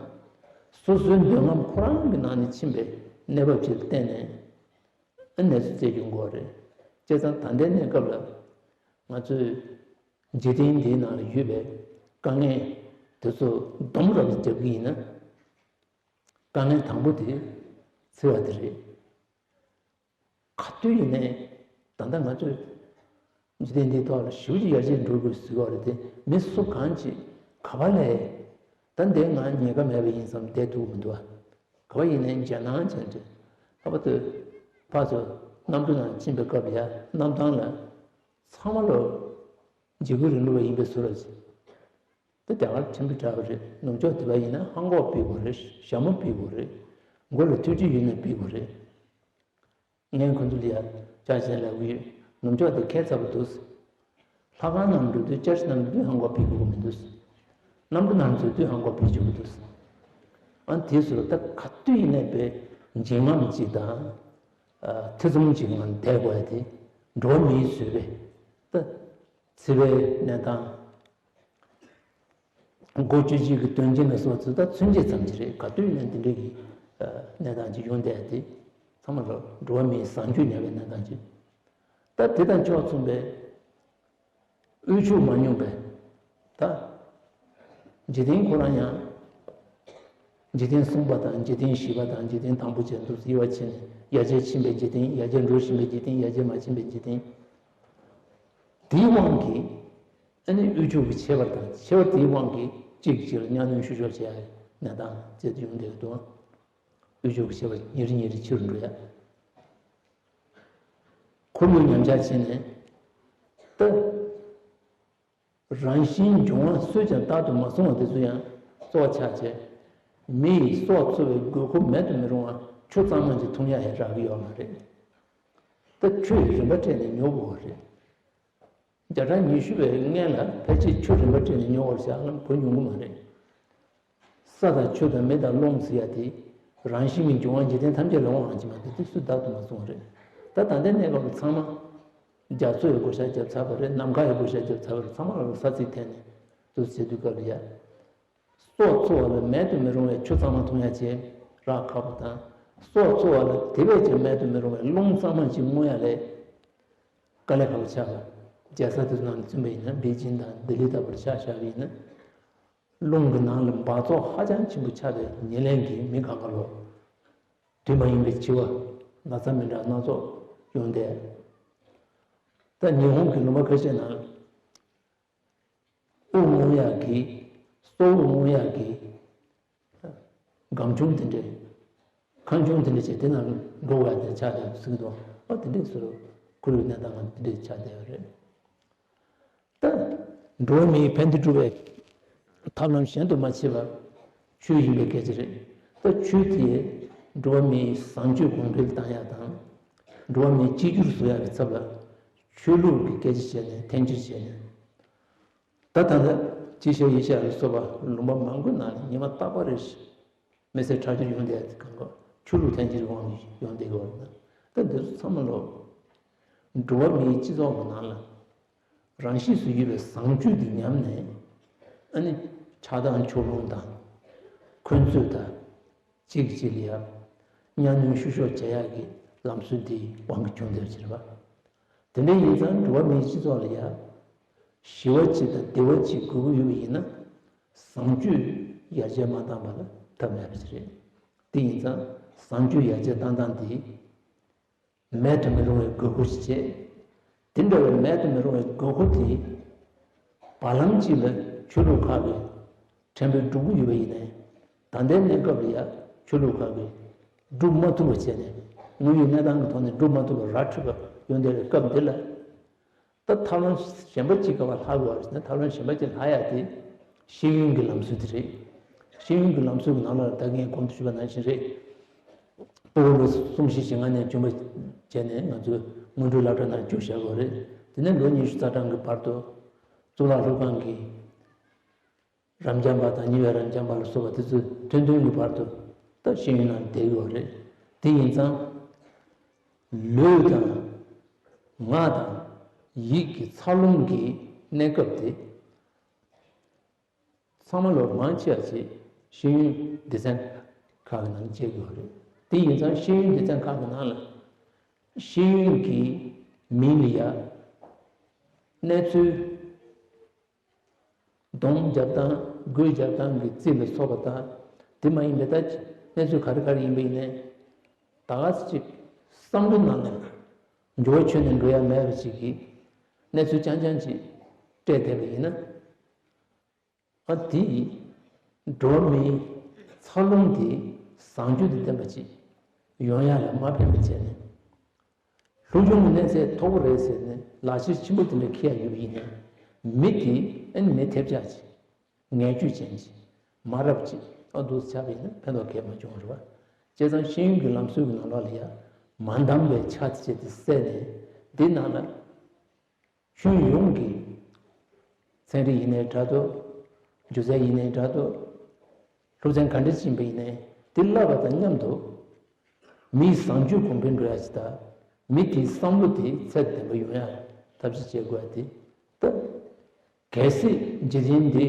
སོ་སོའི་འདོད་རྔམ་ཁོ་རང་གི་ནང་ནས་ཕྱིན་པའི་གནས་བབ་ཅིག་ལ་བརྟེན་ནས་ཨ་གནས་ཚུལ་སྤྱད་རྒྱུ་དགོས་རེད། བྱས་ཙང་ད་ལྟའི་གནས་སྐབས་ལ་ང་ཚོས་འཇིག་རྟེན་འདིའི་ནང་ལ་ཡོད་པའི་དཀའ་ངལ་དེ་ཚོ་སྡོམ་རབ་ཏུ་རྒྱབ་ཀྱི་ཡིན་ན། དཀའ་ངལ་དང་པོ་དེ་འཚེ་བ་དེ་རེད། ག་དུས་ཡིན་ནའི་ད་ལྟ་ང་ཚོས་འཇིག་རྟེན་འདིའི་ཐོག་ལ་ཞེ་པོ་ཅིག་ཡར་རྒྱས་འགྲོ་དགོས་ཟེར་བ་རེད་དེ། མི་སུ་གང་ཅིག་ག་པ་ལས་ད་འདི་ང་ཉེན་ཁ་མེད་པ་ཡིན་བསམ་བསྡད་ཐུབ་ཀྱི་མི་འདུག་ཨ། ག་པ་ཡིན་ནའི་རྒྱལ་ནང་བྱས་ཏེ་ལྷག་པར་དུ་ཕར་ཚུར་གནམ་གྲུ་ནང་ཕྱིན་པའི་སྐབས་ཡ་གནམ་ཐང་ལ་ཚང་མ་ལོ་འཇིགས་སྐུལ་རིང་ལུགས་པ་ཡིན་པའི་བཟོ་འདྲ་ཅིག་ད་རྒྱ་གར་ཁྲིམས་སྒྲིག་འདྲ་བ་རེད། ནུབ་ཕྱོགས་དེ་པ་ཡིན་ན་ཧམ་འགོག་ཕུད་དགོས་རེད། ཞྭ་མོ་ཕུད་དགོས་རེད། མགོ་ལ་ཐུག་རྒྱུ་ཡོད་ན་ཕུད་དགོས་རེད། ངས་ཁོ་ཚོ་ལ་ཡ་ཅག་བྱས་ལབ་ཀྱི་ཡོད། ནུབ་ཕྱོགས་དེ་ཁྱད་མཚར་པོ་འདུག་ལྷ་ཁང་ནང་འགྲོ་དུས་ཅར་ཆ་ནང་འགྲོ་དུས་ཧམ་འགོག་ཕུད་དགོས་ཀྱི་མི་འདུག་གནམ་གྲུ་ནང་འཛུལ་དུས་ཧམ་འགོག་ཕུད་བཅུག་གི་འདུག་ཨ་དེ་ཚོ་ད་ག་དུས་ཡིན་ནའི་དཔེ་འཇིགས་རྔམ་ཅིག་དང་། ཨ་ཐེ་ཚོམ་ཅིག་ངང་བསྡད་དགོས་ཡ་དེ་འགྲོ་བ་མིའི་བཟོས་པའི་ད་འཚེ་བའི་གནས་སྟངས། མགོ་གཅོད་བྱེད་ཀྱི་དོན་རྐྱེན་ལ་སོགས་ཚུལ་ད་ཚུན་ཆད་ཙམ་ཅིག་རེད། ག་དུས་ཡིན་ན་འདི་འདྲའི་གི་གནས་སྟངས་ཅིག་ཡོང་བསྡད་དེ་ཚང་མ་ལ་འགྲོ་བ་མིའི་བཟང་སྤྱོད་ཉམས་པའི་གནས་སྟངས་ཅིག་ད་དེ་དང་ཕྱོགས་མཚུངས་པའི་དབུལ་ཕྱུག་མ་མྱོང་པའི་ད་འཇིག་རྟེན་ཁོ་རང་ཡང་འཇིག་རྟེན་གསུམ་པ་དང་འཇིག་རྟེན་བཞི་པ་དང་འཇིག་རྟེན་དང་པོ་བཅས་འདུག་དབྱེ་བ་ཕྱེ་ནས་ཡར་རྒྱས་ཕྱིན་པའི་འཇིག་རྟེན། ཡར་རྒྱས་འགྲོ་བཞིན་པའི་འཇིག་རྟེན། ཡར་རྒྱས་མ་ཕྱིན་པའི་འཇིག་རྟེན། དེའི་དབང་གིས་ཨ་ནི་དབུལ་ཕྱུག་གི་ཁྱད་པར་དང་། ཁྱད་པར་དེའི་དབང་གིས་གཅིག་གིས་གཅིག་ལ་གཉའ་གནོན་བཤུ་གཞོག་བྱེད་ཡ་གནས་སྟངས་བཅས་དུ་ཡོང་བསྡད་ཀྱི་འདུག་དབུལ་ཕྱུག་གི་ཁྱད་པར་ཉིན་རེ་ཉིན་རེ་ཆེ་རུ་འགྲོ་ཡ། ཁོར་ཡུག་ཉམས་ཆག་ཕྱིན་ནས་ད་རང་བཞིན་འབྱུང་བ་སུས་ཀྱང་བདག་ཏུ་མ་བཟུང་བ་དེ་ཚོ་ཡང་གཙོ་བོ་ཆགས་བྱས། མི་ཡི་སྲོག་འཚོ་བའི་དགོས་མཁོ་མེད་དུ་མི་རུང་བ་ཆུ་གཙང་མ་ཅིག་འཐུང་ཡ་ཡང་རག་གི་ཡོད་མ་རེད། ད་ཆུ་ཡི་རིན་པ་སྤྲད་ནས་ཉོ་དགོས་པ་རེད། བརྒྱ་ཕྲག་ཉི་ཤུ་བའི་སྔན་ལ་ཕལ་ཆེར་ཆུ་རིན་པ་སྤྲད་ནས་ཉོ་བར་བཞག་ན་གོ་ཡོང་གི་མ་རེད། ས་དང་ཆུ་དང་མེ་དང་རླུང་ཟེར་ཡ་དེ་རང་བཞིན་གྱི་འབྱུང་བ་འཇིག་རྟེན་ཐམས་ཅད་ལ་དབང་བྱེད་མ་དེ་དེ་སུས་བདག་ཏུ་མ་བཟུང་བ་རེད། ད་ད་ལྟའི་གནས་སྐབས་ལ་ཚང་མ་རྒྱ་མཚོ་ཡི་བགོ་བཤའ་བརྒྱབ་ཚར་བ་རེད། ནམ་མཁའ་ཡི་བགོ་བཤའ་བརྒྱབ་ཚར་བ་རེད། ཚང་མ་ལ་ས་ཚིགས་ཐད་ནས་དུ་བྱེད་དུས་སྐབས་ལ་ཡ། སྲོག་འཚོ་བ་ལ་མེད་དུ་མི་རུང་བའི་ཆུ་གཙང་མ་འཐུང་ཡ་བྱེད་རག་ཁག་པོ་དང་། སྲོག་འཚོ་བ་ལ་དེ་བས་ཀྱང་མེད་དུ་མི་རུང་བའི་རླུང་གཙང་མ་ཅིག་རྔུ་ཡ་ལས་དཀའ་ལས་ཁག་པོ་ཆགས་པ། རྒྱལ་ས་དེ་ཚོ་ནང་ནས་བཙུན་པ་ཡིན་ན་པེ་ཅིན་དང་ལྡི་ལི་ལྟ་བུར་ཆ་བཞག་པ་ཡིན་ན། རླུང་གི་ནང་ལ་འབག་བཙོག་ཧ་ཅང་ཆེན་པོ་ཆགས་པའི་ཉེར་ལེན་གྱིས་མི་གང་ག་ལོ་དུས་མ་ཡིན་པའི་འཆི་བ་ན་ཚ་མི་འདྲ་སྣ་ཚོགས་ཡོང་བསྡད། ད་ཉི་ཧོང་གི་ལུང་པ་ཁ་ཤས་ནང་དབུགས་རྔུ་ཡག་གི་སྲོག་དབུགས་རྔུ་ཡག་གི་སྒམ་ཆུང་དེ་འདྲས། ཁང་ཆུང་དེ་འདྲས་བྱས་དེ་ནང་འགྲོ་བ་དེ་ཆགས་བསྡད་ཟེར་གི་འདུག་ཨ་དེ་འདྲས་སུ་ཁོར་ཡུག་གནས་སྟངས་དེ་འདྲས་ཆགས་བསྡད་ཡོད་རེད། ད་འགྲོ་བ་མིའི་ཕན་བདེ་སྒྲུབ་པའི་ཐབས་ལམ་གཞན་དུ་མ་མཆིས་པ་ཆོས་ཡིན་པའི་སྐད་ཆ་རེད། ད་ཆོས་དེས་འགྲོ་བ་མིའི་བཟང་སྤྱོད་གོང་འཕེལ་བཏང་ཡག་དང་། འགྲོ་བ་མིའི་གཅིག་གྱུར་བཟོ་ཡག་གི་ཚབ་ལ་ཆོས་ལུགས་ཀྱི་སྐད་ཆ་བཤད་ནས་འཐེན་འཁྱེར་བྱས་ནས། ད་ད་ལྟ་ཅི་ཤེས་ཡིན་ཤེས་ལ་སོགས་པ་ལུང་པ་མང་པོའི་ནང་ནས་ཉི་མ་རྟག་པར་རེ་མི་ཚེ་ཁྲག་སྦྱོར་ཡོང་བསྡད་དེ་གང་ག་ཆོས་ལུགས་འཐེན་འཁྱེར་དབང་གིས་ཡོང་བསྡད་ཀྱི་ཡོད་རེད། ད་འདི་ཚོ་ཚང་མ་ལོ་འགྲོ་བ་མིའི་སྤྱི་ཚོགས་ཀྱི་ནང་ལ་རང་གཤིས་སུ་ཡོད་པའི་བཟང་སྤྱོད་འདི་ཉམས་ནས། ཨ་ནི་ཆགས་སྡང་ཕྱོགས་ལྷུང་དང་། འཁོན་རྩོད་དང་། གཅིག་གིས་གཅིག་ལ་ཡ་གཉའ་གནོན་བཤུ་གཞོག་བྱེད་ཡག་གི་ལམ་སྲོལ་འདི་དབང་གིས་བྱུང་བསྡད་པ་ཅིག་རེད་པ། དེ་འདྲ་ཡིན་ཙང་འགྲོ་བ་མིའི་སྤྱི་ཚོགས་ལ་ཡ་ཞི་བ་གཅིག་དང་བདེ་བ་གཅིག་དགོས་ཀྱི་ཡོད་པ་ཡིན་ན། བཟང་སྤྱོད་ཡར་རྒྱས་མ་བཏང་བ་ལ་ཐབས་མེད་པ་ཞིག་རེད། དེ་ཡིན་ཙང་བཟང་སྤྱོད་ཡར་རྒྱས་བཏང་སྟངས་དེ་མེད་དུ་མི་རུང་བའི་དགོས་མཁོ་ཞིག་བྱས། དེ་འདྲ་བའི་མེད་དུ་མི་རུང་བའི་དགོས་མཁོ་དེ་བར་ལམ་གཅིག་ལ་ཆོས་ལུགས་ཁག་གིས་ཕྲན་བུ་སྒྲུབ་ཀྱི་ཡོད་པ་ཡིན་ནའི། ད་ལྟའི་གནས་སྐབས་ལ་ཡང་ཆོས་ལུགས་ཁག་གིས་སྒྲུབ་མ་ཐུབ་པ་བྱས་ནས། དངོས་ཡོད་གནས་སྟངས་ཀྱི་ཐོག་ནས་སྒྲུབ་མ་ཐུབ་པ་ར་འཕྲོད་པ་ཡོང་བསྡད་པའི་སྐབས་འདི་ལ། ད་ཐབས་ལམ་གཞན་པ་གཅིག་ག་པར་ལྷག་དགོས་པ་རེད་ཟེར་ན། ཐབས་ལམ་གཞན་པ་གཅིག་ལྷག་ཡག་དེ་ཤེས་ཡོན་གྱི་ལམ་སྲོལ་དེ་རེད། ཤེས་ཡོན་གྱི་ལམ་སྲོལ་གྱི་ནང་ལ་ད་ངས་གོང་དུ་ཞུས་པ་ནང་བཞིན་རེད། སྤོ་བོ་ལོ་གསུམ་བཞི་བཞི་ལྔ་ནས་བྱུང་བ་ བྱས་ནས་ང་ཚོས་སྔོན་འགྲོའི་སློབ་གྲྭ་ནང་བཅུག་བཞག་ཡོད་རེད། དེ་ནས་ལོ་ཉི་ཤུ་རྩ་གྲངས་ཀྱི་བར་དུ་གཙུག་ལག་སློབ་ཁང་གི་རབ་འབྱམས་པ་དང་ཉེ་བའི་རབ་འབྱམས་པ་ལ་སོགས་པ་དེ་ཚོས་ཐུང་ཐུང་གི་བར་དུ་ད་ཤེས་ཡོན་ནང་བསྡད་ཡོད་རེད། དེ་ཡིན་ཙང་ལུས་དང་ངག་དང་ཡིད་ཀྱི་འཚར་ལོངས་ཀྱི་གནས་སྐབས་དེ་ཚང་མ་ལོ་མང་ཆེ་བ་ཞིག་ཤེས་ཡོན་སྡེ་ཚན་ཁག་གི་ནང་བཅད་ཡོད་རེད། དེ་ཡིན་ཙང་ཤེས་ཡོན་སྡེ་ཚན་ཁག་གི་ནང་ལ་ཤེས་ཡོན་གྱི་མིང་ལ་ཡ་གནས་ཚུལ་སྡོམ་རྒྱབ་སྟངས་སྒོས་རྒྱབ་སྟངས་ཀྱི་རྩིས་ལ་སོགས་པ་དང་དེ་མ་ཡིན་པའི་ད་གནས་ཚུལ་ག་རེ་ག་རེ་ཡིན་པ་ཡིན་ནའི་ད་ག་ས་ཅིག་བསམ་བློ་ནང་ནས་འགྱུར་བ་ཁྱོན་ནས་འགྲོ་ཡ་མེད་པ་ཅིག་གི་གནས་ཚུལ་རྐྱང་རྐྱང་ཅིག་སྤྲད་བསྡད་པ་ཡིན་ན། ཨ་དེ་ཡིས་འགྲོ་བ་མིའི་འཚར་ལོངས་དེ་བཟང་སྤྱོད་དང་ལྡན་པ་ཅིག་ཡོང་ཡ་ལ་མ་ཕན་པ་བྱས་ནས། སློབ་སྦྱོང་གི་གནས་ཚད་མཐོ་པོ་རེད་ཟེར་ནས་ལག་ཁྱེར་ཆེན་པོ་དེ་འདྲ་འཁྱེར་ཡ་ཡོད་པ་ཡིན་ནའི། མི་དེ་ཨ་ནི་མི་ཐེབས་ཆག་ཅིག་ངན་སྤྱོད་ཅན་ཅིག་མ་རབས་ཅིག་ཨ་འདུག་ཆགས་པ་ཡིན་ན་ཕན་ཐོགས་གང་ཡང་མ་བྱུང་བ་རེད་པ། བྱས་ཙང་ཤེས་ཡོན་གྱི་ལམ་སྲོལ་གྱི་ནང་ལོགས་ལ་ཡ་མ་འདང་བའི་ཆ་དེ་བཅས་དེ་བསལ་ནས་འདི་ནང་ལ། ཁྱོན་ཡོངས་ཀྱི་ཚན་རིག་ཡིན་ནའི་འདྲ་འདུག་སྒྱུ་རྩལ་ཡིན་ནའི་འདྲ་འདུག་སློབ་ཚན་ག་འདྲ་ཕྱིན་པ་ཡིན་ནའི་དེ་བསླབ་པ་དང་མཉམ་དུ་མིའི་བཟང་སྤྱོད་གོང་འཕེལ་འགྲོ་ཡ་ཞིག་དང་མི་དེའི་བསམ་བློ་དེ་ཚད་ལྡན་པ་ཡོང་ཡ་ཐབས་ཤེས་བྱེད་དགོས་ཡ་དེ་ད་གལ་སྲིད་འཇིག་རྟེན་འདི་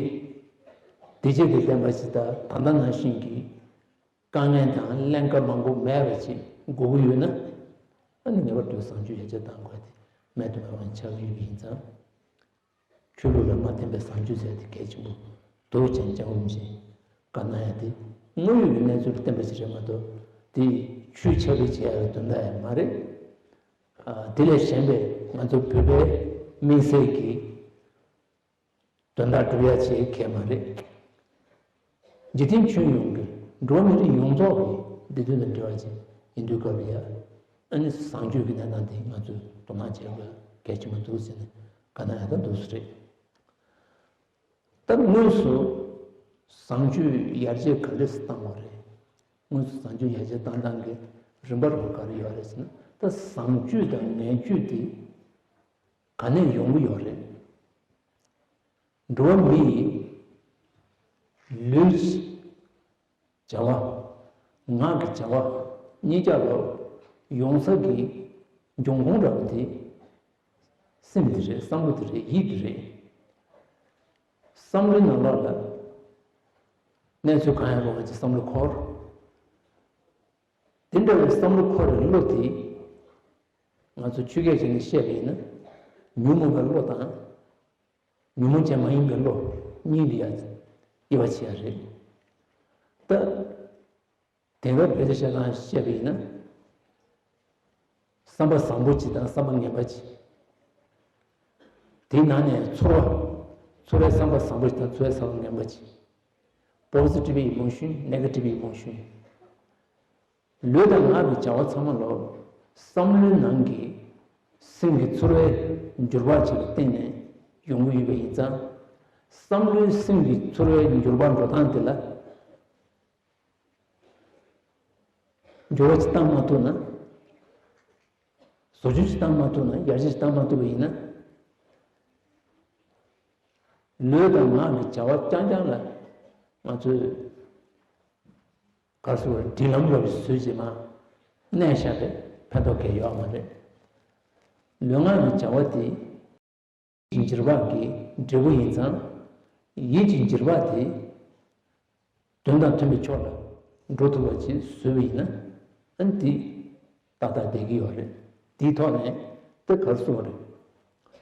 བདེ་སྐྱིད་དང་ལྡན་པ་ཞིག་དང་ད་ལྟ་ནང་བཞིན་གྱི་དཀའ་ངལ་དང་ཀླན་ཀ་མང་པོ་མེད་པ་ཅིག་དགོས་ཀྱི་ཡོད་ན། ཨ་ནི་ངེས་པར་དུ་བཟང་སྤྱོད་ཡར་རྒྱས་གཏང་དགོས་དེ་མེད་དུ་མེད་པ་ཆགས་ཀྱི་ཡོད་པ་ཡིན་ཙང་། ཆོས་ལུགས་ལ་མ་བརྟེན་པའི་བཟང་སྤྱོད་ཟེར་དེ་གལ་ཆེན་པོ་འདུག་ཅེས་ཅང་རིན་པོ་ཆེས་བཀའ་གནང་ཡ་དེ་དངོས་ཡོད་ཀྱི་གནས་ཚུལ་ལ་བརྟེན་པ་ཞིག་རེད་མ་གཏོགས་དེ་ཆོས་ཁྱབ་སྤེལ་བྱེད་ཡ་གི་དོན་དག་ཡང་མ་རེད། ཨ་དེ་ལས་གཞན་པའི་ང་ཚོ་བོད་པའི་དམིགས་བསལ་གྱི་དོན་དག་སྒྲུབ་ཡ་ཆེ་གལ་མ་རེད། འཇིག་རྟེན་ཁྱོན་ཡོངས་ཀྱི་འགྲོ་བ་མི་རིགས་ཡོངས་རྫོགས་ཀྱི་བདེ་དོན་དང་འབྲེལ་བ་ཅན་ཡིན་དུས་སྐབས་ལ་ཡ། ཨ་ནི་བཟང་སྤྱོད་ཀྱི་གནས་སྟངས་དེ་ང་ཚོས་དོ་སྣང་བྱེད་དགོས་གལ་ཆེན་པོ་འདུག་ཟེར་ནས་བཀའ་གནང་ཡ་ད་འདུག་སེ་རེད། ད་དངོས་སུ་བཟང་སྤྱོད་ཡར་རྒྱས་ག་འདྲས་སུ་བཏང་བ་རེད། དངོས་སུ་བཟང་སྤྱོད་ཡར་རྒྱས་བཏང་སྟངས་ཀྱི་རིམ་པ་རུ་ག་རེ་ཡོད་རེད་ཟེར་ན། ད་བཟང་སྤྱོད་དང་ངན་སྤྱོད་དེ་ག་ནས་ཡོང་གི་ཡོད་རེད། འགྲོ་བ་མི་ཡི་ལུས་ཀྱི་བྱ་བ། ངག་གི་བྱ་བ་གཉིས་ཀ་ལ་ཡོང་ས་གི་འབྱུང་ཁུངས་འདྲ་པོ་དེ་སེམས་དེ་རེད། བསམ་བློ་དེ་རེད། ཡིད་དེ་རེད། བསམ་བློའི་ནང་ལོགས་ལ་གནས་ཚུལ་གང་ཡང་རུང་བ་ཅིག་བསམ་བློ་འཁོར། དེ་འདྲ་བའི་བསམ་བློ་འཁོར་བའི་བློ་དེ་ང་ཚོ་ཆོས་སྐད་བྱས་ནས་བཤད་པ་ཡིན་ན་ཉོན་མོངས་པའི་བློ་དང་། ཉོན་མོངས་ཅན་མ་ཡིན་པའི་བློ་གཉིས་ལ་ཡ་དབྱེ་བ་ཕྱེ་ཡ་རེད། ད་དེང་རབས་བོད་སྐད་བཤད་སྟངས་བཤད་པ་ཡིན་ན། བསམ་པ་བཟང་པོ་གཅིག་དང་བསམ་པ་ངན་པ་གཅིག་དེའི་ནང་ནས་ཚོར་བ། ཚོར་བའི་བསམ་པ་བཟང་པོ་གཅིག་དང་ཚོར་བའི་བསམ་པ་ངན་པ་གཅིག Positive emotion, negative emotion། ལུས་དང་ངག་གི་བྱ་བ་ཚང་མ་ལོ། བསམ་བློའི་ནང་གི་སེམས་ཀྱི་ཚོར་བའི་འགྱུར་བ་ཅིག་ལ་བརྟེན་ནས་ཡོང་གི་ཡོད་པ་ཡིན་ཙང་། བསམ་བློའི་སེམས་ཀྱི་ཚོར་བའི་འགྱུར་བ་འགྲོ་སྟངས་དེ་ལ་འགྱུར་བ་ཅིག་བཏང་མ་ཐུབ་ན། བཟོ་བཅོས་ཅིག་བཏང་མ་ཐུབ་ན། ཡར་རྒྱས་ཅིག་བཏང་མ་ཐུབ་པ་ཡིན་ན། ལུས་དང་ངག་གི་བྱ་བ་རྐྱང་རྐྱང་ལ་ང་ཚོས་ག་རེ་ཟེར་དགོས་རེད། སྒྲིག་ལམ་འདྲ་བོ་བཟོས་བྱས་མར་གནས་བཞག་པས་ཕན་ཐོགས་གང་ཡང་ཡོད་མ་རེད། ལུས་ངག་གི་བྱ་བ་དེ་ཡིད་ཀྱི་འགྱུར་བག་གི་འབྲས་བུ་ཡིན་ཙང་། ཡིད་ཀྱི་འགྱུར་བག་དེ་དོན་དང་མཐུན་པའི་ཕྱོགས་ལ་འགྲོ་ཐུབ་པ་ཅིག་བཟོས་པ་ཡིན་ན། ཨ་ནི་དེ་ཏག་ཏག་བསྡད་ཀྱི་ཡོད་རེད། དེའི་ཐོག་ནས་དེ་ག་རེ་ཟེར་དགོས་རེད།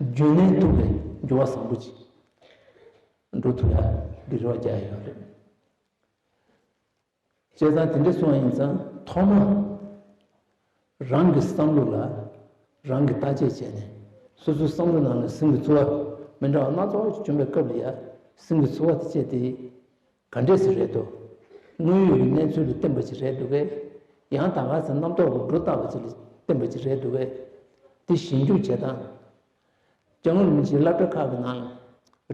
རྒྱུན་གནས་ཐུབ་པའི་འགྱུར་བ་བཟང་པོ་ཅིག་འགྲོ་ཐུབ་ཡ་གི་རེ་བ་རྒྱག་ཡ་ཡོད་རེད། བྱས་ཙང་དེ་འདྲ་སོང་བ་ཡིན་ཙང་ཐོག་མར་རང་གི་བསམ་བློ་ལ་རང་གིས་བརྟག་དཔྱད་བྱས་ནས། སོ་སོའི་བསམ་བློ་ནང་ལ་སེམས་ཀྱི་ཚོར་བ་མི་འདྲ་བ་སྣ་ཚོགས་ཤིག་བྱུང་བའི་སྐབས་ལ་ཡ། སེམས་ཀྱི་ཚོར་བ་དེ་བཅས་དེ་ག་འདྲས་སེ་རེད་འདུག་དངོས་ཡོད་ཀྱི་གནས་ཚུལ་ལ་བརྟེན་པ་ཅིག་རེད་འདུག་གས། ཡང་ད་ག་ཟེ་རྣམ་རྟོག་གི་སྒྲོ་བཏགས་པ་ཅིག་ལ་བརྟེན་པ་ཅིག་རེད་འདུག་གས། དེ་ཞིབ་འཇུག་བྱེད་སྟངས། སྐྱབས་མགོན་རིན་པོ་ཆེའི་སློབ་གྲྭ་ཁག་གི་ནང་ལ་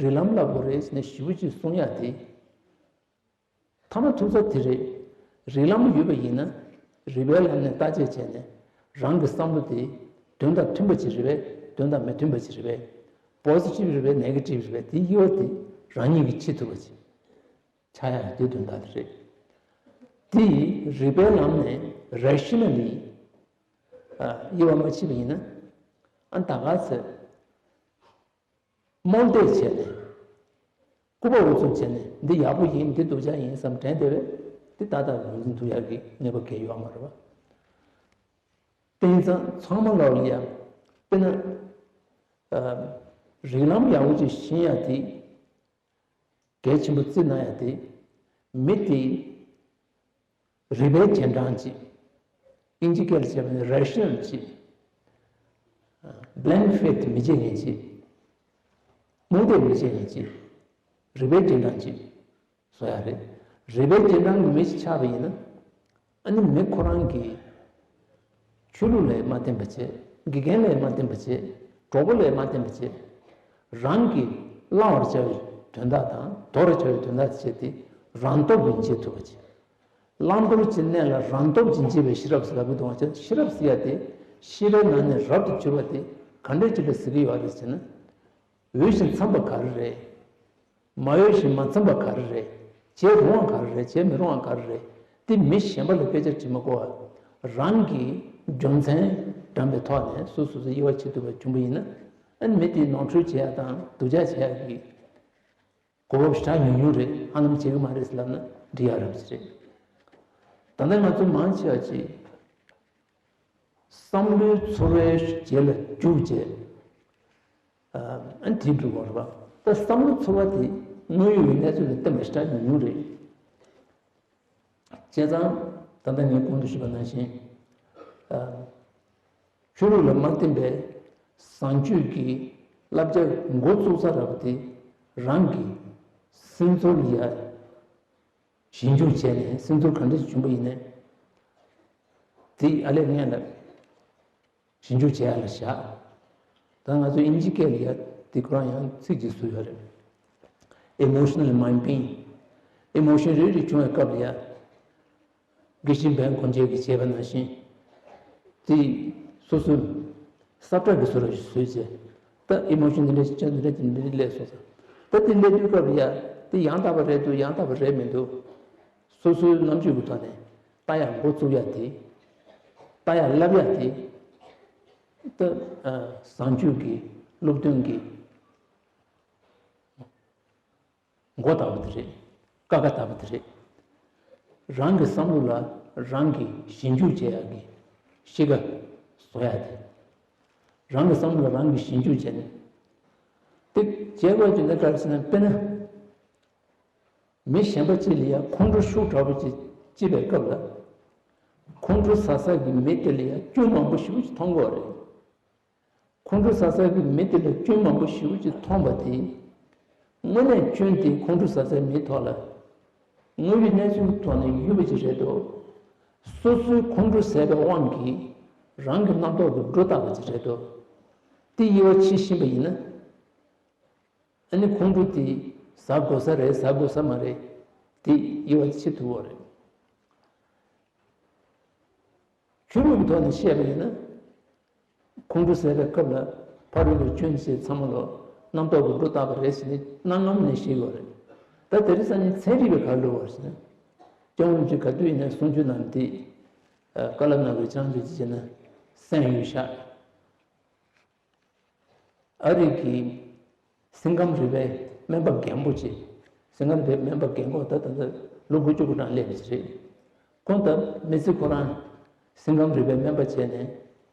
རིགས་ལམ་བསླབ་དགོས་རེད་ཟེར་ནས་ཞེ་པོ་ཅིག་གསུང་ཡ་དེ། མཐའ་མ་ཐུག་ས་དེ་རེད། རིགས་ལམ་ཡོད་པ་ཡིན་ན། རིགས་པའི་ལམ་ནས་བརྟག་དཔྱད་བྱས་ནས། རང་གི་བསམ་བློ་དེ་དོན་དང་མཐུན་པ་ཅིག་རེད་པས། དོན་དང་མི་མཐུན་པ་ཅིག་རེད་པས། པོ་ཟི་ཊིབ་རེད་པས། ནེ་གེ་ཊིབ་རེད་པས། དེ་དབྱེ་བ་དེ་རང་ཉིད་ཀྱིས་ཕྱེ་ཐུབ་པ་ཅིག་ཆགས་ཡ་དེ་དོན་དག་དེ་རེད། དེ་རིགས་པའི་ལམ་ནས་རེ་ཤི་ན་ལི་དབྱེ་བ་མ་ཕྱེ་བ་ཡིན་ན། ཨ་ད་ག་ཚོད། རྨོངས་དད་བྱས་ནས། ལྐུགས་པ་འུ་ཚུགས་བྱས་ནས། འདི་ཡག་པོ་ཡིན། འདི་སྡུག་ཅག་ཡིན་བསམ་དྲན་བསྡད་པས། འདི་ཏག་ཏག་ངོས་འཛིན་ཐུབ་ཡག་གི་ངེས་པ་གང་ཡང་ཡོད་མ་རེད་པ། དེ་ཡིན་ཙང་ཚང་མ་ལོག་ལ་ཡ། དཔེར་ན། ཨ། རིགས་ལམ་ཡག་པོ་ཅིག་ཤེས་ཡ་དེ་གལ་ཆེན་པོ་བརྩི་གནང་ཡ་དེ། མི་དེ་རིགས་པའི་རྗེས་འབྲང་ཅིག་ཨིན་ཇི་སྐད་ལ་བྱས་པ་ནི་རེ་ཤི་ནལ་ཅིག blind faith མི་བྱེད་མཁན་ཅིག་རྨོངས་དད་མི་བྱེད་མཁན་ཅིག་རིགས་པའི་རྗེས་འབྲང་ཅིག་བཟོ་ཡ་རེད། རིགས་པའི་རྗེས་འབྲང་གི་མི་ཞིག་ཆགས་པ་ཡིན་ན། ཨ་ནི་མི་ཁོ་རང་གི་ཆོས་ལུགས་ལ་མ་བརྟེན་པ་བྱས། དགེ་རྒན་ལ་མ་བརྟེན་པ་བྱས། གྲོགས་པོ་ལ་མ་བརྟེན་པ་བྱས། རང་གིས་བླང་བར་བྱ་བའི་དོན་དག་དང་། དོར་བར་བྱ་བའི་དོན་དག་བྱས་ཏེ། རང་སྟོབས་ཀྱིས་འབྱེད་ཐུབ་པ་བྱས། བླང་དོར་གྱི་གནས་ལ་རང་སྟོབས་ཀྱིས་འབྱེད་པའི་ཤེས་རབ་ཟེར་ལབ་ཀྱི་འདུག་པ། ཤེས་རབ་ཟེར་ཡ་དེ་ཤེས་པའི་ནང་ནས་རབ་ཏུ་གྱུར་པ་དེ་ག་འདྲ་ཅིག་ལ་ཟེར་གྱི་ཡོད་རེད་ཟེར་ན། འོས་ཤིང་འཚམས་པ་ག་རེ་རེད། མ་འོས་ཤིང་མ་འཚམས་པ་ག་རེ་རེད། བྱེད་རུང་བ་ག་རེ་རེད། བྱེད་མི་རུང་བ་ག་རེ་རེད། དེ་མི་གཞན་པ་ལ་སྐད་ཆ་དྲིས་མ་དགོས་པར། རང་གི་རྒྱུ་མཚན་འདྲ་མིན་ཐོག་ནས་སོ་སོ་སོ་དབྱེ་བ་ཕྱེ་ཐུབ་པ་བྱུང་བ་ཡིན་ན། ཨ་ནི་མི་དེ་ནོར་འཁྲུལ་བྱེད་ཡ་དང་སྡུག་ཅག་བྱེད་ཡ་གི་གོ་སྐབས་ཞེ་དྲག་ཉུང་ཉུང་རེད། ཧ་ལམ་བྱེད་ཀྱི་མ་རེད་ཟེར་ལབ་ན་འགྲིག་ཡ་རེད་པ་ཞིག་རེད། ད་ལྟ་ང་ཚོ་མང་ཆེ་བ་ཅིག་བསམ་བློའི་ཚོར་བའི་རྗེས་ལ་རྒྱུགས་བྱས། ཨ་ཨ་དེ་འགྲུབ་པ་རེད་པ། ད་བསམ་བློ་ཚོར་བ་དེ་དངོས་ཡོད་ཀྱི་གནས་ཚུལ་ལ་བརྟེན་པ་ཞེ་དྲག་ཉུང་ཉུང་རེད། བྱས་ཙང་ད་ལྟ་ངས་གོང་དུ་ཞུས་པ་ནང་བཞིན། ཨ། ཆོས་ལུགས་ལ་མ་བརྟེན་པའི་བཟང་སྤྱོད་ཀྱི་བསླབ་བྱ་འགོ་བཙུགས་ས་ར་བ་དེ་རང་གི་སེམས་ཚོར་ལ་ཡ་ཞིབ་འཇུག་བྱས་ནས། སེམས་ཚོར་ག་འདྲ་ཞིག་བྱུང་པ་ཡིན་ནའི་དེ་ཨ་ལས་སྔོན་ལ་ཞིབ་འཇུག་བྱེད་ཡ་ལ་བཞག་ད་ང་ཚོ་ཨིན་ཇི་སྐད་ལ་ཡ་དེ་ཁོ་རང་ཡང་ཚིག་ཅིག་བཟོས་ཡོད་རེད། Emotional mind being. ཨི་མོ་ཤན་རེ་རེ་བྱུང་བའི་སྐབས་ལ་ཡ། དགེ་བཤེས་བན་གོ་འཇལ་གྱིས་བྱས་པ་ནང་བཞིན། དེ་སོ་སོའི་ས་བཀྲ་གི་བཟོ་འདྲ་ཞིག་བཟོས་བྱས། ད་ཨི་མོ་ཤན་འདི་འདྲ་ཞིག་བྱས། འདི་འདྲ་ཞིག་འདི་འདྲ་སླེབས་སོང་ཟེར། ད་དེ་སླེབས་དུས་སྐབས་ལ་ཡ། དེ་ཡང་དག་པ་རེད་འདུག་ཡང་དག་པ་རེད་མི་འདུག་སོ་སོའི་རྣམ་དཔྱོད་ཀྱི་ཐོག་ནས་ལྟ་ཡག་འགོ་བཙུགས་ཡག་དེ། ལྟ་ཡག་བསླབ་ཡག་དེ། ད་ཨ་བཟང་སྤྱོད་ཀྱི་སློབ་སྟོན་གྱི་མགོ་ལྟ་བུ་དེ་རེད། ཀ་ཁ་ལྟ་བུ་དེ་རེད། རང་གི་བསམ་བློ་ལ་རང་གིས་ཞིབ་འཇུག་བྱེད་ཡག་གི་གཤིས་ཀ་བཟོ་ཡག་དེ། རང་གི་བསམ་བློ་ལ་རང་གིས་ཞིབ་འཇུག་བྱས་ནས། དེ་བྱས་པ་ཅིག་ནི་ག་རེ་ཟེར་ན། དཔེར་ན། མི་གཞན་པ་ཅིག་ལ་ཡང་ཁོང་ཁྲོ་ཤུགས་དྲག་པོ་ཅིག་སྐྱེས་པའི་སྐབས་ལ། ཁོང་ཁྲོ་ཟ་ས་གི་མི་དེ་ལ་ཡང་སྐྱོན་མང་པོ་ཞེ་པོ་ཅིག་མཐོང་གི་ཡོད་རེད། ཁོང་ཁྲོ་ཟ་ས་གི་མི་དེ་ལ་སྐྱོན་མང་པོ་ཞེ་པོ་ཅིག་མཐོང་བ་དེ། དངོས་གནས་སྐྱོན་དེ་ཁོང་ཁྲོ་ཟ་སའི་མིའི་ཐོག་ལ། དངོས་ཡོད་གནས་ཚུལ་ཐོག་ནས་ཡོད་པ་ཅིག་རེད་དོ། སོ་སོའི་ཁོང་ཁྲོ་ཟ་བའི་དབང་གིས་རང་གི་རྣམ་རྟོག་གིས་སྒྲོ་བཏགས་པ་ཅིག་རེད་དོ། དེ་དབྱེ་བ་ཕྱེ་ཤེས་པ་ཡིན་ན། ཨ་ནི་ཁོང་ཁྲོ་དེ་ཟ་དགོས་ས་རེད། ཟ་དགོས་ས་མ་རེད། དེ་དབྱེ་བ་ཕྱེ་ཐུབ་པ་རེད། ཆོས་ལུགས་ཀྱི་ཐོག་ནས་བཤད་པ་ཡིན་ན། ཁོང་ཁྲོ་ཟ་བའི་སྐབས་ལ་ཕ་རོལ་པོའི་སྐྱོན་བྱས་ཚང་མ་ལོ་རྣམ་རྟོག་གིས་སྒྲོ་བཏགས་པ་རེད་ཟེར་ནས་གནའ་སྔ་མོ་ནས་བཤད་ཡོད་རེད། ད་དེ་རིང་སང་ཉིན་ཚན་རིག་པས་ག་རེ་ལབ་པ་རེད་ཟེར་ན། སྐྱབས་མགོན་རིན་པོ་ཆེ་ག་དུས་ཡིན་ན་གསུང་ཆོས་གནང་དུས། བཀའ་སློབ་གནང་བའི་སྤྱང་ཚུལ་ཅིག་བྱས་ན་གསན་ཡོད་ཤག་ཨ་རི་གི་སིང་གམ་རི་པའི་སྨན་པ་རྒན་པོ་ཅིག་སིང་གམ་རི་པའི་སྨན་པ་རྒན་པོ་ད་ལྟ་ལོ་དགུ་བཅུ་གོ་གྲངས་སླེབས་པ་ཅིག་རེད། ཁོང་ད་མི་ཚེ་ཁོ་རང་སིང་གམ་རི་པའི་སྨན་པ་བྱས་ནས་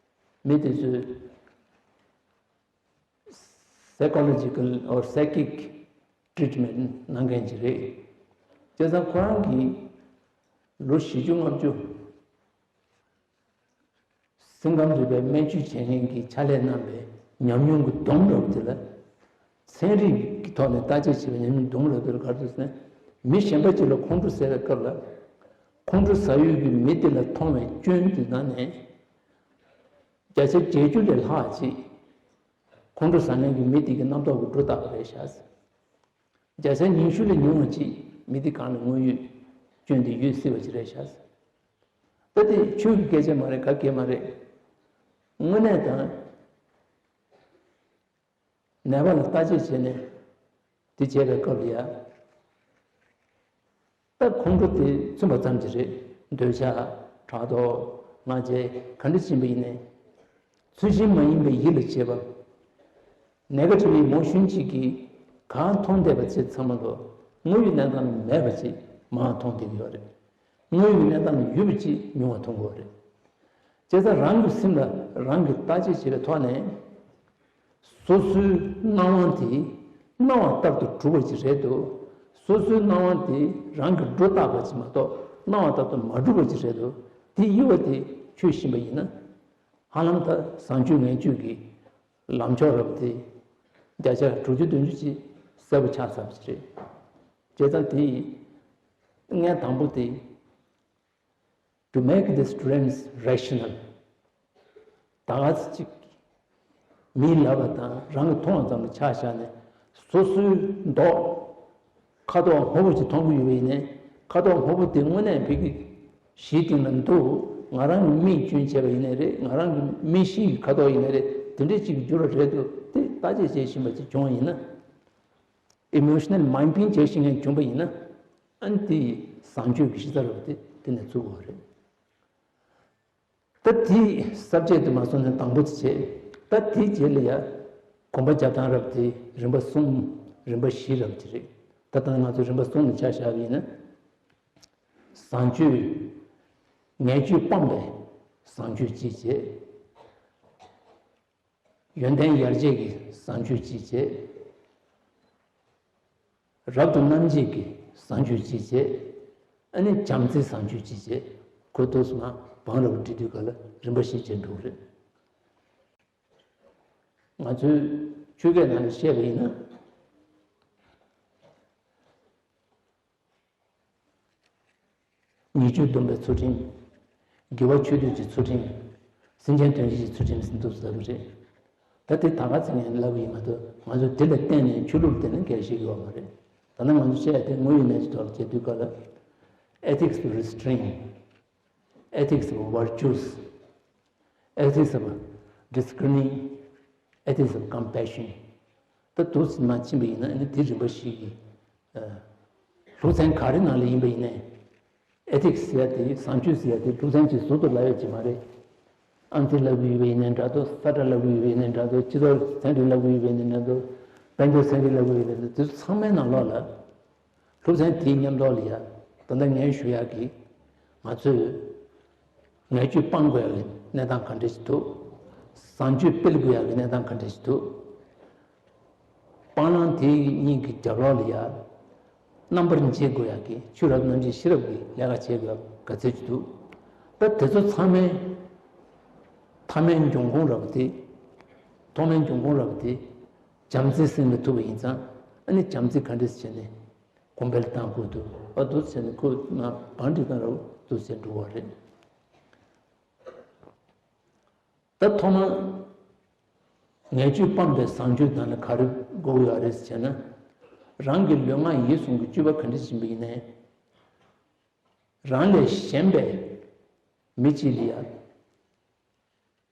མི་དེ་ཚོའི་psychological or psychic treatment གནང་མཁན་ཅིག་རེད། བྱས་ཙང་ཁོ་རང་གིས་ལོ་བཞི་བཅུ་ལྔ་བཅུ། སིང་གམ་རི་པའི་སྨན་བཅོས་བྱེད་མཁན་གྱིས་ཕྱག་ལས་གནང་བའི་ཉམས་མྱོང་གི་སྡོམ་ལབ་དེ་ལ། ཚན་རིག་གི་ཐོག་ནས་བརྟག་དཔྱད་བྱས་པའི་ཉམས་མྱོང་སྡོམ་ལབ་དེ་ལ་ག་རེ་ཟེར་ན། མི་གཞན་པ་ཅིག་ལ་ཁོང་ཁྲོ་ཟ་བའི་སྐབས་ལ། ཁོང་ཁྲོ་ཟ་ཡུལ་གྱི་མི་དེ་ལ་མཐོང་བའི་སྐྱོན་དེ་ནང་ནས་བརྒྱ་ཆ་བརྒྱད་ཅུ་ལས་ལྷག་ཅིག་ཁོང་ཁྲོ་ཟ་མཁན་གྱི་མི་དེ་གི་རྣམ་རྟོག་གིས་སྒྲོ་བཏགས་པ་རེད་ཤག་བརྒྱ་ཆ་ཉི་ཤུ་ལས་ཉུང་བ་ཅིག་མི་དེ་གང་ལ་དངོས་ཡོད་སྐྱོན་དེ་ཡོད་སྲིད་པ་ཅིག་རེད་ཤག་ད་དེ་ཆོས་ཀྱི་སྐད་ཆ་མ་རེད། ག་གེ་མ་རེད། དངོས་གནས་དང་ནད་པ་ལ་བརྟག་དཔྱད་བྱས་ནས་དེ་བྱས་པའི་སྐབས་ལ་ཡ། ད་ཁོང་ཁྲོ་དེ་མཚོན་པ་ཙམ་གྱིས་རེད། འདོད་ཆགས། ཕྲག་དོག། ང་རྒྱལ། ག་འདྲ་ཕྱིན་པ་ཡིན་ནའི། ཚུལ་བཞིན་མ་ཡིན་པའི་ཡིད་ལ་བྱེད་པ། ནེ་གེ་ཊི་ཝི་ཨི་མོ་ཤན་གཅིག་གིས་གང་མཐོང་བསྡད་པ་ཚོ་ཚང་མ་ལོ། དངོས་ཡོད་གནས་སྟངས་མེད་པ་ཅིག་མང་མཐོང་བསྡད་ཀྱི་ཡོད་རེད། དངོས་ཡོད་གནས་སྟངས་ཡོད་པ་ཅིག་ཉུང་བ་མཐོང་གི་ཡོད་རེད། བྱས་ཙང་རང་གི་སེམས་ལ་རང་གིས་བརྟག་དཔྱད་བྱེད་པའི་ཐོག་ནས། སོ་སོའི་སྣང་བ་དེ་སྣང་བ་ལྟར་དུ་གྲུབ་པ་ཅིག་རེད་འདུག་སོ་སོའི་སྣང་བ་དེ་རང་གིས་སྒྲོ་བཏགས་པ་ཅིག་མ་གཏོགས་སྣང་བ་ལྟར་དུ་མ་གྲུབ་པ་ཅིག་རེད་འདུག་དེ་ཡིན་པ་དེ་ཆོས་ཤེས་པ་ཡིན་ན། ཧ་ལམ་ད་བཟང་སྤྱོད་ངན་སྤྱོད་ཀྱི་ལམ་ཕྱོགས་རབ་དེ་བརྒྱ་ཆ་དྲུག་ཅུ་བདུན་ཅུ་ཅིག་གསལ་པོ་ཆགས་ཚར་བ་ཅིག་རེད། བྱས་ཙང་དེ་ཡིན། ངས་དང་པོ་དེ། To make these dreams rational. ད་ག་ཚོད་ཅིག་མིའི་ལབ་པ་དང་རང་གིས་མཐོང་བ་ཙམ་ལ་ཆ་བཞག་ནས། སོ་སོའི་མདོག་ཁ་དོག་སྔོན་པོ་ཅིག་མཐོང་གི་ཡོད་པ་ཡིན་ནའི། ཁ་དོག་སྔོན་པོ་དེ་དངོས་གནས་བོད་ཀྱི་གཞིའི་སྟེང་ལ་འདུག་ང་རང་གི་མིག་སྐྱོན་བྱས་པ་ཡིན་ནའི་རེད། ང་རང་གི་མིག་ཤེས་ཀྱི་ཁ་དོག་ཡིན་ནའི་རེད། དེ་འདྲས་ཅིག་གི་འགྱུར་བ་རེད་འདུག་དེ་བརྟག་དཔྱད་བྱེད་བཞིན་པ་ཅིག་བྱུང་བ་ཡིན་ན། ཨི་མོ་ཤ་ནལ་མའིན་ཌི་བྱེད་བཞིན་ངན་བྱུང་པ་ཡིན་ན། ཨ་ནི་དེ་ཡི་བཟང་སྤྱོད་ཀྱི་གཞི་རྩ་རུ་དེ་དེ་ནས་བཙུགས་དགོས་རེད། ད་དེའི་ས་བཅད་དུ་མ་སོང་ནས་དང་པོ་དེ་བྱས། ད་དེའི་རྗེས་ལ་ཡ་གོམ་པ་རྒྱབ་སྟངས་རབ་དེ་རིམ་པ་གསུམ། རིམ་པ་བཞི་རབ་ཅིག་རེད། ད་ལྟ་ང་ཚོ་རིམ་པ་གསུམ་ལ་ཆ་བཞག་པ་ཡིན་ན། བཟང་སྤྱོད། ངན་སྤྱོད་སྤངས་པའི་བཟང་སྤྱོད་ཅིག་བྱས། ཡོན་ཏན་ཡར་རྒྱས་ཀྱི་བཟང་སྤྱོད་ཅིག་བྱས། རབ་ཏུ་རྣམ་འབྱེད་ཀྱི་བཟང་སྤྱོད་ཅིག་བྱས། ཨ་ནི་བྱམས་བརྩེའི་བཟང་སྤྱོད་ཅིག་བྱས། ཁོ་ཐོག་སོང་ན་བང་རབ་བྲིས་དུས་ག་ལ་རིམ་པ་བཞི་བྱས་འགྲོ་གི་རེད། ང་ཚོའི་ཆོས་སྐད་ནང་ནས་བཤད་པ་ཡིན་ན། ཉེས་སྤྱོད་སྡོམ་པའི་ཚུལ་ཁྲིམས། དགེ་བ་ཆོས་སྡུད་ཀྱི་ཚུལ་ཁྲིམས། སེམས་ཅན་དོན་བྱེད་ཀྱི་ཚུལ་ཁྲིམས་ཟེར་འདུག་ཟེར་བ་རེད། ད་དེ་ད་ག་ཚོད་ངས་ལབ་པ་ཡིན་མ་གཏོགས། ང་ཚོ་དེ་ལ་བརྟེན་ནས་ཆོས་ལུགས་དེ་ནི་འགལ་བཞེས་ཡོད་མ་རེད། ད་ནི་ང་ཚོ་བཤད་ཡ་དེ་དངོས་ཡོད་གནས་ཚུལ་ཐོག་ལ་བྱེད་དུས་སྐབས་ལ། Ethics of restraint, ethics of virtues, ethics of discerning, ethics of compassion. ད་འདུག་སེ་མར་ཕྱིན་པ་ཡིན་ན། ཨ་ནི་དེ་རིམ་པ་བཞི་གི་ཨ་ལུགས་ཚན་ག་རེ་ནང་ལ་ཡིན་པ་ཡིན་ནའི། ཨེ་ཐིག་སི་ཟེར་ཡ་དེ། བཟང་སྤྱོད་ཟེར་ཡ་དེ་ལུགས་ཚན་གཅིག་ཟུར་དུ་ལབ་ཡ་ཅིག་མ་རེད། ཨམ་ཆི་ལབ་གི་ཡོད་པ་ཡིན་ནའི་འདྲ་འདུག་ས་ཁྲ་ལབ་གི་ཡོད་པ་ཡིན་ནའི་འདྲ་འདུག་སྤྱི་ཚོགས་ཚན་རིག་ལབ་གི་ཡོད་པ་ཡིན་ནའི་འདྲ་འདུག་དཔལ་འབྱོར་ཚན་རིག་ལབ་གི་ཡོད་པ་ཡིན་ནའི་འདྲ་འདུག་དེ་ཚོ་ཚང་མའི་ནང་ལོགས་ལ། ལུགས་ཚན་དེའི་མཉམ་ཐོག་ལ་ཡ། ད་ལྟ་ངས་ཞུ་ཡག་གི། ང་ཚོས་ངན་སྤྱོད་སྤང་དགོས་ཡག་གི་གནས་སྟངས་ག་འདྲ་ཞིག་འདུག་བཟང་སྤྱོད་སྤེལ་དགོས་ཡག་གི་གནས་སྟངས་ག་འདྲ་ཞིག་འདུག་སྤང་བླང་དེ་གཉིས་ཀྱི་རྒྱབ་ལོགས་ལ་ཡ། རྣམ་པར་འབྱེད་དགོས་ཡག་གི་ཆོས་རབ་རྣམ་འབྱེད་ཤེས་རབ་ཀྱི་ལས་ཀ་བྱེད་དགོས་ཡག་ག་ཚོད་ཅིག་འདུག་ད་དེ་ཚོ་ཚང་མའི་མཐའ་མའི་འབྱུང་ཁུངས་རབ་དེ། ཐོག་མའི་འབྱུང་ཁུངས་རབ་དེ། བྱམས་བརྩེའི་སེམས་ལ་ཐུག་པ་ཡིན་ཙང་། ཨ་ནི་བྱམས་བརྩེ་ག་འདྲ་བྱས་ནས་གོང་འཕེལ་བཏང་དགོས་འདུག་ཨ། འདུག་བྱས་ནས་ཁོ་ང་བང་སྒྲིག་སྟངས་རབ་འདུག་བྱས་འགྲོ་བ་རེད། ད་ཐོག་མར་ངན་སྤྱོད་སྤངས་པའི་བཟང་སྤྱོད་དང་ནི་ག་རེ་དགོས་ཡོད་རེད་ཟེར་ན། རང་གི་ལུས་ངག་ཡིད་གསུམ་གྱི་སྤྱོད་པ་ག་འདྲ་ཞིག་ཡིན་པ་ཡིན་ནའི། རང་ལས་གཞན་པའི་མི་གཅིག་ལ་ཡ་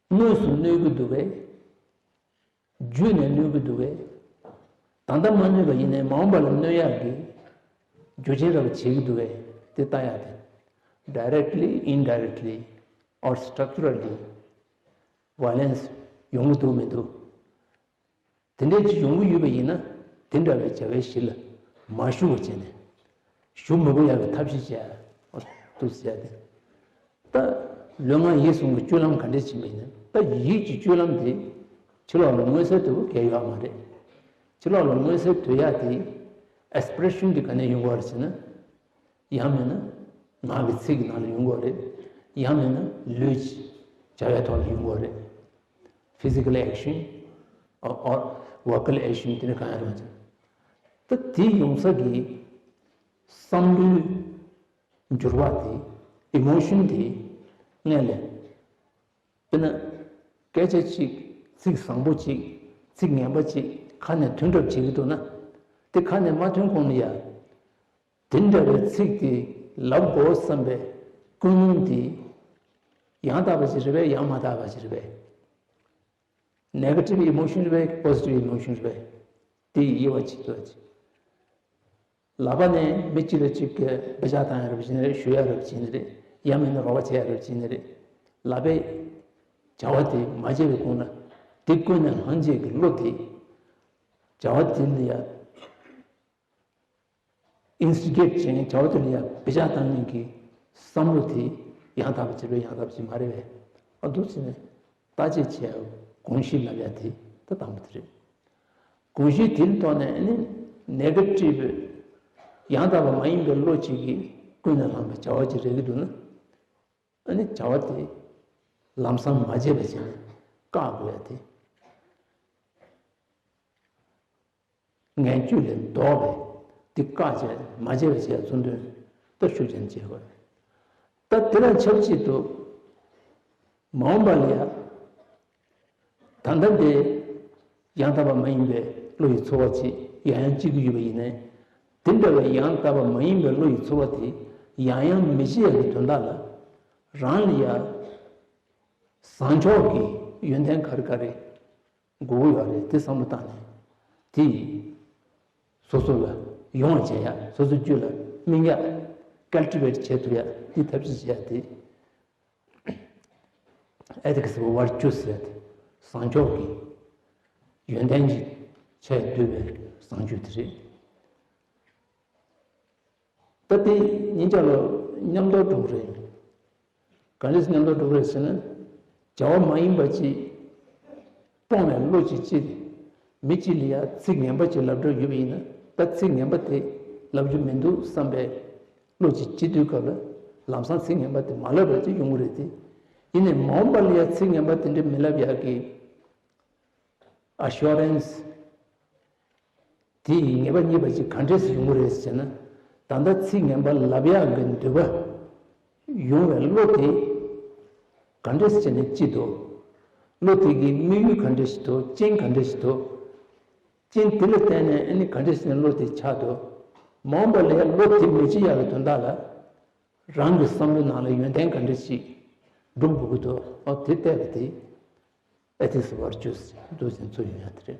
དངོས་སུ་གནོད་ཀྱི་འདུག་གས། བརྒྱུད་ནས་གནོད་ཀྱི་འདུག་གས། ད་ལྟ་མ་གནོད་པ་ཡིན་ནའི་མ་འོངས་པ་ལ་གནོད་ཡག་གི་རྒྱུ་རྐྱེན་རབ་བྱེད་ཀྱི་འདུག་གས། དེ་ལྟ་ཡག་དེ། Directly, indirectly, or structurally, violence ཡོང་གི་འདུག་མི་འདུག་དེ་འདྲའི་ཅིག་ཡོང་གི་ཡོད་པ་ཡིན་ན། དེ་འདྲ་བའི་བྱ་བའི་གཞི་ལ་མ་ཞུགས་པ་བྱས་ནས། ཞུགས་མི་དགོས་ཡག་གི་ཐབས་ཤེས་བྱས། འདུག་ཟེར་ཏེ། ད་ལུས་ངག་ཡིད་གསུམ་གྱི་སྤྱོད་ལམ་ག་འདྲ་ཕྱིན་པ་ཡིན་ན། ད་ཡིད་ཀྱི་སྤྱོད་ལམ་དེ་ཕྱི་ལོགས་ལ་མངོན་གསལ་དོད་པོ་གང་ཡང་ཡོད་མ་རེད། ཕྱི་ལོགས་ལ་མངོན་གསལ་དོད་ཡག་དེ་ཨེག་སི་པི་རེ་ཤན་དེ་ག་ནས་ཡོང་གི་ཡོད་རེད་ཟེར་ན། ཡང་མིན་ན་ངག་གི་ཚིག་གི་ནང་ལ་ཡོང་གི་ཡོད་རེད། ཡང་མིན་ན་ལུས་ཀྱི་བྱ་བའི་ཐོག་ལ་ཡོང་གི་ཡོད་རེད། Physical action or, or vocal action དེ་འདྲ་གང་ཡང་རུང་ཅིག་ད་དེ་ཡོང་ས་གི་བསམ་བློའི་འགྱུར་བ་དེ། ཨི་མོ་ཤན་དེ་སྔོན་ལ། དཔེར་ན། སྐད་ཆ་གཅིག་ཚིག་བཟང་པོ་གཅིག་ཚིག་ངན་པ་གཅིག་ཁ་ནས་ཐོན་གྲབས་བྱེད་ཀྱི་འདུག་ན། དེ་ཁ་ནས་མ་ཐོན་གོང་ལ་ཡ། དེ་འདྲ་བའི་ཚིག་དེ་ལབ་དགོས་བསམ་པའི་ཀུན་སློང་དེ་ཡང་དག་པ་ཞིག་རེད་པས། ཡང་མ་དག་པ་ཞིག་རེད་པས། negative emotion རེད་པས་positive emotion རེད་པས། དེ་དབྱེ་བ་ཕྱེ་ཐུབ་པ་ཅིག་ལབ་པ་ནས་མི་གཅིག་ལ་གཅིག་གིས་དཔེ་ཆ་བཏང་ཡ་རེད་པ་བྱས་ནི་རེད། ཞུ་ཡ་རེད་པ་བྱས་ནི་རེད། ཡང་མིན་ན་རོགས་པ་བྱེད་ཡ་རེད་པ་བྱས་ནི་རེད། ལབ་པའི་བྱ་བ་དེ་མ་བྱས་པའི་གོང་ལ་དེ་ཀུན་ནས་བསླངས་བྱས་ཀྱི་བློ་དེ་བྱ་བ་དེ་ལ་ཡ་instigate བྱས་ནས་བྱ་བ་དེ་ལ་ཡ་བེད་སྤྱོད་བཏང་མཁན་གྱི་བསམ་བློ་དེ་ཡང་དག་པ་ཅིག་རེད་ཡང་དག་པ་ཅིག་མ་རེད་པས། ཨ་འདུག་བྱས་ནས་བརྟག་དཔྱད་བྱས་དགོངས་གཞི་ལབ་ཡ་དེ་ད་དང་པོ་དེ་རེད། དགོངས་གཞི་དེ་ལ་ཐོག་ནས་ཨ་ནི་negative ཡང་དག་པ་མ་ཡིན་པའི་བློ་གཅིག་གིས་ཀུན་ནས་བསླངས་པའི་བྱ་བ་ཅིག་རེད་ཀྱི་འདུག་ན། ཨ་ནི་བྱ་བ་དེ་ལམ་སང་མ་བྱས་པ་བྱས་ནས་བཀག་དགོས་ཡ་དེ། ངན་སྤྱོད་ལས་ལྡོག་པའི་དེ་བཀག་བྱས་མ་བྱས་པ་བྱས་ཚུལ་འདོན་ད་ཤུགས་ཅན་བྱེད་དགོས། ད་དེ་དང་ཆབས་ཅིག་ཏུ་མ་འོངས་པ་ལ་ཡ་ད་ལྟ་འདི་ཡང་དག་པ་མ་ཡིན་པའི་བློ་ཡི་ཚོར་བ་ཅིག་ཡང་ཡང་སྐྱེ་གི་ཡོད་པ་ཡིན་ནའི། དེ་འདྲ་བའི་ཡང་དག་པ་མ་ཡིན་པའི་བློ་ཡི་ཚོར་བ་དེ་ཡང་ཡང་མི་སྐྱེ་ཡག་གི་དོན་དག་ལ་རང་ལ་ཡ་བཟང་ཕྱོགས་ཀྱི་ཡོན་ཏན་ག་རེ་ག་རེ་དགོས་ཀྱི་ཡོད་རེད་དེ་བསམ་བློ་བཏང་ནས་དེ་སོ་སོ་ལ་ཡོང་བ་བྱེད་ཡ། སོ་སོའི་རྒྱུད་ལ་སྨིན་ཡ། cultivate བྱེད་ཐུབ་ཡ་དེ་ཐབས་ཤེས་བྱེད་ཡ་དེ། Ethics of Virtue ཟེར་ཏེ་བཟང་ཕྱོགས་ཀྱི་ཡོན་ཏན་གྱི་ཆ་ཡང་བསྡུས་པའི་བཟང་སྤྱོད་དེ་རེད། ད་དེ་གཉིས་ཆ་ལ་མཉམ་དུ་འགྲོ་གི་རེད། ག་འདྲས་མཉམ་དུ་འགྲོ་གི་རེད་ཟེར་ན། བྱ་བ་མ་ཡིན་པ་ཅིག་སྤོང་བའི་བློ་ཅིག་སྐྱེས་ཏེ་མི་གཅིག་ལ་ཡ་ཚིག་ངན་པ་ཅིག་ལབ་འགྲོ་ཡོད་པ་ཡིན་ན། ད་ཚིག་ངན་པ་དེ་ལབ་རྒྱུ་མི་འདུག་བསམ་པའི་བློ་ཅིག་སྐྱེ་དུས་སྐབས་ལ་ལམ་སང་ཚིག་ངན་པ་དེ་མ་ལབ་པ་ཅིག་ཡོང་གི་རེད་དེ། ཡིན་ནའི་མ་འོངས་པ་ལ་ཡ་ཚིག་ངན་པ་དེ་འདྲ་མི་ལབ་ཡག་གི་assurance དེ་ཡི་ངེས་པ་རྙེད་པ་ཅིག་ག་འདྲས་སེ་ཡོང་གི་རེད་ཟེར་ན། ད་ལྟ་ཚིག་ངན་པ་ལབ་ཡག་གི་འདོད་པ་ཡོང་བའི་བློ་དེ་ག་འདྲས་སེ་བྱས་ནས་སྐྱེ་འདུག་བློ་དེ་གི་དམིགས་ཡུལ་ག་འདྲས་ཤིག་འདུག་རྐྱེན་ག་འདྲས་ཤིག་འདུག་རྐྱེན་དེ་ལ་བརྟེན་ནས་ཨ་ནི་ག་འདྲས་སེ་བློ་དེ་ཆགས་འདུག་མ་འོངས་པ་ལ་ཡང་བློ་དེ་མི་སྐྱེ་ཡག་གི་དོན་དག་ལ་རང་གི་བསམ་བློའི་ནང་ལ་ཡོན་ཏན་ག་འདྲས་ཤིག་སྒྲུབ་དགོས་ཀྱི་འདུག་ཨོ་དེ་བལྟས་པ་དེ། Ethics of Virtues འདུག་ཟེར་ཚུལ་ཡོང་ཡ་དེ་རེད།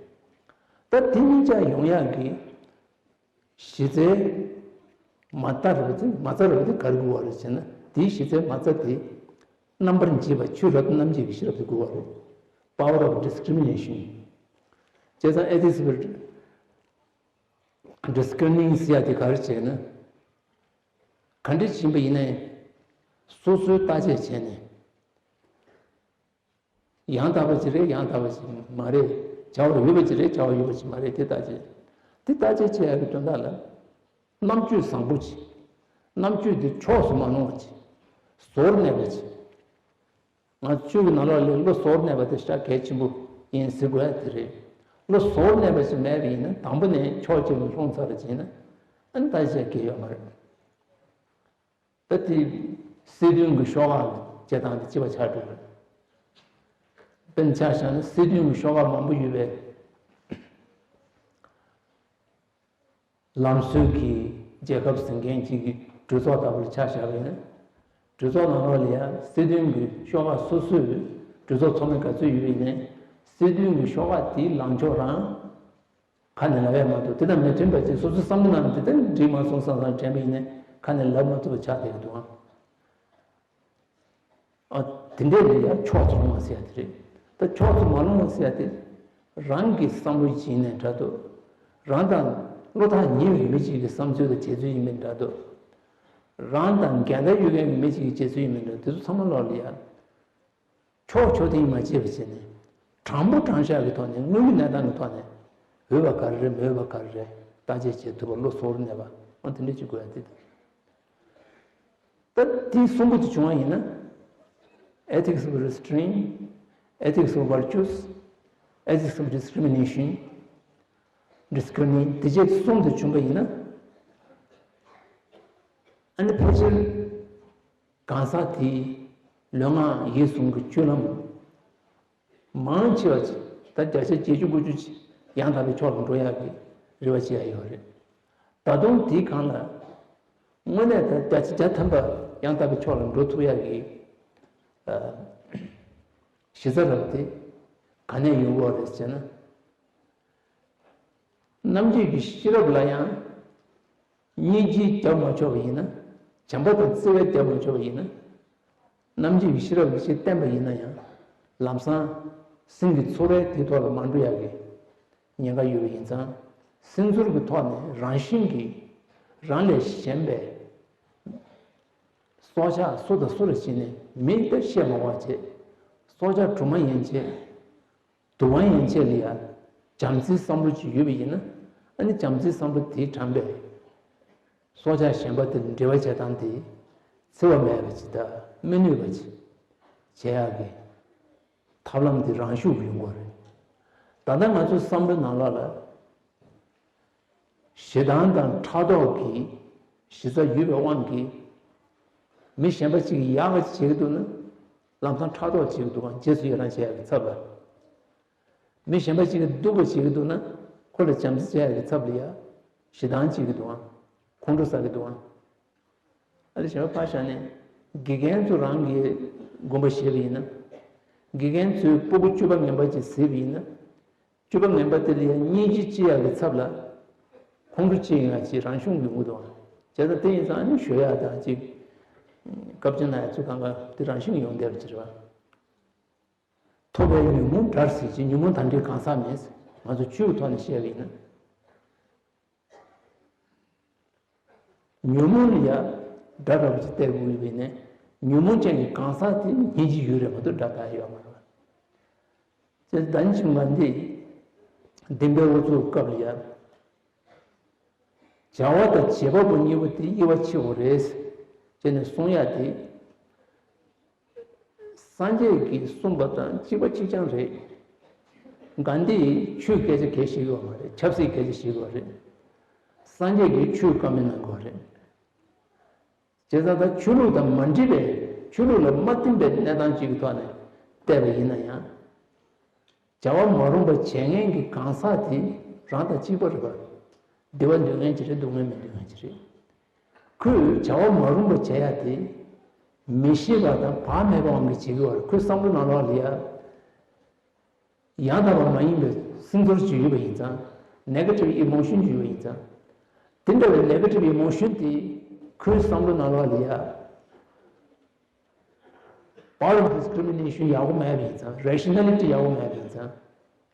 ད་དེ་གཉིས་ཆ་ཡོང་ཡག་གི་གཞི་རྩའི་མ་རྩ་རེད་པ་དེ། མ་རྩ་རེད་པ་དེ་ག་རེ་དགོས་པ་རེད་ཟེར་ན། དེའི་གཞི་རྩའི་མ་རྩ་དེ་རྣམ་པར་འབྱེད་པ་ཆོས་རབ་ཏུ་རྣམ་འབྱེད་ཀྱི་ཤེས་རབ་དེ་དགོས་པ་རེད། Power of Discrimination བྱས་ཙང་Ethics of Discerning ཟེར་ཡ་དེ་ག་རེ་བྱས་ན། ག་འདྲ་ཞིག་ཡིན་པ་ཡིན་ནའི་སོ་སོའི་བརྟག་དཔྱད་བྱས་ནས། ཡང་དག་པ་ཅིག་རེད་ཡང་དག་པ་ཅིག་མ་རེད། བྱ་བ་ཡོད་པ་ཅིག་རེད་བྱ་བ་ཡོད་པ་ཅིག་མ་རེད་དེ་བརྟག་དཔྱད། དེ་བརྟག་དཔྱད་བྱེད་ཡག་གི་དོན་དག་ལ། རྣམ་དཔྱོད་བཟང་པོ་ཅིག་རྣམ་དཔྱོད་དེ་ཕྱོགས་སུ་མ་ལྷུང་བ་ཅིག་ཟོར་གནས་པ་ཅིག་ང་ཚོའི་ནང་ལོགས་ལ་བློ་ཟོར་གནས་པ་དེ་ཞེ་དྲག་གལ་ཆེན་པོ་ཡིན་ཟེར་དགོས་ཡ་དེ་རེད། བློ་ཟོར་གནས་པ་ཞིག་མེད་པ་ཡིན་ན་དང་པོ་ནས་ཕྱོགས་གཅིག་ལ་ལྷུང་ཚར་བ་ཅིག་ཡིན་ན་ཨ་ནི་བརྟག་དཔྱད་བྱེད་ཡག་གི་ཡོད་མ་རེད། ད་དེ་སྲིད་དོན་གྱི་ཤོག་ཁག་ལ་བྱེད་སྟངས་དེ་གཅིག་པ་ཆགས་འགྲོ་གི་རེད། དཔེར་ན་ཆ་བཞག་ན་སྲིད་དོན་གྱི་ཤོག་ཁག་མང་པོ་ཡོད་པའི་ལམ་སྲོལ་གྱི་རྒྱལ་ཁབ་ཟིན་མཁན་གཅིག་གི་གྲོས་ཚོགས་ལྟ་བུ་ལ་ཆ་བཞག་པ་ཡིན་ན། གྲོས་ཚོགས་ནང་ལོགས་ལ་ཡང་སྲིད་དོན་གྱི་ཤོག་ཁག་སོ་སོའི་གྲོས་ཚོགས་ཚོགས་མི་ག་ཚོད་ཡོད་པ་ཡིན་ནའི་སྲིད་དོན་གྱི་ཤོག་ཁག་དེའི་ལངས་ཕྱོགས་རང་ཁ་ནས་ལབ་ཡ་མ་གཏོགས། དེ་དང་མི་མཐུན་པ་ཅིག་སོ་སོའི་བསམ་བློ་ནང་དེ་ལྟར་འགྲིག་མ་སོང་བསམ་བསམ་དྲན་པ་ཡིན་ནའི་ཁ་ནས་ལབ་མ་ཐུབ་པ་ཆགས་བསྡད་ཀྱི་འདུག་ཨང་། ཨ། དེ་འདྲའི་ལ་ཡང་ཕྱོགས་སུ་ལྷུང་བ་ཟེར་ཡ་དེ་རེད། ད་ཕྱོགས་སུ་མ་ལྷུང་བ་ཟེར་ཡ་དེ་རང་གི་བསམ་བློ་ཅིག་ཡིན་ནའི་འདྲ་འདུག་རང་དང་བློ་ཐག་ཉེ་བའི་མི་ཅིག་གི་བསམ་ཚུལ་དང་བྱེད་ཚུལ་ཡིན་མིན་འདྲ་འདུག་རང་དང་འགལ་ཟླ་ཡོད་མཁན་གྱི་མི་ཅིག་གི་བྱེད་ཚུལ་ཡིན་མིན་འདྲ་འདུག་དེ་ཚོ་ཚང་མ་ལོག་ལ་ཡ། ཕྱོགས་ཕྱོགས་འཐེན་མ་བྱས་པ་བྱས་ནས། དྲང་པོ་དྲང་བཞག་གི་ཐོག་ནས་དངོས་ཡོད་གནས་སྟངས་ཀྱི་ཐོག་ནས། འོས་པ་ག་རེ་རེད་མི་འོས་པ་ག་རེ་རེད་བརྟག་དཔྱད་བྱེད་ཐུབ་པ་བློ་གཟུ་བོར་གནས་པ། འོ་དེ་འདྲ་ཅིག་དགོས་ཡ་དེ་དང་། ད་དེ་གསུམ་པོ་དེ་བྱུང་བ་ཡིན་ན། Ethics of Restraint, Ethics of Virtues, Ethics of Discrimination, Discerning དེ་བྱས་གསུམ་དེ་བྱུང་བ་ཡིན་ན། ཨ་ནི་ཕལ་ཆེར་གང་ཟག་དེའི་ལུས་ངག་ཡིད་གསུམ་གྱི་སྤྱོད་ལམ་མང་ཆེ་བ་ཅིག་ད་བརྒྱ་ཆ་བརྒྱད་ཅུ་དགུ་བཅུ་ཅིག་ཡང་དག་པའི་ཕྱོགས་ལ་འགྲོ་ཡག་གི་རེ་བ་བྱེད་ཡ་ཡོད་རེད། ད་དུང་དེའི་སྒང་ལ་དངོས་གནས་ད་བརྒྱ་ཆ་བརྒྱ་ཐམ་པ་ཡང་དག་པའི་ཕྱོགས་ལ་འགྲོ་ཐུབ་ཡག་གི་ཨ་གཞི་རྩ་རབ་དེ་ ག་ནས་ཡོང་གི་ཡོད་རེད་ཟེར་ན། རྣམ་འབྱེད་ཀྱི་ཤེས་རབ་ལ་ཡང་སྙིང་རྗེ་རྒྱབ་མ་ཆོག་པ་ཡིན་ན། བྱམས་པ་དང་བརྩེ་བས་རྒྱབ་མ་ཆོག་པ་ཡིན་ན། རྣམ་འབྱེད་ཀྱི་ཤེས་རབ་ཀྱིས་ཅིག་བསྟན་པ་ཡིན་ན་ཡང་། ལམ་སང་སེམས་ཀྱི་ཚོར་བས་དེའི་ཐོག་ལ་མ་འགྲོ་ཡག་གི་ཉེན་ཁ་ཡོད་པ་ཡིན་ཙང་། སེམས་ཚོར་གྱི་ཐོག་ནས་རང་བཞིན་གྱིས་རང་ལས་གཞན་པའི་སྲོག་ཆགས་སུ་དང་སུ་ལ་ཕྱིན་ནས་མི་ལྟར་བཤད་མ་དགོས་པ་བྱས། སྲོག་ཆགས་གྲུ་མ་ཡན་ཆད། དུ་བ་ཡན་ཆད་ལ་ཡང་བྱམས་བརྩེའི་བསམ་བློ་ཅིག་ཡོད་པ་ཡིན་ན། ཨ་ནི་བྱམས་བརྩེའི་བསམ་བློ་དེའི་དྲངས་པས། སྲོག་ཆགས་གཞན་པ་དེ་ལ་འབྲེལ་བ་བྱེད་སྟངས་དེ་འཚེ་བ་མེད་པ་ཅིག་དང་སྨྲེ་ནུས་པ་ཅིག་བྱེད་ཡག་གི་ཐབས་ལམ་དེ་རང་ཤུགས་ཀྱིས་ཡོང་གི་རེད། ད་ལྟ་ང་ཚོའི་བསམ་བློའི་ནང་ལོགས་ལ། ཞེ་སྡང་དང་ཕྲག་དོག་གི་གཞི་རྩ་ཡོད་པའི་དབང་གིས། མི་གཞན་པ་ཅིག་གིས་ཡག་ག་བྱེད་ཀྱི་འདུག་ན། ལམ་སང་ཕྲག་དོག་བྱེད་ཀྱི་འདུག་གམ། རྗེས་སུ་ཡི་རང་བྱེད་ཡག་གི་ཚབ་ལ། མི་གཞན་པ་ཅིག་གིས་སྡུག་པ་བྱེད་ཀྱི་འདུག་ན། ཁོ་ལ་བྱམས་བརྩེ་བྱེད་ཡག་གི་ཚབ་ལ་ཡ། ཞེ་སྡང་བྱེད་ཀྱི་འདུག་གམ། ཁོང་ཁྲོ་ཟ་གི་འདུག་གམ། ཨ་ནི་གཞན་པ་ཕར་བཞག་ནས། དགེ་རྒན་ཚོ་རང་གིས་དགོངས་པ་བཞེས་པ་ཡིན་ན། དགེ་རྒན་ཚོས་སྤུ་གུ་བཅུ་པ་ངན་པ་ཅིག་གཟིགས་པ་ཡིན་ན། བཅུ་པ་ངན་པ་དེ་ལ་ཡང་སྙིང་རྗེ་སྐྱེ་ཡག་གི་ཚབ་ལ། ཁོང་ཁྲོ་སྐྱེ་ཡག་ཅིག་རང་བྱུང་ཡོང་གི་འདུག་བ། བྱས་ཙང་དེ་ཡིན་ཙང་ཨ་ནི་ཞུ་ཡག་དང་ཅིག་བཀའ་བཀྱོན་གནང་ཡག་ཚོ་གང་ག་དེ་རང་བཞིན་ཡོང་བསྡད་པ་ཅིག་རེད་བ། ཐོབ་པའི་ཉོན་མོངས་དགྲར་ཟད་ཅིང་། ཉོན་མོངས་དང་འདྲའི་གང་ཟག་མེད། ང་ཚོ་ཆོས་ཀྱི་ཐོག་ནས་བཤད་པ་ཡིན་ན། ཉོན་མོངས་ལ་ཡ་དགྲ་འདྲ་པོ་ཅིག་བལྟས་དགོས་ཡོད་པ་ཡིན་ན། ཉོན་མོངས་ཅན་གྱི་གང་ཟག་དེ་སྙིང་རྗེ་ཡོད་རེད་མ་གཏོགས་དགྲ་ལྟ་ཡ་ཡོད་མ་རེད། ཅེས་ད་ནི་ཆུང་མ་འདི་བདེན་པའི་འུ་ཚོའི་སྐབས་ལ་ཡ། བྱ་བ་དང་བྱེད་པ་པོ་གཉིས་པོ་དེ་དབྱེ་བ་ཕྱེ་དགོས་རེད། ཅེས་ནས་གསུང་ཡ་དེ། སངས་རྒྱས་ཀྱིས་གསུངས་པ་དང་གཅིག་པ་གཅིག་རྐྱང་རེད། གྷན་དྷིས་ཆོས་སྐད་ཆ་གས་བཤད་ཡོད་མ་རེད། ཆབ་སྲིད་སྐད་ཆ་བཤད་ཡོད་རེད། སངས་རྒྱས་ཀྱིས་ཆོས་བཀའ་མོལ་གནང་དགོས་རེད། བྱས་ཙང་ད་ཆོས་ལུགས་དང་མ་འདྲེས་པའི། ཆོས་ལུགས་ལ་མ་བསྟུན་པའི་གནས་སྟངས་ཅིག་གི་ཐོག་ནས་བལྟས་པ་ཡིན་ན་ཡང་། བྱ་བ་མ་རུངས་པ་བྱེད་མཁན་གྱི་གང་ཟག་དེ་རང་དང་གཅིག་པ་རེད་པ། བདེ་བ་འདོད་མཁན་ཅིག་རེད། སྡུག་བསྔལ་མི་འདོད་མཁན་ཅིག་རེད། ཁོས་བྱ་བ་མ་རུངས་པ་བྱེད་ཡ་དེ། མི་ཤེས་པ་དང་བག་མེད་པའམ་གྱིས་བྱེད་ཀྱི་ཡོད་རེད། ཁོའི་བསམ་བློ་ནང་ལོགས་ལ་ཡ། ཡང་དག་པ་མ་ཡིན་པའི་སེམས་ཚོར་ཅིག་ཡོད་པ་ཡིན་ཙང་། ནེ་གེ་ཊིབ་ཨི་མོ་ཤན་ཅིག་ཡོད་པ་ཡིན་ཙང་། དེ་འདྲ་བའི་ནེ་གེ་ཊིབ་ཨི་མོ་ཤན་དེ་ཁོའི་བསམ་བློ་ནང་ལོགས་ལ་ཡ། པ་ཝར་ཌིསི་ཀི་རི་མི་ནེ་ཤན་ཡག་པོ་མེད་པ་ཡིན་ཙང་། རེ་ཤི་ནལ་ཊི་ཡག་པོ་མེད་པ་ཡིན་ཙང་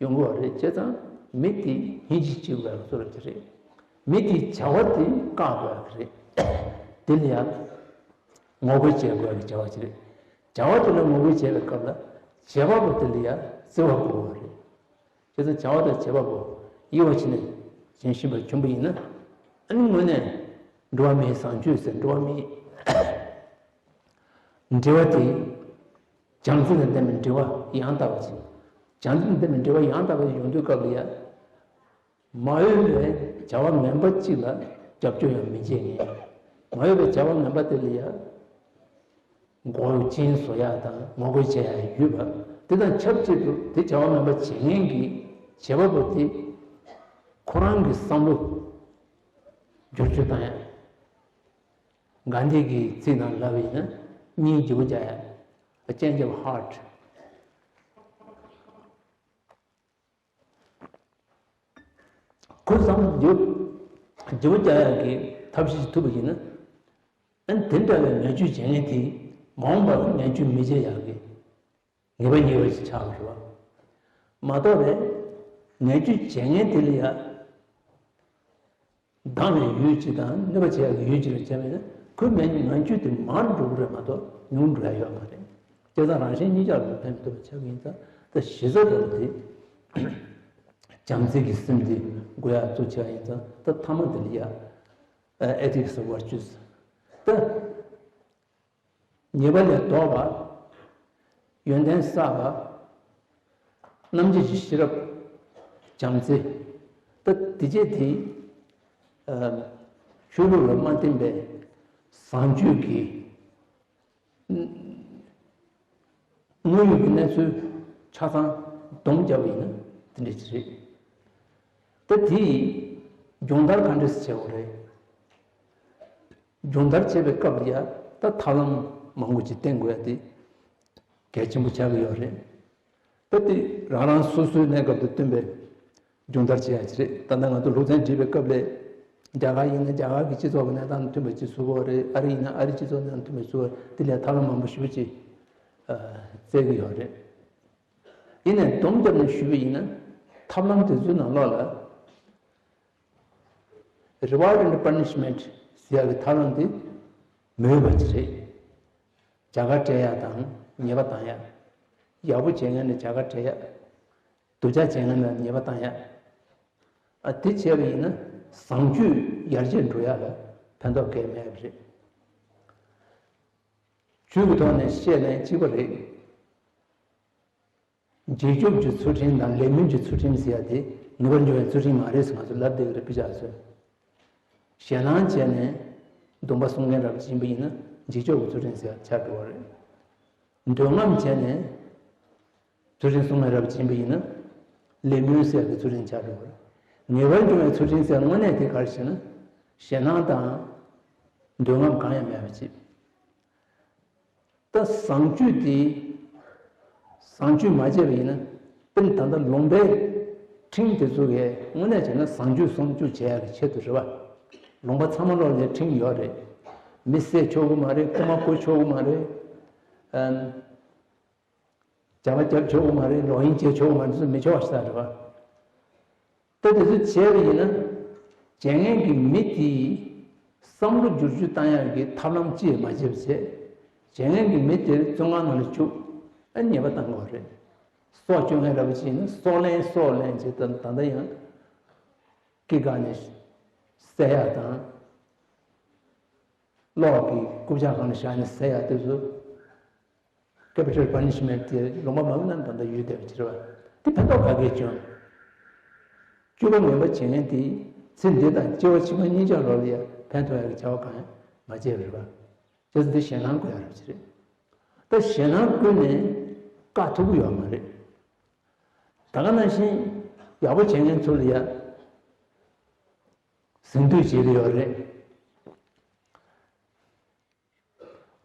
ཡོང་གི་ཡོད་རེད། བྱས་ཙང་མི་དེ་སྙིང་རྗེ་སྐྱེ་དགོས་པའི་བཟོ་འདྲ་ཅིག་རེད། མི་དེའི་བྱ་བ་དེ་བཀག་དགོས་པ་རེད། དེ་ལ་ཡང་ངོ་རྒོལ་བྱེད་དགོས་པའི་བྱ་བ་ཅིག་རེད། བྱ་བ་དེ་ལ་ངོ་རྒོལ་བྱེད་པའི་སྐབས་ལ་བྱེད་པ་པོ་དེ་ལ་ཡང་བརྩེ་བ་དགོས་པ་རེད། བྱས་ཙང་བྱ་བ་དང་བྱེད་པ་པོ་དབྱེ་བ་ཕྱེ་ནས་ཞེན་བཞིན་པ་བྱུང་བ་ཡིན་ན། ཨ་ནི་དངོས་གནས་འགྲོ་བ་མིའི་བཟང་སྤྱོད་ཟེར། འགྲོ་བ་མིའི་འབྲེལ་བ་དེ། བྱམས་བརྩེ་དང་ལྡན་པའི་འབྲེལ་བ་ཡང་དག་པ་ཅིག་བྱམས་བརྩེ་དང་ལྡན་པའི་འབྲེལ་བ་ཡང་དག་པ་ཅིག་ཡོང་དུས་སྐབས་ལ་ཡ། མ་འོས་པའི་བྱ་བ་ངན་པ་ཅིག་ལ་རྒྱབ་སྐྱོར་ཡང་མི་བྱེད་མཁན། མ་འོས་པའི་བྱ་བ་ངན་པ་དེ་ལ་ཡ། མགོ་ཅན་བཟོ་ཡག་དང་ངོ་རྒོལ་བྱེད་ཡག་ཡོད་པ། དེ་དང་ཆབས་ཅིག་ཏུ་དེ་བྱ་བ་ངན་པ་བྱེད་མཁན་གྱི་བྱེད་པ་པོ་དེ་ཁོ་རང་གི་བསམ་བློ་བསྒྱུར་བཅོས་བཏང་ཡག་གྷན་དྷི་གི་ཚིག་ནང་ལབ་པ་ཡིན་ན། སྙིང་རྗེ་པོ་རྒྱག་ཡག A change of heart. ཁོས་བསམ་བློ་བསྒྱུར་བཅོས་རྒྱག་ཡག་གི་ཐབས་ཤེས་ཐུབ་པ་ཡིན་ན། ཨ་ནི་དེ་འདྲ་བའི་ངན་སྤྱོད་བྱེད་མཁན་དེ་མ་འོངས་པར་ངན་སྤྱོད་མི་བྱེད་ཡག་གི་ངེས་པ་རྙེད་པ་ཞིག་ཆགས་པ་རེད་བ། མ་གཏོགས་པའི་ངན་སྤྱོད་བྱེད་མཁན་དེ་ལ་ཡ། སྡང་བའི་ཡུལ་གཅིག་དང་གནོད་པ་བྱེད་ཡག་གི་ཡུལ་གཅིག་ལ་བྱས་པ་ཡིན་ན། ཁོའི་ངན་ངན་སྤྱོད་དེ་མར་འགྲོ་གི་རེད་མ་གཏོགས་ཉུང་འགྲོ་ཡག་ཡོད་མ་རེད། བྱས་ཙང་རང་གཞན་གཉིས་ཆར་ལ་ཕན་ཐོགས་པ་ཆགས་ཀྱི་ཡིན་ཙང་། ད་གཞི་རྩ་དེ་ལ་དེ་བྱམས་བརྩེ་གི་སེམས་དེ་དགོས་ཡག་གཙོ་ཆེ་བ་ཡིན་ཙང་། ད་ཐ་མ་དེ་ལ་ཡ། Ethics of Virtues. ད་ཉེས་པ་ལས་ལྡོག་པ། ཡོན་ཏན་བསགས་པ། རྣམ་འབྱེད་ཀྱི་ཤེས་རབ། བྱམས་བརྩེ། ད་དེ་བྱས་དེ། ཆོས་ལུགས་ལ་མ་བརྟེན་པའི་བཟང་སྤྱོད་ཀྱི་དངོས་ཡོད་ཀྱི་གནས་ཚུལ་ཆ་ཚང་སྡོམ་བརྒྱབ་པ་ཡིན་ན་དེ་འདྲ་ཅིག་རེད། ད་དེ་སྦྱོང་བརྡར་ག་འདྲས་སེ་བྱེད་དགོས་རེད། སྦྱོང་བརྡར་བྱེད་པའི་སྐབས་ལ་ཡ། ད་ཐབས་ལམ་མང་པོ་ཅིག་བསྟེན་དགོས་ཡ་དེ་གལ་ཆེན་པོ་ཆགས་ཀྱི་ཡོད་རེད། ད་དེ་རང་རང་སོ་སོའི་གནས་སྐབས་དང་བསྟུན་པའི་སྦྱོང་བརྡར་བྱེད་ཡ་ཅིག་རེད། ད་ལྟ་ང་ཚོ་སློབ་ཚན་སྒྲིག་པའི་སྐབས་ལ། རྒྱ་གར་ཡིན་ན་རྒྱ་གར་གྱི་སྤྱི་ཚོགས་ཀྱི་གནས་སྟངས་དང་མཐུན་པ་ཅིག་བཟོ་དགོས་རེད། ཨ་རི་ཡིན་ན་ཨ་རི་སྤྱི་ཚོགས་གནས་སྟངས་མཐུན་པ་བཟོ་དགོས་རེད། དེ་ལས་ཐབས་ལམ་མང་པོ་ཞེ་པོ་ཅིག་ཨ་བཙལ་གྱི་ཡོད་རེད། ཡིན་ནའི་སྡོམ་བརྒྱབ་ནས་ཞུས་པ་ཡིན་ན། ཐབས་ལམ་དེ་ཚོའི་ནང་ལོགས་ལ་reward and punishment ཟེར་ཡག་གི་ཐབས་ལམ་དེ་མི་འོས་པ་ཅིག་རེད། བྱ་དགའ་སྤྲད་ཡག་དང་ཉེས་པ་བཏང་ཡག་ཡག་པོ་བྱེད་མཁན་ལ་བྱ་དགའ་སྤྲད་ཡག་སྡུག་ཅག་བྱེད་མཁན་ལ་ཉེས་པ་བཏང་ཡག་ཨ་དེ་བྱས་པ་ཡིན་ན་བཟང་སྤྱོད་ཡར་རྒྱས་འགྲོ་ཡག་ལ་ཕན་ཐོགས་གང་ཡང་མེད་པ་རེད། ཇུས་ཀྱི་ཐོག་ནས་བཤད་ན་གཅིག་པ་རེད། རྗེས་ཕྱོགས་ཀྱི་ཚུལ་ཁྲིམས་དང་ལས་སྨོན་གྱི་ཚུལ་ཁྲིམས་ཟེར་ཡ་དེ་ངེས་པར་འབྱུང་བའི་ཚུལ་ཁྲིམས་མ་རེད་ཟེར་ང་ཚོ་ལབ་བསྡད་ཀྱི་རེད། དཔེ་ཆ་ཚོས། ཞེད་སྣང་བྱས་ནས་སྡོམ་པ་སྲུང་མཁན་འདྲ་པོ་ཅིག་ཡིན་པ་ཡིན་ན་རྗེས་ཕྱོགས་ཀྱི་ཚུལ་ཁྲིམས་ཟེར་ཡ་ཆགས་འགྲོ་བ་རེད། འདོད་རྔམ་བྱས་ནས་ཚུལ་ཁྲིམས་སྲུང་མཁན་འདྲ་པོ་ཅིག་ཡིན་པ་ཡིན་ན་ལས་སྨོན་ཟེར་ཡ་གི་ཚུལ་ཁྲིམས་ཆགས་འགྲོ་བ་རེད། ངེས་པར་འབྱུང་བའི་ཚུལ་ཁྲིམས་ཟེར་ཡ་དངོས་གནས་དེ་ག་རེ་ཞེ་ན། ཞེད་སྣང་དང་འདོད་རྔམ་གང་ཡང་མེད་པ་ཅིག་ད་བཟང་སྤྱོད་དེ། བཟང་སྤྱོད་མ་བྱས་པ་ཡིན་ན། དཔེར་ན་ད་ལྟ་ལུང་པའི་ཁྲིམས་དེ་ཚོ་གས་དངོས་གནས་བྱས་ན་བཟང་སྤྱོད་བཟང་སྤྱོད་བྱེད་ཡག་གི་ཆེད་དུ་རེད་བ། ལུང་པ་ཚང་མ་ལོག་ལ་ཁྲིམས་ཡོད་རེད། མི་བསད་ཆོག་གི་མ་རེད། རྐུ་མ་རྐུ་ཆོག་གི་མ་རེད། ཨམ། ཇག་པ་རྒྱབ་ཆོག་གི་མ་རེད། ལོག་གཡེམ་བྱེད་ཆོག་གི་མ་རེད། དེ་ཚོ་མི་ཆོག་པ་ཞིག་རེད་བ། ད་དེ་ཚོ་བྱས་པ་ཡིན་ན། བྱས་མཁན་གྱི་མི་དེའི་བསམ་བློ་བསྒྱུར་བཅོས་བཏང་ཡག་གི་ཐབས་ལམ་ཅིས་མ་བྱས་པ་བྱས། བྱས་མཁན་གྱི་མི་དེར་བཙོན་ཁང་ནང་ལ་བཅུག་ཨ་ཉེས་པ་བཏང་དགོས་རེད། སྲོག་གཅོད་མཁན་འདྲ་པོ་ཅིག་ཡིན་ན་སྲོག་ལན་སྲོག་ལན་བྱས། ད་ད་ལྟ་ཡང་སྐེ་བཀག་ནས་བསད་ཡག་དང་། གློག་གི་རྐུབ་བཀྱག་སྒང་ལ་བཞག་ནས་བསད་ཡག་དེ་ཚོ། capital punishment དེ་ལུང་པ་མང་པོའི་ནང་ད་ལྟ་ཡོད་བསྡད་པ་ཅིག་རེད་བ། དེ་ཕན་ཐོགས་ག་གེ་བྱུང་། སྤྱོད་པ་ངན་པ་བྱེད་མཁན་དེ་ཚེ་འདི་དང་སྐྱེ་བ་ཕྱི་མ་གཉིས་ཆར་ལོག་ལ་ཡང་ཕན་ཐོགས་ཡག་གི་བྱ་བ་གང་ཡང་མ་བྱས་པ་རེད་བ། བྱས་ཙང་དེ་ཞེད་སྣང་སྐུལ་ཡག་རེད་བ་ཅིག་རེད། ད་ཞེད་སྣང་སྐུལ་ནས་བཀག་ཐུབ་ཀྱི་ཡོད་མ་རེད། ད་ག་ནང་བཞིན་ཡག་པོ་བྱེད་མཁན་ཚོ་ལ་ཡང་གཟེངས་བསྟོད་བྱེད་ཀྱི་ཡོད་རེད།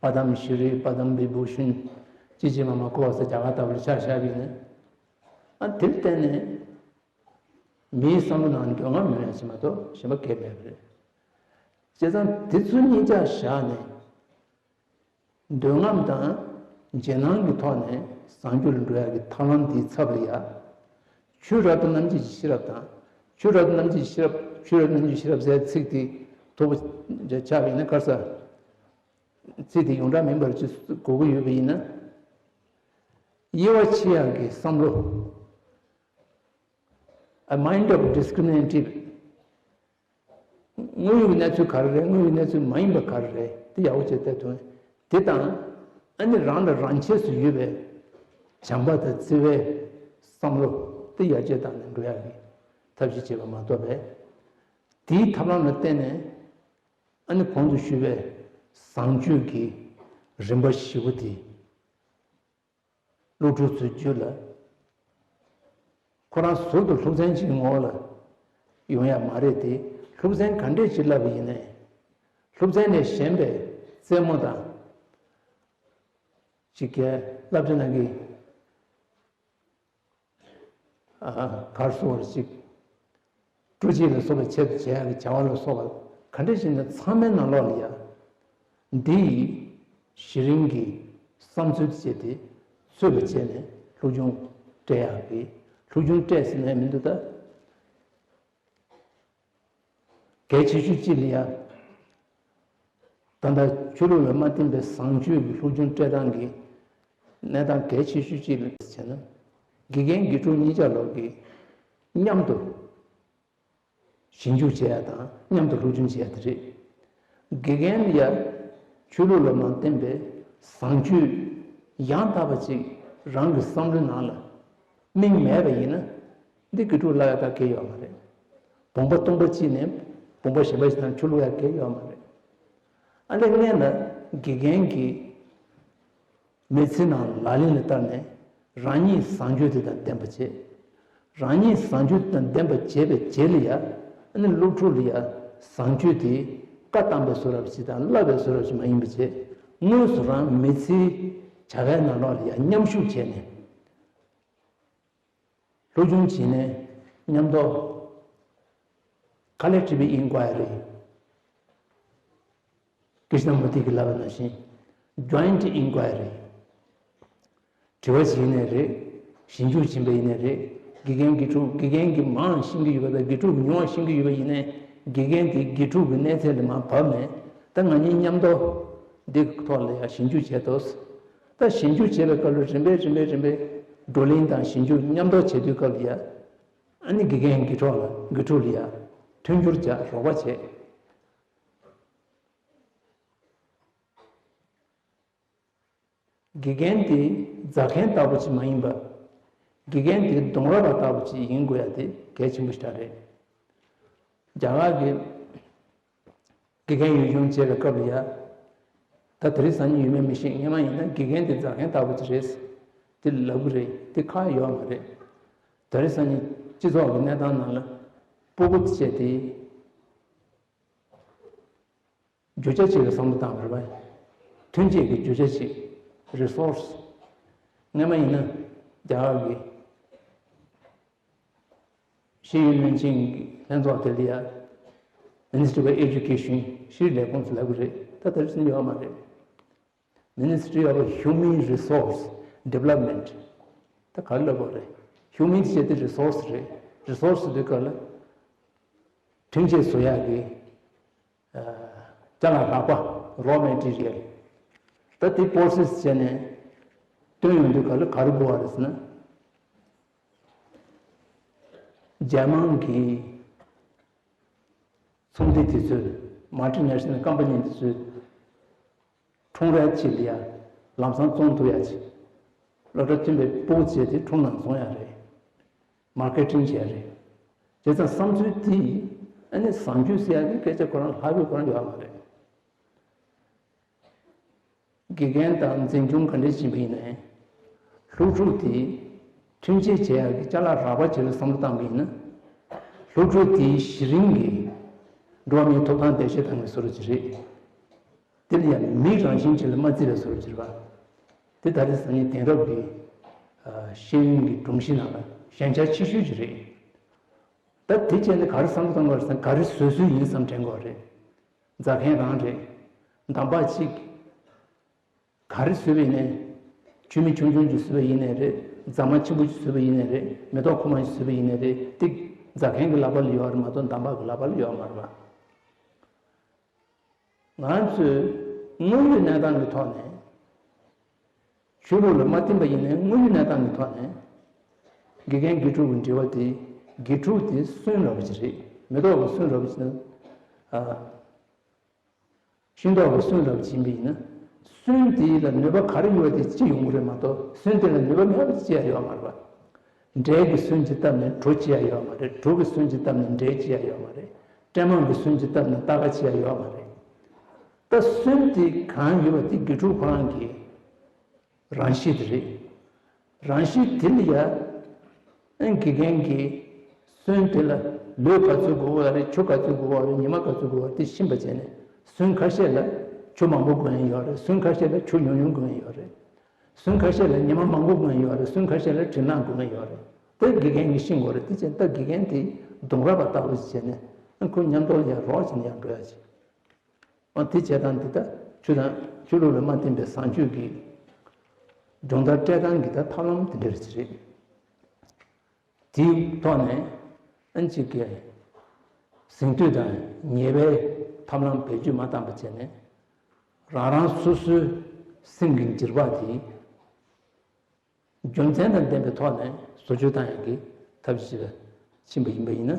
པ་དམ་ཤྲཱི་པ་དམ་བི་བྷུ་ཤན་ཅི་ཅི་མ་མ་ཀོ་ཟེར་རྒྱ་གར་ལྟ་བུར་ཆ་བཞག་པ་ཡིན་ན། ཨ་དེར་བརྟེན་ནས་མིའི་བསམ་བློ་ནང་འདོད་རྔམ་ཡོང་ཡ་ཞིག་མ་གཏོགས་གཞན་པ་གང་ཡང་མེད་པ་རེད། བྱས་ཙང་དེ་ཚོ་གཉིས་ཆ་བཞག་ནས་འདོད་རྔམ་དང་ཞེད་སྣང་གི་ཐོག་ནས་བཟང་སྤྱོད་ལ་འགྲོ་ཡ་གི་ཐབས་ལམ་དེའི་ཚབ་ལ་ཡ། ཆོས་རབ་ཏུ་རྣམ་འབྱེད་ཀྱི་ཤེས་རབ་དང་། ཆོས་རབ་ཏུ་རྣམ་འབྱེད་ཀྱི་ཤེས་རབ། ཆོས་རབ་ཏུ་རྣམ་འབྱེད་ཀྱི་ཤེས་རབ་ཟེར་ཚིག་དེ་མཐོ་པོ་ཆགས་པ་ཡིན་ན་ག་རེ་ཟེར། ཚིག་དེ་ཡོངས་གྲགས་མིན་པར་ཅིག་གོ་གི་ཡོད་པ་ཡིན་ན། དབྱེ་བ་ཕྱེ་ཡག་གི་བསམ་བློ། A mind of discriminative། དངོས་ཡོད་ཀྱི་གནས་ཚུལ་ག་རེ་རེད། དངོས་ཡོད་གནས་ཚུལ་མ་ཡིན་པ་ག་རེ་རེད། དེ་ཡག་པོ་བྱས་བལྟས་ཐོན། དེ་དང་། ཨ་ནི་རང་ལ་རང་ཆས་སུ་ཡོད་པའི་བྱམས་པ་དང་བརྩེ་བའི་བསམ་བློ་དེ་ཡར་རྒྱས་བཏང་ནས་འགྲོ་ཡག་གི་ཐབས་ཤེས་བྱེད་པ་མ་གཏོགས་པས། དེའི་ཐབས་ལམ་ལ་བརྟེན་ནས། ཨ་ནི་གོང་དུ་ཞུས་པའི་བཟང་སྤྱོད་ཀྱི་རིམ་པ་བཞི་པོ་དེ། སློབ་ཕྲུག་ཚོའི་རྒྱུད་ལ། ཁོ་རང་ཟུར་དུ་སློབ་ཚན་གཅིག་གི་ངོ་བོ་ལ་ཡོང་ཡ་མ་རེད་དེ། སློབ་ཚན་ག་འདྲས་ཅིག་བསླབ་པ་ཡིན་ནའི། སློབ་ཚན་ལས་གཞན་པའི་རྩེད་མོ་དང་། ཅིག་གི་བསླབ་བྱ་ནང་གི་ཨ་གར་སོགས་ཅིག་སྤྲོ་སྐྱིད་ལ་སོགས་པའི་ཆེད་དུ་བྱེད་ཡག་གི་བྱ་བ་ལ་སོགས་པ་ག་འདྲ་ཞིག་ན་ཚང་མའི་ནང་ལོགས་ལ་ཡ། འདི་ཡི་གཞི་རིམ་གྱི་བསམ་ཚུལ་བཅས་དེ་ཚོད་པ་བྱས་ནས་སློབ་སྦྱོང་སྤྲད་ཡག་གི། སློབ་སྦྱོང་སྤྲད་ཟེར་ནས་མི་འདུག་ད། གལ་ཆེ་ཤོས་གཅིག་ལ་ཡ། ད་ལྟ་ཆོས་ལུགས་ལ་མ་བརྟེན་པའི་བཟང་སྤྱོད་ཀྱི་སློབ་སྦྱོང་སྤྲད་སྟངས་ཀྱི་གནས་སྟངས་གལ་ཆེ་ཤོས་གཅིག་ལ་བྱས་ན། དགེ་རྒན་དགེ་ཕྲུག་གཉིས་ཆ་ལོག་གི་མཉམ་དུ་ཞིབ་འཇུག་བྱེད་ཡ་དང་མཉམ་དུ་སློབ་སྦྱོང་བྱེད་ཡ་དེ་རེད། དགེ་རྒན་ལ་ཡ་ཆོས་ལུགས་ལ་མ་བརྟེན་པའི་བཟང་སྤྱོད་ཡང་དག་པ་ཅིག་རང་གི་བསམ་བློའི་ནང་ལ་སྨིན་མེད་པ་ཡིན་ན། འདི་དགེ་ཕྲུག་བསླབ་ཡ་ག་གེ་ཡོད་མ་རེད། བུམ་པ་སྟོང་པ་གཅིག་ནས་བུམ་པ་གཞན་པ་ཞིག་དང་ཆོས་ལུགས་ཡ་གེ་ཡོད་མ་རེད། ཨ་ནི་སྔོན་ལ་དགེ་རྒན་གྱིས་མི་ཚེ་ནང་ལག་ལེན་ལ་བསྟར་ནས་རང་ཉིད་བཟང་སྤྱོད་དེ་དང་ལྡན་པ་བྱེད། རང་ཉིད་བཟང་སྤྱོད་དེ་དང་ལྡན་པ་བྱས་པའི་རྗེས་ལ་ཡ། ཨ་ནི་སློབ་ཕྲུག་ལ་ཡ་བཟང་སྤྱོད་དེ་བཀའ་བཏང་པའི་བཟོ་འདྲ་ཞིག་དང་བསླབ་པའི་བཟོ་འདྲ་ཞིག་མ་ཡིན་པ་བྱེད། དངོས་སུ་རང་མི་ཚེའི་བྱ་བའི་ནང་ལོགས་ལ་ཡ་མཉམ་ཞུགས་བྱས་ནས། སློབ་སྦྱོང་བྱས་ནས་མཉམ་དུ་collective inquiry རེད། ཀྲིཤ་ན་མུར་ཏི་གིས་ལབ་པ་ནང་བཞིན་joint inquiry རེད། དྲི་བ་བྱས་ནས་རེད། ཞིབ་འཇུག་བྱས་པ་ཡིན་ནའི་རེད། དགེ་རྒན་དགེ་ཕྲུག་དགེ་རྒན་གྱིས་མང་ཤེས་ཀྱི་ཡོད་པ་དང་དགེ་ཕྲུག་ཉུང་བ་ཤེས་ཀྱི་ཡོད་པ་ཡིན་ནའི་དགེ་རྒན་དེ་དགེ་ཕྲུག་གི་གནས་ཚད་ལ་མར་བབས་ནས་ད་ང་གཉིས་མཉམ་དུ་འདི་ཐོག་ལ་ཡང་ཞིབ་འཇུག་བྱས་ཏོ། ད་ཞིབ་འཇུག་བྱས་པའི་སྐབས་ལ་རིམ་པས་རིམ་པས་རིམ་པས་བགྲོ་གླེང་དང་ཞིབ་འཇུག་མཉམ་དུ་བྱེད་དུས་སྐབས་ལ་ཡང་ཨ་ནི་དགེ་རྒན་དགེ་ཕྲུག་ལ་དགེ་ཕྲུག་ལ་ཡང་མཐུན་འགྱུར་བྱ་རོགས་པ་བྱེད། དགེ་རྒན་དེ་རྫ་མཁན་ལྟ་བུ་ཅིག་མ་ཡིན་པར། དགེ་རྒན་དེ་གདོང་ར་བ་ལྟ་བུ་ཅིག་ཡིན་དགོས་ཡ་དེ་གལ་ཆེན་པོ་ཞིག་རེད། རྒྱ་གར་གྱི་དགེ་རྒན་ཡུལ་ལྗོངས་བྱས་པའི་སྐབས་ལ་ཡ། ད་དེ་རིང་སང་ཉིན་ཡོད་མེད་མི་ཤེས། སྔོན་མ་ཡིན་ན་དགེ་རྒན་དེ་རྫ་མཁན་ལྟ་བུ་ཅིག་རེད། དེ་ལབ་གི་རེད། དེ་ཁག་ཡོད་མ་རེད། དེ་རིང་སང་ཉིན་སྤྱི་ཚོགས་ཀྱི་གནས་སྟངས་ནང་ལ་སྤུ་གུ་བྱས་ཏེ། རྒྱུ་ཆ་གཅིག་ལ་བསམ་བློ་བཏང་བ་རེད་པ། ཐོན་སྐྱེད་ཀྱི་རྒྱུ་ཆ་གཅིག resource སྔོན་མ་ཡིན་ན་རྒྱ་གར་གྱི་ཤེས་ཡོན་བློན་ཆེན་གྱི་ལྷན་ཚོགས་དེ་ལ་ཡ་Ministry of Education ཤེས་རིག་ལས་ཁུངས་སུ་ལབ་གི་རེད། ད་དེ་རིང་ཡོད་མ་རེད། Ministry of Human Resource Development ད་ག་རེ་ལབ་དགོས་རེད། Human ཞེས་དེ་resource རེད། Resource དེ་ག་ལ་ཐོན་སྐྱེད་བཟོ་ཡག་གི་ཅ་ལག་རགས་པ། Raw material ད་དེ་process བྱས་ནས་བཏོན་ཡོང་དུས་ག་ལ་ག་རེ་དགོས་པ་རེད་ཟེར་ན། རྒྱལ་མང་གི་ཚོང་སྡེ་དེ་ཚོས། Multinational Company དེ་ཚོས་ཁྲོམ་ར་ཅིག་ལ་ཡ་ལམ་སང་བཙོང་ཐུབ་ཡ་ཅིག་སློབ་གྲྭ་ཐོན་པའི་སྤུ་གུ་བྱས་ཏེ་ཁྲོམ་ནང་བཙོང་ཡ་རེད། Marketing བྱས་རེད། བྱས་ཙང་བསམ་ཚུལ་དེ་ཨ་ནི་བཟང་སྤྱོད་ཟེར་ཡ་གི་སྐད་ཆ་ཁོ་རང་ལྷག་པའི་ཁོ་རང་ཡོད་མ་རེད། དགེ་རྒན་དང་འཛིན་སྐྱོང་ག་འདྲས་བྱེད་པ་ཡིན་ནའི། སློབ་ཕྲུག་དེ་ཐོན་སྐྱེད་བྱེད་ཡག་གི་ཅ་ལག་རགས་པ་ཅིག་ལ་བསམ་བློ་བཏང་པ་ཡིན་ན། སློབ་ཕྲུག་དེའི་གཞི་རིམ་གྱི་འགྲོ་བ་མིའི་ཐོབ་ཐང་འགྲེལ་བཤད་བཏང་བའི་བཟོ་འདྲ་ཅིག་རེད། དེ་ལ་ཡང་མི་རང་བཞིན་ཅིག་ལ་མ་བརྩི་བའི་བཟོ་འདྲ་ཅིག་རེད་པ། དེ་ད་རེས་སང་ཉིན་དེང་རབས་ཀྱི་ཤེས་ཡོན་གྱི་སྒྲོམ་གཞི་ནང་ལ་ཞན་ཆ་ཆེ་ཤོས་ཅིག་རེད། ད་དེ་བྱས་ནས་ག་རེ་བསམ་བློ་གཏོང་དགོས་རེད་ཟེར་ན། ག་རེ་བཟོ་སྲོལ་ཡིན་བསམ་དྲན་དགོས་རེད། རྫ་མཁན་རང་རེད། འདམ་བག་གཅིག་ག་རེ་བཟོས་པ་ཡིན་ནའི། ཆུ་མིག་ཆུང་ཆུང་ཅིག་བཟོས་པ་ཡིན་ནའི་རེད། རྫ་མ་ཆེན་པོ་ཅིག་བཟོས་པ་ཡིན་ནའི་རེད། མེ་ཏོག་ཁུག་མ་ཅིག་བཟོས་པ་ཡིན་ནའི་རེད། དེ་རྫ་མཁན་གྱི་ལག་པ་ལ་ཡོད་རེད་མ་གཏོགས་འདམ་བག་གི་ལག་པ་ལ་ཡོད་མ་རེད་པ། ང་ཚོས་དངོས་ཡོད་གནས་སྟངས་ཀྱི་ཐོག་ནས། ཆོས་ལུགས་ལ་མ་བརྟེན་པ་ཡིན་ནའི་དངོས་ཡོད་གནས་སྟངས་ཀྱི་ཐོག་ནས། དགེ་རྒན་དགེ་ཕྲུག་གི་འབྲེལ་བ་དེ། དགེ་ཕྲུག་དེ་སོན་རབས་ཅིག་རེད། མེ་ཏོག་གི་སོན་རབས་ཅིག་ན། ཤིང་ཏོག་གི་སོན་རབས་ཅིག་ཡིན་པ་ཡིན་ན། སོན་དེ་ལ་ནུས་པ་ག་རེ་ཡོད་པ་དེ་སྐྱེ་ཡོང་གི་རེད་མ་གཏོགས། སོན་དེ་ལ་ནུས་པ་མེད་པ་དེ་སྐྱེ་ཡ་ཡོད་མ་རེད་པ། འབྲས་ཀྱི་སོན་གྱིས་བཏབ་ནས་གྲོ་སྐྱེ་ཡ་ཡོད་མ་རེད། གྲོ་གི་སོན་གྱིས་བཏབ་ནས་འབྲས་སྐྱེ་ཡ་ཡོད་མ་རེད། སྲན་མ་གི་སོན་གྱིས་བཏབ་ནས་སྟར་ཁ་སྐྱེ་ཡ་ཡོད་མ་རེད། ད་སོན་དེ་གང་ཡོད་པ་དེ་དགེ་ཕྲུག་ཁོ་རང་གི་རང་གཤིས་དེ་རེད། རང་གཤིས་དེ་ལ་ཡ། ཨན་དགེ་རྒན་གྱིས་སོན་དེ་ལ་ལུད་ག་ཚོད་དགོས་པ་རེད། ཆུ་ག་ཚོད་དགོས་པ་རེད། ཉི་མ་ག་ཚོད་དགོས་པ་རེད། དེ་ཤེས་པ་བྱས་ནས། སོན་ཁ་ཤས་ལ་ཆུ་མང་པོ་དགོས་ཡ་ཡོད་རེད། སོན་ཁ་ཤས་ལ་ཆུ་ཉུང་ཉུང་དགོས་ཡ་ཡོད་རེད། སོན་ཁ་ཤས་ལ་ཉི་མ་མང་པོ་དགོས་ཡ་ཡོད་རེད། སོན་ཁ་ཤས་ལ་དྲིལ་ནག་དགོས་ཡ་ཡོད་རེད། དེ་དགེ་རྒན་གྱིས་ཤེས་དགོས་རེད། དེ་བྱས་ད་དགེ་རྒན་དེ་གདོང་ར་བ་ལྟ་བུ་ཞིག་བྱས་ནས། ཨ་ཁོ་མཉམ་དུ་ཡར་རོགས་བྱས་ནས་ཡར་འགྲོ་ཡ་ཅིག་ཨ་དེ་བྱེད་སྟངས་འདི་ད་ཆོས་དང་ཆོས་ལུགས་ལ་མ་བརྟེན་པའི་བཟང་སྤྱོད་ཀྱི་སྦྱོང་བརྡར་སྤྲད་སྟངས་ཀྱི་ད་ཐབས་ལམ་དེ་འདྲ་ཞིག་རེད། དེའི་ཐོག་ནས་ཨན་ཅིག་གི་གཟེངས་བསྟོད་དང་ཉེས་པའི་ཐབས་ལམ་བེད་སྤྱོད་མ་བཏང་པ་བྱས་ནས། རང་རང་སོ་སོའི་སེམས་ཀྱི་འགྱུར་བ་དེ། རྒྱུ་མཚན་དང་ལྡན་པའི་ཐོག་ནས་བཟོ་བཅོས་བཏང་ཡག་གི་ཐབས་ཤེས་ཕྱིན་པ་ཡིན་པ་ཡིན་ན།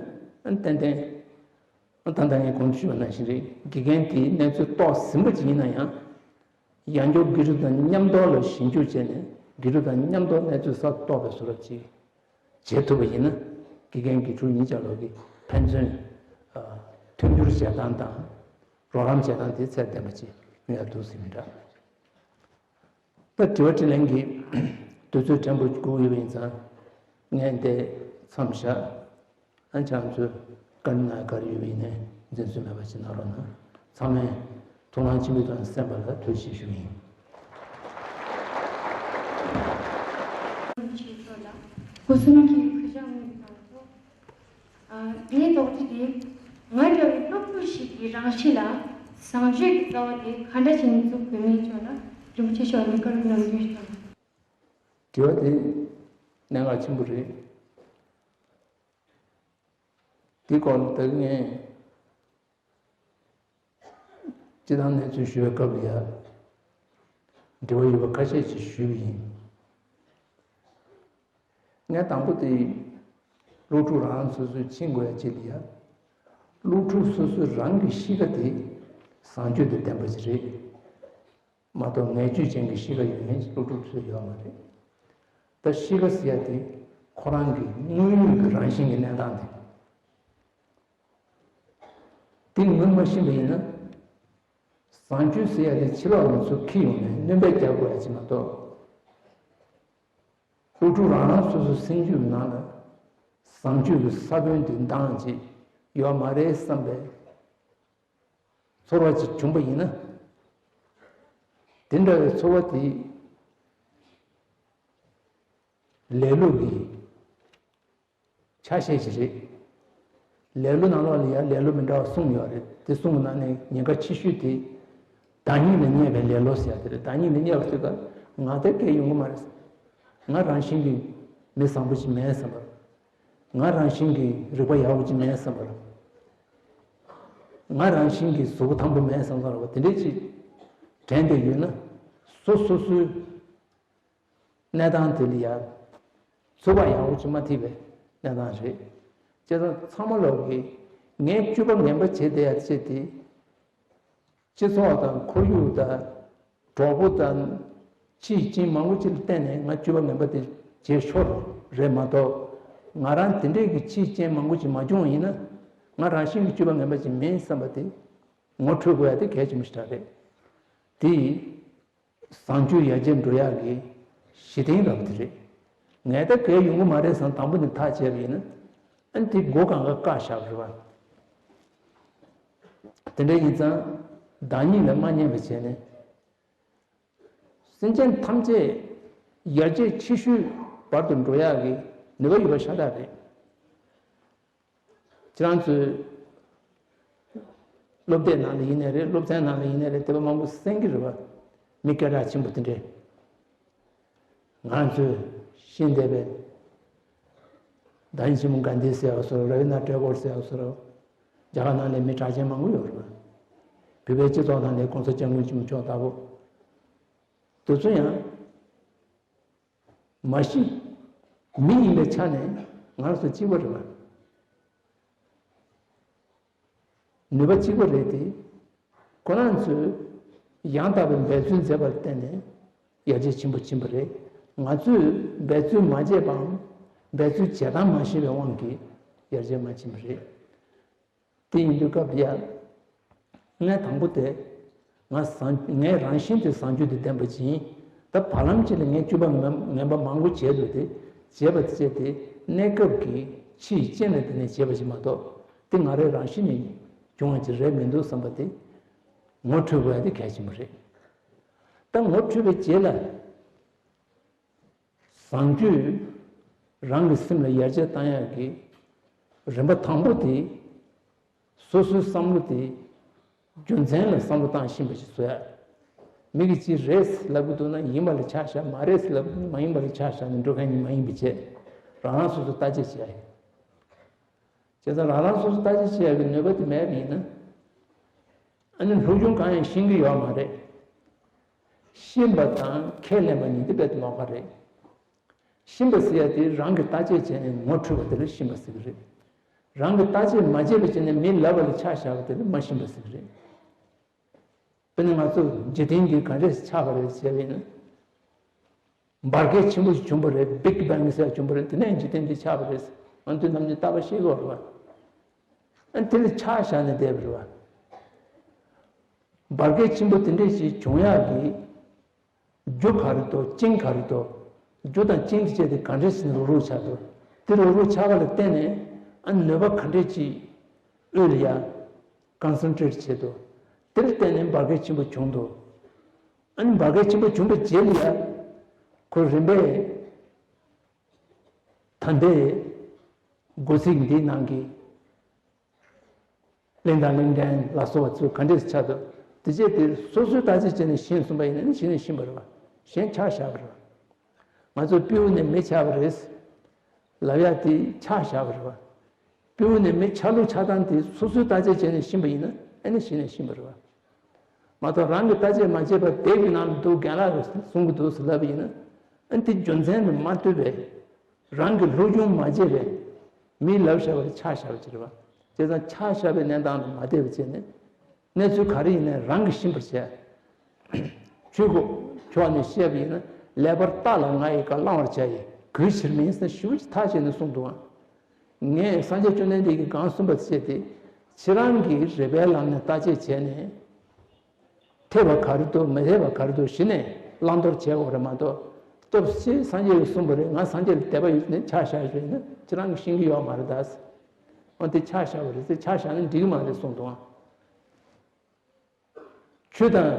ཨ་ཏན་ཏན། ཨ་ད་ལྟ་ངས་གོང་དུ་ཞུས་པ་ནང་བཞིན་རེད། དགེ་རྒན་དེའི་གནས་ཚུལ་རྟོགས་ཟིན་པ་ཅིག་ཡིན་ན་ཡང་། ཡང་བསྐྱར་དགེ་ཕྲུག་དང་མཉམ་དུ་ལ་ཞིབ་འཇུག་བྱས་ནས། དགེ་ཕྲུག་དང་མཉམ་དུ་གནས་ཚུལ་གསར་རྟོགས་པའི་བཟོ་འདྲ་ཅིག་བྱེད་ཐུབ་པ་ཡིན་ན། དགེ་རྒན་དགེ་ཕྲུག་གཉིས་ཆ་ལོ་གི་ཕན་ཚུན་མཐུན་འགྱུར་བྱེད་སྟངས་དང་། རོགས་རམ་བྱེད་སྟངས་དེ་ཚད་ལྡན་པ་ཅིག་ཡོང་ཡག་འདུག་ཟེར་མི་འདྲ། ད་དྲི་བ་དྲིས་ལན་གྱི་དུས་ཚོད་ཕྲན་བུ་སྒུག་ཡོད་པ་ཡིན་ཙང་། ངས་འདི་མཚམས་བཞག་ཨ་ཁྱེད་རང་ཚོས་བཀའ་འདྲི་གནང་ག་རེ་ཡོད་པ་ཡིན་ནའི་འཛེམ་ཟོན་མེད་པ་ཞིག་གནང་རོགས་གནང་། ཚང་མས་ཐུགས་སྣང་ཆེན་པོའི་ཐོག་ནས་གསན་པ་ལ་ཐུགས་རྗེ་ཆེ་ཞུ་གི་ཡིན། ཆེ་ཚོ་ལ། སྐུ་གསུམ་གྱི་གུས་ཕྱག་འོས་པའི་སྐབས་སུ། ཨ། ངའི་དོགས་འདྲི་དེ། ང་འདྲ་བའི་སློབ་ཕྲུག་ཞིག་གི་རང་གཤིས་ལ་བཟང་སྤྱོད་ཀྱི་རྩ་བ་དེ་ག་འདྲ་བྱས་ནས་འཛུགས་དགོས་མིན་སྐོར་ལ་རིན་པོ་ཆེ་མཆོག་ལ་བཀའ་སློབ་གནང་རྒྱུ་ཞིག་དང་། དྲི་བ་དེ་གནད་འགག་ཆེན་པོ་རེད། དེའི་སྐོར་ལ་ད་གིན་ངས་སྤྱི་བཏང་གནས་ཚུལ་ཞུ་བའི་སྐབས་ལ་ཡ། འབྲེལ་བ་ཡོད་པ་ཁ་ཤས་ཤིག་ཞུས་པ་ཡིན། ངས་དང་པོ་དེ། སློབ་ཕྲུག་རང་རང་སོ་སོས་ཕྱིན་དགོས་ཡ་གཅིག་ལ་ཡ། སློབ་ཕྲུག་སོ་སོའི་རང་གི་གཤིས་ཀ་དེ་བཟང་སྤྱོད་དང་ལྡན་པ་ཞིག་རེད། མ་གཏོགས་ངན་སྤྱོད་ཅན་གྱི་གཤིས་ཀ་ཡོད་མཁན་སློབ་ཕྲུག་ཚོ་ཡོད་མ་རེད། ད་གཤིས་ཀ་ཟེར་ཡ་དེ་ཁོ་རང་གི་དངོས་ཡོད་ཀྱི་རང་བཞིན་གྱི་གནས་སྟངས་དེ། དེ་ངོས་མ་ཤེས་པ་ཡིན་ན། བཟང་སྤྱོད་ཟེར་ཡ་དེ་ཕྱི་ལོགས་ལ་ཚུར་འཁྱེར་ཡོང་ནས་སྣོན་པ་རྒྱག་དགོས་ཡ་ཅིག་མ་གཏོགས། སློབ་ཕྲུག་རང་རང་སོ་སོའི་སེམས་རྒྱུད་ནང་ལ་བཟང་སྤྱོད་ཀྱི་ས་བོན་དེ་འདང་ཅིག་ཡོད་མ་རེད་བསམ་པའི་ཚོར་བ་ཅིག་བྱུང་པ་ཡིན་ན། དེ་འདྲ་བའི་ཚོར་བ་དེ་ལེ་ལོ་གི་ཆ་ཤས་ཤིག་རེད། ལེ་ལོ་ནང་ལོགས་ལ་ཡང་ལེ་ལོ་མི་འདྲ་བ་གསུམ་ཡོད་རེད། དེ་གསུམ་གྱི་ནང་ནས་ཉེན་ཁ་ཆེ་ཤོས་དེ་བདག་ཉིད་ལ་བརྙས་པའི་ལེ་ལོ་ཟེར་ཡ་དེ་རེད། བདག་ཉིད་ལ་བརྙས་པ་ཟེར་ག་ང་དེ་སྐད་ཡོང་གི་མ་རེད། ང་རང་བཞིན་གྱིས་མི་བཟང་པོ་ཞིག་མེད་བསམ་པ། ང་རང་བཞིན་གྱིས་རིག་པ་ཡག་པོ་ཅིག་མེད་བསམ་པ། ང་རང་བཞིན་གྱིས་གཟུགས་པོ་ཐང་པོ་མེད་བསམ་བསམ་རེད་པ། དེ་འདྲས་ཅིག་དྲན་བསྡད་ཡོད་ན། སོ་སོ་སོའི་གནས་སྟངས་དེ་ལ་ཡ་ཚོར་བ་ཡག་པོ་ཅིག་མ་ཐེབས་པའི་གནས་སྟངས་རེད། བྱས་ཙང་ཚང་མ་ལོག་གིས་ངའི་སྤྱོད་པ་ངན་པ་བྱས་བསྡད་ཡ་བྱས་ཏེ། སྤྱི་ཚོགས་དང་ཁོར་ཡུག་དང་གྲོགས་པོ་དང་ཕྱི་རྐྱེན་མང་པོ་ཅིག་ལ་བརྟེན་ནས་ང་སྤྱོད་པ་ངན་པ་དེ་བྱེད་ཤོར་རེད་མ་གཏོགས། ང་རང་དེ་འདྲས་ཀྱི་ཕྱི་རྐྱེན་མང་པོ་ཅིག་མ་བྱུང་བ་ཡིན་ན། ང་རང་བཞིན་གྱི་སྤྱོད་པ་ངན་པ་ཅིག་མིན་བསམ་པ་དེ་ངོ་འཕྲོད་དགོས་ཡ་དེ་གལ་ཆེན་པོ་ཞིག་རེད། དེ། བཟང་སྤྱོད་ཡར་རྒྱས་འགྲོ་ཡག་གི་གཞི་རྟེན་རང་དེ་རེད། ངས་ད་གལ་ཡོང་གི་མ་རེད་བསམ་དང་པོ་ནས་ཐག་བཅད་པ་ཡིན་ན། ཨ་ནི་དེ་མགོ་གང་ག་བཀག་བཞག་པ་རེད་པ། དེ་འདྲ་ཡིན་ཙང་བདག་ཉིད་ལ་མ་བརྙས་པ་བྱས་ནས། སེམས་ཅན་ཐམས་ཅད་ཡར་རྒྱས་ཆེ་ཤོས་བར་དུ་འགྲོ་ཡག་གི་ནུས་པ་ཡོད་པ་ཤ་སྟག་རེད། ཁྱེད་རང་ཚོའི་སློབ་དེབ་ནང་ལ་ཡིན་ནའི་རེད། སློབ་ཚན་ནང་ལ་ཡིན་ནའི་རེད། དེ་བ་མང་པོ་གསན་གྱི་རེད་བ། མི་སྐད་གྲགས་ཆེན་པོ་དེ་འདྲས། ང་ཚོས་ཤེས་བསྡད་པའི་བདག་ཉིད་ཆེན་མོ་གྷན་དྷི་ཟེར་ཡག་བཟོ་འདྲ། ར་བི་ནྡྲ་ཊེ་གོར་ཟེར་ཡག་བཟོ་འདྲ། རྒྱ་གར་ནང་ལ་མི་གྲགས་ཅན་མང་པོ་ཡོད་རེད་བ། བོད་པའི་སྤྱི་ཚོགས་ནང་ལ་༸གོང་ས་༸སྐྱབས་མགོན་ཆེན་པོ་མཆོག་ལྟ་བུ། དེ་ཚོ་ཡང་མ་གཞི་མི་ཡིན་པའི་ཆ་ནས་ང་རང་ཚོ་གཅིག་པ་རེད་བ། ནུས་པ་གཅིག་པ་རེད་དེ། ཁོ་རང་ཚོས་ཡང་དག་པའི་འབད་བརྩོན་མཛད་པར་བརྟེན་ནས་ཡར་རྒྱས་ཆེན་པོ་ཕྱིན་པ་རེད། ང་ཚོས་འབད་བརྩོན་མ་བྱས་པའམ་འབད་བརྩོན་བྱེད་སྟངས་མ་ཤེས་པའི་དབང་གིས་ཡར་རྒྱས་མ་ཕྱིན་པ་རེད། དེ་ཡིན་དུས་སྐབས་ལ་ཡ། ངས་དང་པོ་དེ། ང་བཟང་ངའི་རང་བཞིན་དེ་བཟང་སྤྱོད་དེ་ལྡན་པ་ཅིག་ཡིན། ད་བར་ལམ་ཅིག་ལ་ངས་སྤྱོད་པ་ངན་ངན་པ་མང་པོ་བྱས་འདུག་དེ། བྱས་པ་བྱས་ཏེ་གནས་སྐབས་ཀྱི་ཕྱིའི་རྐྱེན་ལ་བརྟེན་ནས་བྱས་པ་ཞིག་མ་གཏོགས། དེ་ང་རའི་རང་བཞིན་ནས་བྱུང་བ་ཅིག་རེད་མི་འདུག་བསམ་པ་དེ་ངོ་འཕྲོད་དགོས་ཡ་དེ་གལ་ཆེན་པོ་རེད། ད་ངོ་འཕྲོད་པའི་རྗེས་ལ། བཟང་སྤྱོད་རང་གི་སེམས་ལ་ཡར་རྒྱས་བཏང་ཡག་གི་རིམ་པ་དང་པོ་དེ། སོ་སོའི་བསམ་བློ་དེ་རྒྱུ་མཚན་ལ་བསམ་བློ་བཏང་ཤེས་པ་ཞིག་བཟོ་ཡག་མི་གིས་ཅིག་རེད་ལབ་གི་འདུག་ན་ཡིན་པ་ལ་ཆ་བཞག་མ་རེད་ལབ་གི་འདུག་ན་མ་ཡིན་པ་ལ་ཆ་བཞག་ནས་འགྲོ་མཁན་ཉིད་མ་ཡིན་པ་བྱས། རང་རང་སོ་སོ་བརྟག་དཔྱད་བྱེད་ཡག་ཡིན། བྱས་ཙང་རང་རང་སོ་སོ་བརྟག་དཔྱད་བྱེད་ཡག་གི་ནུས་པ་དེ་མེད་པ་ཡིན་ན། ཨ་ནི་སློབ་སྦྱོང་གང་ཡང་ཤེས་ཀྱི་ཡོད་མ་རེད། ཤེས་པ་དང་ཁས་ལེན་པ་གཉིས་དེ་རྦད་དེ་ལོགས་ཀ་རེད། ཤེས་པ་ཟེར་ཡ་དེ་རང་གིས་བརྟག་དཔྱད་བྱས་ནས་ངོ་འཕྲོད་པ་དེ་ལ་ཤེས་པ་ཟེར་གྱི་རེད། རང་གིས་བརྟག་དཔྱད་མ་བྱས་པ་བྱས་ནས་མི་ལབ་པ་ལ་ཆ་བཞག་པ་དེ་ལ་མ་ཤེས་པ་ཟེར་གྱི་རེད། དཔེར་ན་ང་ཚོ་འཇིག་རྟེན་འདི་ག་འདྲས་ཆགས་པ་རེད་ཟེར་བ་ཡིན་ན། འབར་གས་ཆེན་པོ་ཞིག་བྱུང་བ་རེད། བིག་བེང་ཟེར་བྱུང་བ་རེད། དེ་ནས་འཇིག་རྟེན་འདི་ཆགས་པ་རེད། ང་ཚོས་ནམ་རྒྱུན་རྟག་པར་ཤེས་ཀྱི་ཡོད་རེད་བ། ཨ་ནི་དེ་ལ་ཆ་བཞག་ནས་བསྡད་པ་རེད་བ། འབར་གས་ཆེན་པོ་དེ་འདྲས་ཞིག་བྱུང་ཡག་གི་རྒྱུ་ག་རེ་འདུག་རྐྱེན་ག་རེ་འདུག་རྒྱུ་དང་རྐྱེན་གྱི་ཆ་དེ་ག་འདྲས་ཞིག་ནས་རུག་རུག་ཆགས་འདུག་དེ་རུག་རུག་ཆགས་པ་ལ་བརྟེན་ནས་ཨ་ནི་ནུས་པ་ག་འདྲས་ཅིག་དབུས་ལ་ཡ་ཀོན་སེན་ཊྲེཊ་བྱས་འདུག་དེར་བརྟེན་ནས་འབར་གས་ཆེན་པོ་བྱུང་འདུག་ཨ་ནི་འབར་གས་ཆེན་པོ་བྱུང་བའི་རྗེས་ལ་ཡ་ཁོ་རིམ་པས་ ད་ལྟའི་འགོ་ཚིག་འདིའི་ནང་གི་གླེང་དང་གླེང་ཕྲན་ལ་སོགས་པ་ཚོས་ག་འདྲས་ཆགས་འདུག་དེ་བྱས་ཏེ་སོ་སོའི་བརྟག་དཔྱད་བྱས་ནས་ཤེས་གསུངས་པ་ཡིན་ན་ནི་གཞི་ནས་ཤེས་པ་རེད་བ། གཞན་ཆ་བཞག་པ་རེད་བ། ང་ཚོ་སྤྲེའུ་ནས་མི་ཆགས་པ་རེད་ལབ་ཡ་དེ་ཆ་བཞག་པ་རེད་བ། སྤྲེའུ་ནས་མི་ཆགས་ལུགས་ཆགས་སྟངས་དེ་སོ་སོའི་བརྟག་དཔྱད་བྱས་ནས་ཤེས་པ་ཡིན་ན་ཨ་ནི་གཞི་ནས་ཤེས་པ་རེད་བ། མ་གཏོགས་རང་གི་བརྟག་དཔྱད་མ་བྱས་པར་དེབ་ཀྱི་ནང་དུ་རྒན་ལགས་རེ་གསུང་གི་འདུག་ཟེར་ལབ་པ་ཡིན་ན། ཨ་ནི་དེ་རྒྱུ་མཚན་དུ་མ་ལྟོས་པའི་རང་གི་སློབ་སྦྱོང་མ་བྱས་པའི་མིའི་ལབ་བཤད་པ་ཆ་བཞག་པ་ཅིག་རེད་བ། བྱས་ཙང་ཆ་བཞག་པའི་གནས་སྟངས་དུ་མ་བསྡད་པ་བྱས་ནས་གནས་ཚུལ་ག་རེ་ཡིན་ནའི་རང་གིས་ཤེས་པར་བྱས། ཆོས་གོ་ཕྱོགས་ནས་བཤད་པ་ཡིན་ན་ལེགས་པར་བརྟགས་ལ་ང་ཡི་བཀའ་བླང་བར་བྱ་ཡི་གུས་ཕྱིར་མིན་ཟེར་ཞུ་ཅིག་ཐག་བཅད་ནས་གསུངས་འདུག་ཨང་། ངས་སངས་རྒྱས་བཅོམ་ལྡན་འདས་ཀྱིས་གང་གསུངས་པ་བྱས་ཏེ་ཁྱེད་རང་གིས་རིགས་པའི་ལམ་ནས་བརྟག་དཔྱད་བྱས་ནས། འཐད་པ་ག་རེ་འདུག་མི་འཐད་པ་ག་རེ་འདུག་གཞི་ནས་བླང་དོར་བྱེད་དགོས་རེད་མ་གཏོགས། སྟོབས་ཆེ་སངས་རྒྱས་ཀྱིས་གསུངས་པ་རེད། ང་སངས་རྒྱས་ལ་དད་པ་ཡོད་ནས་ཆ་བཞག་ཡོད་ན་ཁྱེད་རང་གིས་ཤེས་ཀྱི་ཡོད་མ་རེད་ད། འོ་དེ་ཆ་བཞག་པ་རེད་ཟེར་ཆ་བཞག་ན་འགྲིག་གི་མ་རེད་གསུངས་འདུག་ཨང་། ཆོས་དང་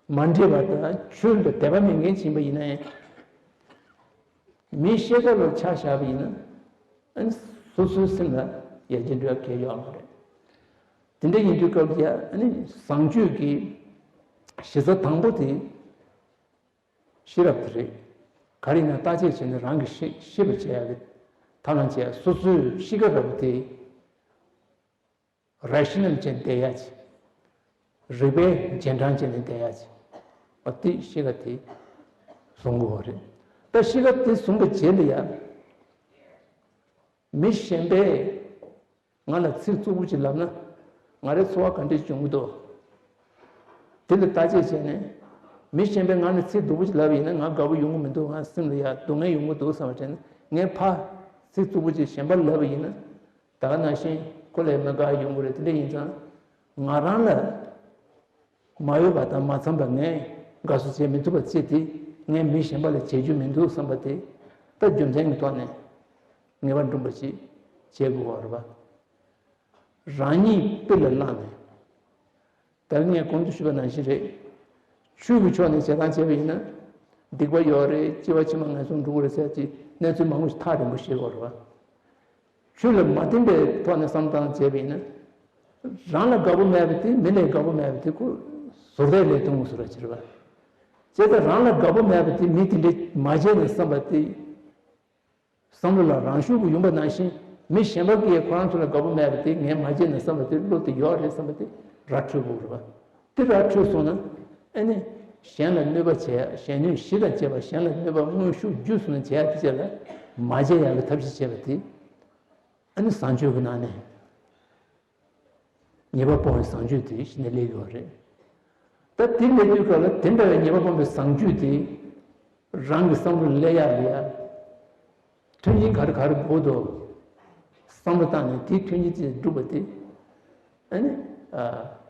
མ་འདྲེས་པ་དང་ཆོས་ལ་དད་པ་མེད་མཁན་ཅིག་ཡིན་པ་ཡིན་ན་ཡང་། མིའི་བཤད་སྟངས་ལ་ཆ་བཞག་པ་ཡིན་ན། ཨ་ནི་སོ་སོའི་སེམས་ལ་ཡར་རྒྱས་འགྲོ་ཡ་གང་ཡང་ཡོད་མ་རེད། དེ་འདྲ་ཡིན་དུས་སྐབས་ལ་ཡ་ཨ་ནི་བཟང་སྤྱོད་ཀྱི་གཞི་རྩ་དང་པོ་དེ་ཤེས་རབ་དེ་རེད། ག་རེ་ཡིན་ན་བརྟག་དཔྱད་བྱས་ནས་རང་གིས་ཤེས་ཤེས་པར་བྱེད་ཡ་གི་ཐབས་ལམ་བྱེད་ཡ་སོ་སོའི་གཤིས་ཀ་འདྲ་པོ་དེ་རེ་ཤི་ནལ་བྱས་བསྡད་ཡ་ཅིག་རིགས་པས་རྗེས་འབྲང་བྱས་ནས་བསྡད་ཡ་ཅིག་འོ་དེ་གཤིས་ཀ་དེ་བཟུང་དགོས་པ་རེད། ད་གཤིས་ཀ་དེ་བཟུང་པའི་རྗེས་ལ་ཡ་མི་གཞན་པས། ང་ལ་ཚིག་རྩུབ་པོ་ཅིག་ལབ་ན། ང་རའི་ཚོར་བ་ག་འདྲས་བྱུང་གི་འདུག་དེ་ལ་བརྟག་དཔྱད་བྱས་ནས། མི་གཞན་པས་ང་ལ་ཚིག་སྡུག་པོ་ཅིག་ལབ་ཡིན་ན་ང་དགའ་པོ་ཡོང་གི་མི་འདུག་ང་སེམས་ལ་ཡ་སྡུག་བསྔལ་ཡོང་གི་འདུག་བསམ་པ་དྲན་ན་ངས་ཕར་ཚིག་རྩུབ་པོ་ཅིག་གཞན་པར་ལབ་པ་ཡིན་ན། ད་ག་ནང་བཞིན་ཁོ་ལ་མི་དགའ་ཡོང་གི་རེད། དེ་འདྲ་ཡིན་ཙང་། ང་རང་ལ་མ་འོས་པ་དང་མ་འཚམས་པ་ངས་དགའ་བསུ་བྱེད་མི་ཐུབ་པ་བྱས་ཏེ་ངས་མི་གཞན་པ་ལ་བྱེད་རྒྱུ་མི་འདུག་བསམ་པ་དེ་ད་རྒྱུ་མཚན་གྱི་ཐོག་ནས། ངེས་པ་འགྲུབ་པ་ཞིག་བྱེད་དགོས་པ་རེད་པ། རང་ཉིད་དཔེ་ལ་བླངས་ནས། ད་ངས་གོང་དུ་ཞུས་པ་ནང་བཞིན་རེད། ཆོས་ཀྱི་ཕྱོགས་ནས་བྱེད་སྟངས་བྱས་པ་ཡིན་ན། སྡིག་པ་ཡོད་རེད། སྐྱེ་བ་ཕྱི་མ་ངན་སོང་འགྲོ་གི་རེད་ཟེར་གྱི་གནས་ཚུལ་མང་པོ་ཞིག་ཐག་རིང་པོ་ཤེས་དགོས་རེད་པ། ཆོས་ལ་མ་བརྟེན་པའི་ཐོག་ནས་བསམ་སྟངས་བྱས་པ་ཡིན་ན། རང་ལ་དགའ་པོ་མེད་པ་དེ་མི་ལ་དགའ་པོ་མེད་པ་དེ་ཁོ་ཟུར་བལྟས་ལས་གཏོང་དགོས་ཟེར་བ་ཅིག་རེད་པ། བྱས་ཙང་རང་ལ་དགའ་པོ་མེད་པ་དེ་མི་དེ་འདྲས་མ་བྱས་ནས་བསམ་པ་དེ། བསམ་བློ་ལ་རང་ཤུགས་ཀྱིས་ཡོང་པ་ནང་བཞིན་མི་གཞན་པ་གིས་ཁོ་རང་ཚོ་ལ་དགའ་པོ་མེད་པ་དེ་ངས་མ་བྱས་ན་བསམ་པ་དེ་བློ་དེ་ཡོད་རེད་བསམ་པ་དེ་ར་འཕྲོད་དགོས་རེད་པ། དེ་ར་འཕྲོད་སོང་ན་ཨ་ནི་གཞན་ལ་གནོད་པ་བྱེད་ཡ་གཞན་གནོད་གཞི་དང་བཅས་པ་གཞན་ལ་གནོད་པ་དངོས་ཤུགས་བརྒྱུད་སོང་ན་བྱེད་ཡ་དེ་བྱས་ལ་མ་བྱེད་ཡ་གི་ཐབས་ཤེས་བྱས་པ་དེ་ཨ་ནི་བཟང་སྤྱོད་ཀྱི་ནང་ནས། ཉེས་པ་སྤོང་བའི་བཟང་སྤྱོད་དེ་གཞི་ནས་སླེབས་ཡོད་རེད། ད་དེ་སླེབས་དུས་སྐབས་ལ་དེ་འདྲ་བའི་ཉེས་པ་སྤོང་བའི་བཟང་སྤྱོད་དེ་རང་གི་བསམ་བློ་སླེབས་ཡག་ལ་ཡ། མཐུན་རྐྱེན་ག་རེ་ག་རེ་དགོས་འདུག་བསམ་བློ་བཏང་ནས་དེའི་མཐུན་རྐྱེན་དེ་བསྒྲུབས་པ་དེ་ཨ་ནི་ཨ།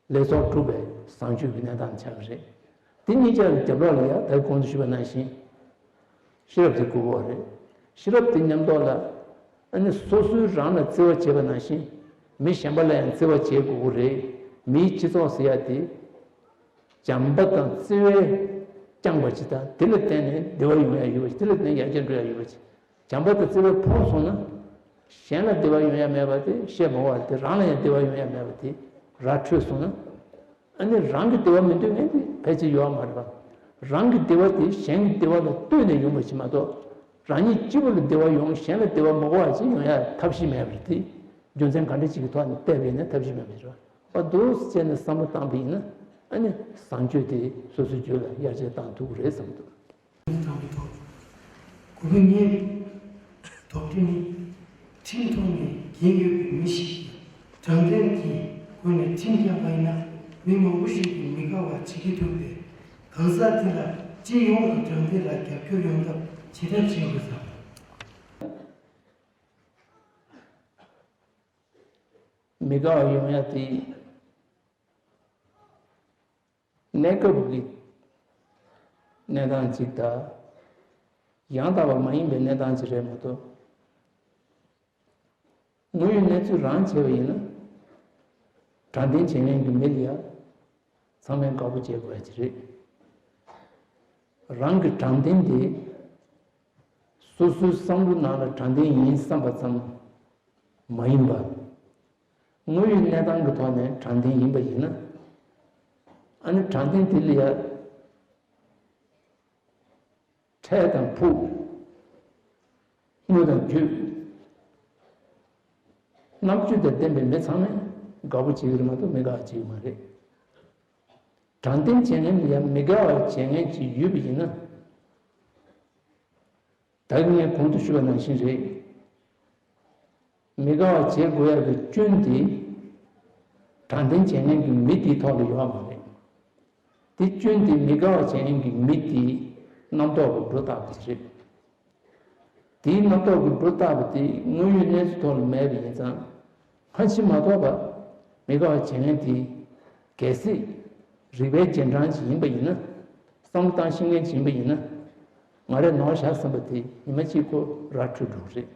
ལས་ཚོགས་སྒྲུབ་པའི་བཟང་སྤྱོད་ཀྱི་གནས་སྟངས་ཆགས་ཀྱི་རེད། དེ་གཉིས་ཆར་རྒྱབ་ལོགས་ལ་ཡང་ད་གོང་དུ་ཞུས་པ་ནང་བཞིན། ཤེས་རབ་དེ་དགོས་ཀྱི་རེད། ཤེས་རབ་དེ་མཉམ་དུ་ལ་ཨ་ནི་སོ་སོའི་རང་ལ་བརྩེ་བ་བྱེད་པ་ནང་བཞིན་མི་གཞན་པ་ལ་ཡང་བརྩེ་བ་བྱེད་དགོས་ཀྱི་རེད། མིའི་སྤྱི་ཚོགས་ཟེར་ཡ་དེ་བྱམས་པ་དང་བརྩེ་བས་བསྐྱངས་པ་ཅིག་དང་དེ་ལ་བརྟེན་ནས་བདེ་བ་ཡོང་ཡ་ཡོད་པ་ཅིག་དེ་ལ་བརྟེན་ནས་ཡར་རྒྱས་འགྲོ་ཡ་ཡོད་པ་ཅིག་བྱམས་པ་དང་བརྩེ་བས་ཕོངས་སོང་ན། གཞན་ལ་བདེ་བ་ཡོང་ཡ་མེད་པ་དེ་བཤད་མ་དགོས་པ་དེ་རང་ལ་ཡང་བདེ་བ་ཡོང་ཡ་མེད་པ་དེ་ར་འཕྲོད་སོང་ན། ཨ་ནི་རང་གི་བདེ་བ་མི་འདོད་མཁན་དེ་ཕལ་ཆེར་ཡོད་མ་རེད་པ། རང་གི་བདེ་བ་དེ་གཞན་གྱི་བདེ་བ་ལ་ལྟོས་ནས་ཡོང་བ་ཞིག་མ་གཏོགས། རང་ཉིད་གཅིག་པུ་ལ་བདེ་བ་ཡོང་གཞན་ལ་བདེ་བ་མ་དགོས་པ་ཞིག་ཡོང་ཡ་ཐབས་ཤེས་མེད་པ་རེད་དེ། རྒྱུ་མཚན་ག་འདྲ་ཅིག་གི་ཐོག་ནས་བལྟས་པ་ཡིན་ན་ཐབས་ཤེས་མེད་པ་རེད་པ། འདུག་སེ་བྱས་ནས་བསམ་བློ་བཏང་པ་ཡིན་ན་ཨ་ནི་བཟང་སྤྱོད་དེ་སོ་སོའི་རྒྱུད་ལ་ཡར་རྒྱས་བཏང་ཐུབ་ཀྱི་རེད་བསམ་གྱི་འདུག་དང་པོ་དོགས། དགུ་པ་ཉེས། དོགས་འདྲི་ནི། ཁྲིམས་ཐོག་ནས་འགན་ཡོད་པའི་མི་ཞིག་གིས་དྲང་བདེན་གྱི་སྒོ་ནས་ཁྲིམས་བསྐྱངས་པ་ཡིན་ན་མི་མང་པོ་ཞིག་གིས་མི་དགའ་བ་བྱེད་ཀྱི་འདུག་པས། གང་ཟག་དེ་ལ་སྤྱི་ཡོངས་ཀྱི་དྲང་བདེན་ལ་རྒྱབ་སྐྱོར་ཡོང་ཐབས་ཇི་ལྟར་བྱེད་དགོས་སམ། མི་དགའ་བ་ཡོང་ཡ་དེ། གནས་སྐབས་ཀྱི་གནས་སྟངས་གཅིག་དང་། ཡང་དག་པ་མ་ཡིན་པའི་གནས་སྟངས་གཅིག་རེད་མ་གཏོགས། དངོས་ཡོད་གནས་ཚུལ་རང་བྱས་པ་ཡིན་ན། དྲང་བདེན་བྱེད་མཁན་གྱི་མི་ལ་ཡང་ཚང་མས་དགའ་པོ་བྱེད་དགོས་ཡ་གཅིག་རེད། རང་གི་དྲང་བདེན་དེ། སོ་སོའི་བསམ་བློ་ནང་ལ་དྲང་བདེན་ཡིན་བསམ་པ་ཙམ་མ་ཡིན་པ། དངོས་ཡོད་གནས་སྟངས་ཀྱི་ཐོག་ནས་དྲང་བདེན་ཡིན་པ་ཡིན་ན། ཨ་ནི་དྲང་བདེན་དེ་ལ་ཡ། འཕྲལ་དང་ཕུགས། དངོས་དང་བརྒྱུད། རྣམ་དཔྱོད་དང་ལྡན་པའི་མི་ཚང་མས་དགའ་པོ་བྱེད་ཀྱི་རེད་མ་གཏོགས་མི་དགའ་བ་བྱེད་ཀྱི་མ་རེད། དྲང་བདེན་བྱེད་མཁན་ལ་ཡང་མི་དགའ་བ་བྱེད་མཁན་ཅིག་ཡོད་པ་ཡིན་ན། ད་གིན་ངས་གོང་དུ་ཞུས་པ་ནང་བཞིན་རེད། མི་དགའ་བ་བྱེད་དགོས་ཡག་གི་སྐྱོན་དེ། དྲང་བདེན་བྱེད་མཁན་གྱི་མི་དེའི་ཐོག་ལ་ཡོད་པ་མ་རེད། དེ་སྐྱོན་དེ་མི་དགའ་བ་བྱེད་མཁན་གྱི་མི་དེའི་རྣམ་རྟོག་གི་སྒྲོ་བཏགས་པ་དེ་རེད། དེའི་རྣམ་རྟོག་གི་སྒྲོ་བཏགས་པ་དེ་དངོས་ཡོད་གནས་ཚུལ་ཐོག་ལ་མེད་པ་ཡིན་ཙང་། ཕལ་ཆེར་མ་གཏོགས་པ་མི་དགའ་བ་བྱེད་མཁན་དེ་གལ་སྲིད་རིག་པའི་རྗེས་འབྲང་ཅིག་ཡིན་པ་ཡིན་ན། བསམ་བློ་བཏང་ཤེས་མཁན་ཅིག་ཡིན་པ་ཡིན་ན། ང་རས་ནོར་བཞག་བསམ་པ་དེ་ཉི་མ་གཅིག་ཁོ་ར་འཕྲོད་འགྲོ་གི་རེད།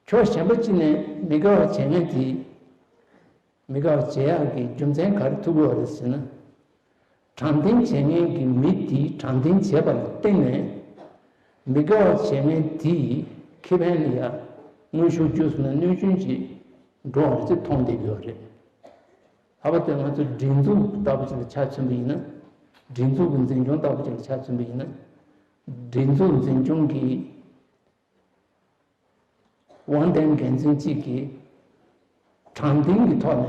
ཕྱོགས་གཞན་པ་གཅིག་ནས་མི་དགའ་བ་བྱེད་མཁན་དེ། མི་དགའ་བ་བྱེད་ཡག་གི་རྒྱུ་མཚན་ག་རེ་ཐུག་གི་ཡོད་རེད་ཟེར་ན། དྲང་བདེན་བྱེད་མཁན་གྱི་མི་དེས་དྲང་བདེན་བྱས་པ་ལ་བརྟེན་ནས། མི་དགའ་བ་བྱེད་མཁན་དེས་ཁེ་ཕན་ལ་ཡ་དངོས་ཤུགས་བརྒྱུད་སོང་ན་གནོད་སྐྱོན་ཅིག་འགྲོ་བ་ཅིག་མཐོང་བསྡད་ཀྱི་ཡོད་རེད། ལྷག་པར་དུ་ང་ཚོ་སྒྲིག་འཛུགས་ལྟ་བུ་ཅིག་ལ་ཆ་མཚོན་པ་ཡིན་ན། སྒྲིག་འཛུགས་ཀྱི་འཛིན་སྐྱོང་ལྟ་བུ་ཅིག་ལ་ཆ་མཚོན་པ་ཡིན་ན། སྒྲིག་འཛུགས་འཛིན་སྐྱོང་གི་དབང་ལྡན་འགན་འཛིན་གཅིག་གིས་དྲང་བདེན་གྱི་ཐོག་ནས་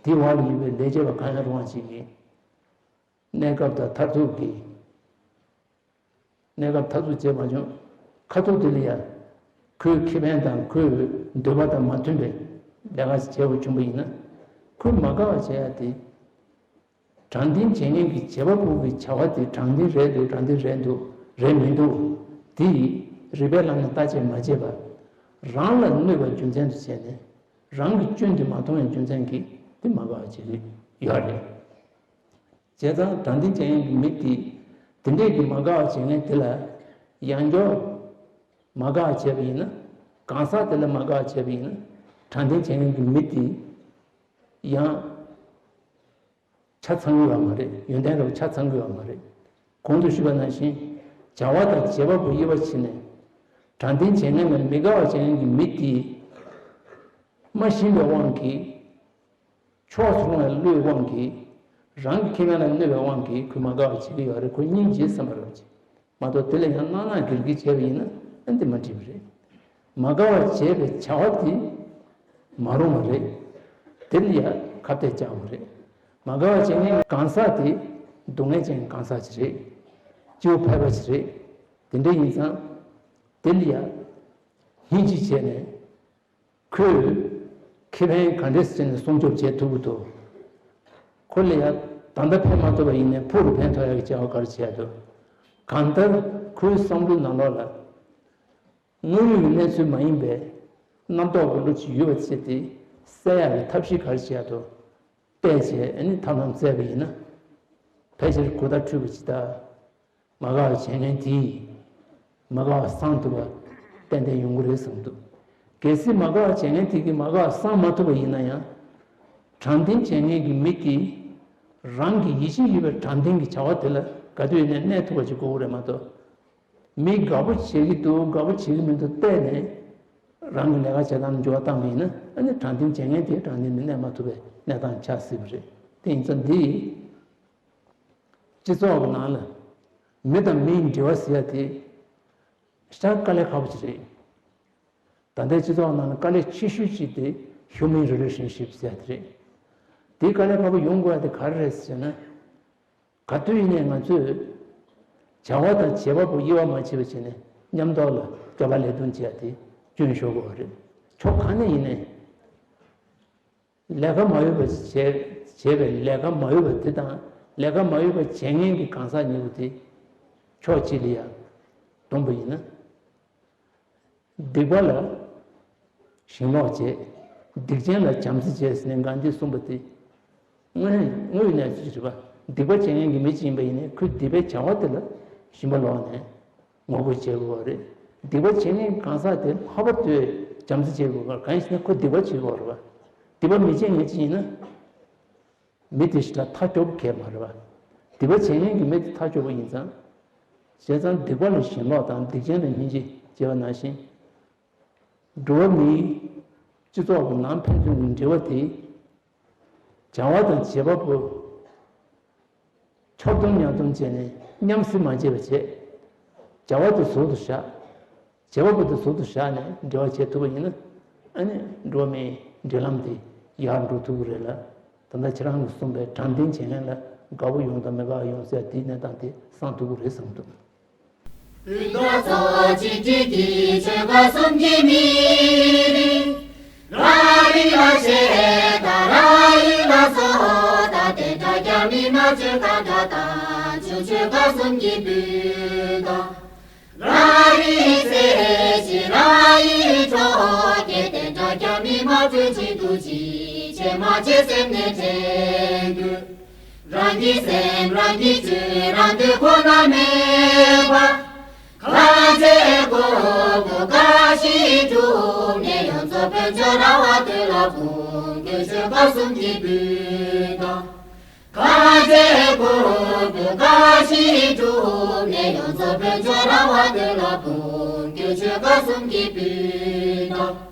དེའི་འོག་ལ་ཡོད་པའི་ལས་བྱེད་པ་གང་ཡང་རུང་བ་ཞིག་གིས་གནས་སྐབས་དང་མཐར་ཐུག་གི་གནས་སྐབས་མཐར་ཐུག་བྱས་མ་བྱུང་། ཁ་ཐུག་དེ་ལ་ཡང་ཁོའི་ཁེ་ཕན་དང་ཁོའི་འདོད་པ་དང་མ་མཐུན་པའི་ལས་ཀ་ཞིག་བྱས་པ་བྱུང་བ་ཡིན་ན། ཁོས་མ་དགའ་བ་བྱེད་ཡ་དེ། དྲང་བདེན་བྱེད་མཁན་གྱི་བྱེད་པ་པོ་གི་བྱ་བ་དེ་དྲང་བདེན་རེད་འདུག་དྲང་བདེན་རེད་འདུག་རེད་མི་འདུག་དེ་རིགས་པའི་ལམ་ནས་བརྟག་དཔྱད་མ་བྱས་པར། རང་ལ་གནོད་པ་རྒྱུ་མཚན་དུ་བྱས་ནས། རང་གི་སྐྱོན་དེ་མ་མཐོང་བའི་རྒྱུ་མཚན་གྱིས་དེ་མ་དགའ་བ་བྱེད་ཀྱི་ཡོད་རེད། བྱས་ཙང་དྲང་བདེན་བྱེད་མཁན་གྱི་མི་དེ། དེ་འདྲས་ཀྱི་མ་དགའ་བ་བྱེད་མཁན་དེ་ལ་ཡང་བསྐྱར་མ་དགའ་བ་བྱས་པ་ཡིན་ན། གང་ཟག་དེ་ལ་མ་དགའ་བ་བྱས་པ་ཡིན་ན། དྲང་བདེན་བྱེད་མཁན་གྱི་མི་དེ་ཡང་ཆ་ཚང་གི་ཡོད་མ་རེད། ཡོན་ཏན་རབ་ཆ་ཚང་གི་ཡོད་མ་རེད། གོང་དུ་ཞུས་པ་ནང་བཞིན། བྱ་བ་དང་བྱེད་པ་པོ་དབྱེ་བ་ཕྱེ་ནས། དྲང་བདེན་བྱེད་མཁན་ལ་མི་དགའ་བ་བྱེད་མཁན་གྱི་མི་དེ། མ་ཤེས་པའི་དབང་གིས། ཕྱོགས་སུ་ལྷུང་བའི་བློའི་དབང་གིས། རང་གི་ཁེ་ཕན་ལ་གནོད་པའི་དབང་གིས་ཁོས་མ་དགའ་བ་བྱེད་ཀྱི་ཡོད་རེད། ཁོ་སྙིང་རྗེ་བསམ་པ་རེད་བྱེད། མ་གཏོགས་དེ་ལ་ཡང་སྣང་སྣང་གིར་གིར་བྱས་པ་ཡིན་ན་ཨ་འདི་མ་འགྲིག་པ་རེད། མ་དགའ་བ་བྱས་པའི་བྱ་བ་དེ་མ་རུང་བ་རེད། དེ་ལ་ཡང་ཁ་གཏད་བཅག་དགོས་རེད། མ་དགའ་བ་བྱེད་མཁན་གང་ཟག་དེ་སྡུག་བསྔལ་ཅན་གྱི་གང་ཟག་ཅིག་རེད། སྐྱེ་བོ་ཕལ་པ་ཅིག་རེད། དེ་འདྲ་ཡིན་ཙང་། དེ་ལ་ཡང་སྙིང་རྗེ་བྱས་ནས། ཁོས་ཁེ་ཕན་ག་འདྲས་བྱས་ནས་སྲུང་སྐྱོབ་བྱེད་ཐུབ་ཀྱི་འདུག་ཁོ་ལ་ཡང་ད་ལྟ་ཕན་མ་ཐོགས་པ་ཡིན་ནའི་ཕུགས་ལ་ཕན་ཐོགས་ཡག་གི་བྱ་བ་ག་རེ་བྱེད་ཡག་འདུག་གང་ལྟར་ཁོའི་བསམ་བློའི་ནང་ལོགས་ལ། དངོས་ཡོད་ཀྱི་གནས་ཚུལ་མ་ཡིན་པའི་རྣམ་རྟོག་གི་བློ་ཅིག་ཡོད་པ་བྱས་ཏེ། སེལ་ཡག་གི་ཐབས་ཤེས་ག་རེ་བྱེད་ཡག་འདུག་བལྟས་བྱས་ཨ་ནི་ཐབས་ལམ་བཙལ་བ་ཡིན་ན། ཕལ་ཆེར་གོ་བརྡ་འཕྲོད་པ་ཅིག་དང་། མ་དགའ་བ་བྱེད་མཁན་དེས་མ་དགའ་བ་སངས་ཐུབ་པ་ཏན་ཏན་ཡོང་གི་རེད་བསམ་འདུག་གལ་སྲིད་མ་དགའ་བ་བྱེད་མཁན་དེ་གིས་མ་དགའ་བ་སངས་མ་ཐུབ་པ་ཡིན་ན་ཡང་། དྲང་བདེན་བྱེད་མཁན་གྱི་མི་དེས་རང་གི་ཡིད་ཆེས་ཡོད་པའི་དྲང་བདེན་གྱི་བྱ་བ་དེ་ལ་ག་དུས་ཡིན་ནའི་གནས་ཐུབ་པ་ཅིག་དགོས་ཀྱི་རེད་མ་གཏོགས། མི་དགའ་པོ་བྱེད་ཀྱི་འདུག་དགའ་པོ་བྱེད་ཀྱི་མི་འདུག་བལྟས་ནས་རང་གི་ལས་ཀ་བྱེད་སྟངས་འགྱུར་བ་བཏང་བ་ཡིན་ན། ཨ་ནི་དྲང་བདེན་བྱེད་མཁན་དེ་དྲང་བདེན་དུ་གནས་མ་ཐུབ་པའི་གནས་སྟངས་ཆགས་སྲིད་པ་རེད། དེ་ཡིན་ཙང་འདི། སྤྱི་ཚོགས་ཀྱི་ནང་ལ་མི་དང་མིའི་འབྲེལ་བ་ཟེར་ཡ་དེ་ཤ་དཀའ་ལས་ཁག་པོ་ཅིག་རེད། ད་ལྟའི་སྤྱི་ཚོགས་ནང་ལ་དཀའ་ལས་ཆེ་ཤོས་ཅིག་དེ་human relationship ཟེར་ཡ་དེ་རེད། དེ་དཀའ་ལས་ཁག་པོ་ཡོང་དགོས་ཡ་དེ་ག་རེ་རེད་ཟེར་ན། ག་དུས་ཡིན་ནའི་ང་ཚོས་བྱ་བ་དང་བྱེད་པ་པོ་དབྱེ་བ་མ་ཕྱེ་བ་བྱས་ནས་མཉམ་ཐོག་ལ་སྐྱོབ་པ་ལས་དོན་བྱེད་ཡ་དེ་སྐྱོན་ཤོར་དགོས་པ་རེད། ཕྱོགས་གང་ནས་ཡིན་ནའི། ལས་ཀ་མ་འོས་པ་བྱས་བྱས་པའི་ལས་ཀ་མ་འོས་པ་དེ་དང་ལས་ཀ་མ་འོས་པ་བྱེད་མཁན་གྱི་གང་ཟག་གཉིས་པོ་དེ་ཕྱོགས་གཅིག་ལ་ཡ་བསྡོམས་པ་ཡིན་ན། སྡིག་པ་ལ་ཞེན་ལོག་བྱེད། སྡིག་ཅན་ལ་བྱམས་བརྩེ་བྱེད་ཟེར་ནས་གྷན་དྷིས་གསུངས་པ་དེ། དངོས་དངོས་ཡོད་གནས་ཚུལ་ཞིག་རེད་པ། སྡིག་པ་བྱེད་མཁན་གྱི་མི་ཅིག་ཡིན་པ་ཡིན་ནའི་ཁོས་སྡིག་པའི་བྱ་བ་དེ་ལ་ཞེན་པ་ལོག་ནས། ངོ་རྒོལ་བྱེད་དགོས་པ་རེད། སྡིག་པ་བྱེད་མཁན་གང་ཟག་དེ་ལྷག་པར་དུ་བྱམས་བརྩེ་བྱེད་དགོས་པ། གང་ཡིན་ཟེར་ན་ཁོ་སྡིག་པ་བྱེད་དགོས་རེད་པ། སྡིག་པ་མི་བྱེད་མཁན་ཅིག་ཡིན་ན། མི་དེ་ཞེ་དྲག་ཐག་གཅོད་གལ་མ་རེད་པ། སྡིག་པ་བྱེད་མཁན་གྱི་མི་དེ་ཐག་གཅོད་པ་ཡིན་ཙང་། བྱས་ཙང་སྡིག་པ་ལ་ཞེན་ལོག་དང་སྡིག་ཅན་ལ་སྙིང་རྗེ་ཅེས་པ་ནང་བཞིན། འགྲོ་བ་མིའི་སྤྱི་ཚོགས་ཀྱི་ནང་ཕན་ཚུན་གྱི་འབྲེལ་བ་དེ། བྱ་བ་དང་བྱེད་པ་པོ་ཕྱོགས་སྡོམ་མཉམ་སྡོམ་བྱས་ནས་མཉམ་བསྲེ་མ་བྱས་པ་བྱས། བྱ་བ་དེ་ཟུར་དུ་བཞག་བྱེད་པ་པོ་དེ་ཟུར་དུ་བཞག་ནས་འབྲེལ་བ་བྱེད་ཐུབ་པ་ཡིན་ན། ཨ་ནི་འགྲོ་བ་མིའི་འབྲེལ་ལམ་དེ་ཡར་འགྲོ་ཐུབ་ཀྱི་རེད་ལ། ད་ལྟ་ཁྱེད་རང་གིས་གསུངས་པའི་དྲང་བདེན་བྱེད་མཁན་ལ་དགའ་པོ་ཡོང་དང་མི་དགའ་བ་ཡོང་ཟེར་དེའི་གནས་སྟངས་དེ་སངས་ཐུབ་ཀྱི་རེད་བསམ་འདུག། བོད་མདོ་ཚོ་གཅིག་སྒྲིལ་གྱི་ཆོལ་ཁ་གསུམ་གྱི་མི་རིགས། རང་རིགས་ལ་ཆེ་དང་རང་རིགས་ལ་སོ་དང་དེ་འདྲ་རྒྱ་མི་མ་བཅོས་གང་འདྲ་དང་ཆོས་ཆོལ་ཁ་གསུམ་གྱི་བོད་དང་། རང་རིགས་སེ་ཞི་རང་ཡིད་འཕྲོག་གེ་དེ་འདྲ་རྒྱ་མི་མ་བཅོས་གཅིག་ཏུ་གཅིག་བྱེད་མ་བྱེད་སེམས་ནས་དྲན་དགོས། རང་གི་སེམས་རང་གིས་བཅོས་རང་འདོད་ཁོ་ན་མེད་པ། གང་བྱེད་དགོས་དགོས་གང་ཞིག་བསྒྲུབས་ནས་ཡོངས་རྫོགས་བོད་ཆོལ་ར་བ་དོན་ལ་དགོངས་དགོས་ཆོལ་ཁ་གསུམ་གྱི་བོད་དང་། གང་བྱེད་དགོས་དགོས་གང་ཞིག་བསྒྲུབས་ནས་ཡོངས་རྫོགས་བོད་ཆོལ་ར་བ་དོན་ལ་དགོངས་དགོས་ཆོལ་ཁ་གསུམ་གྱི་བོད་དང་།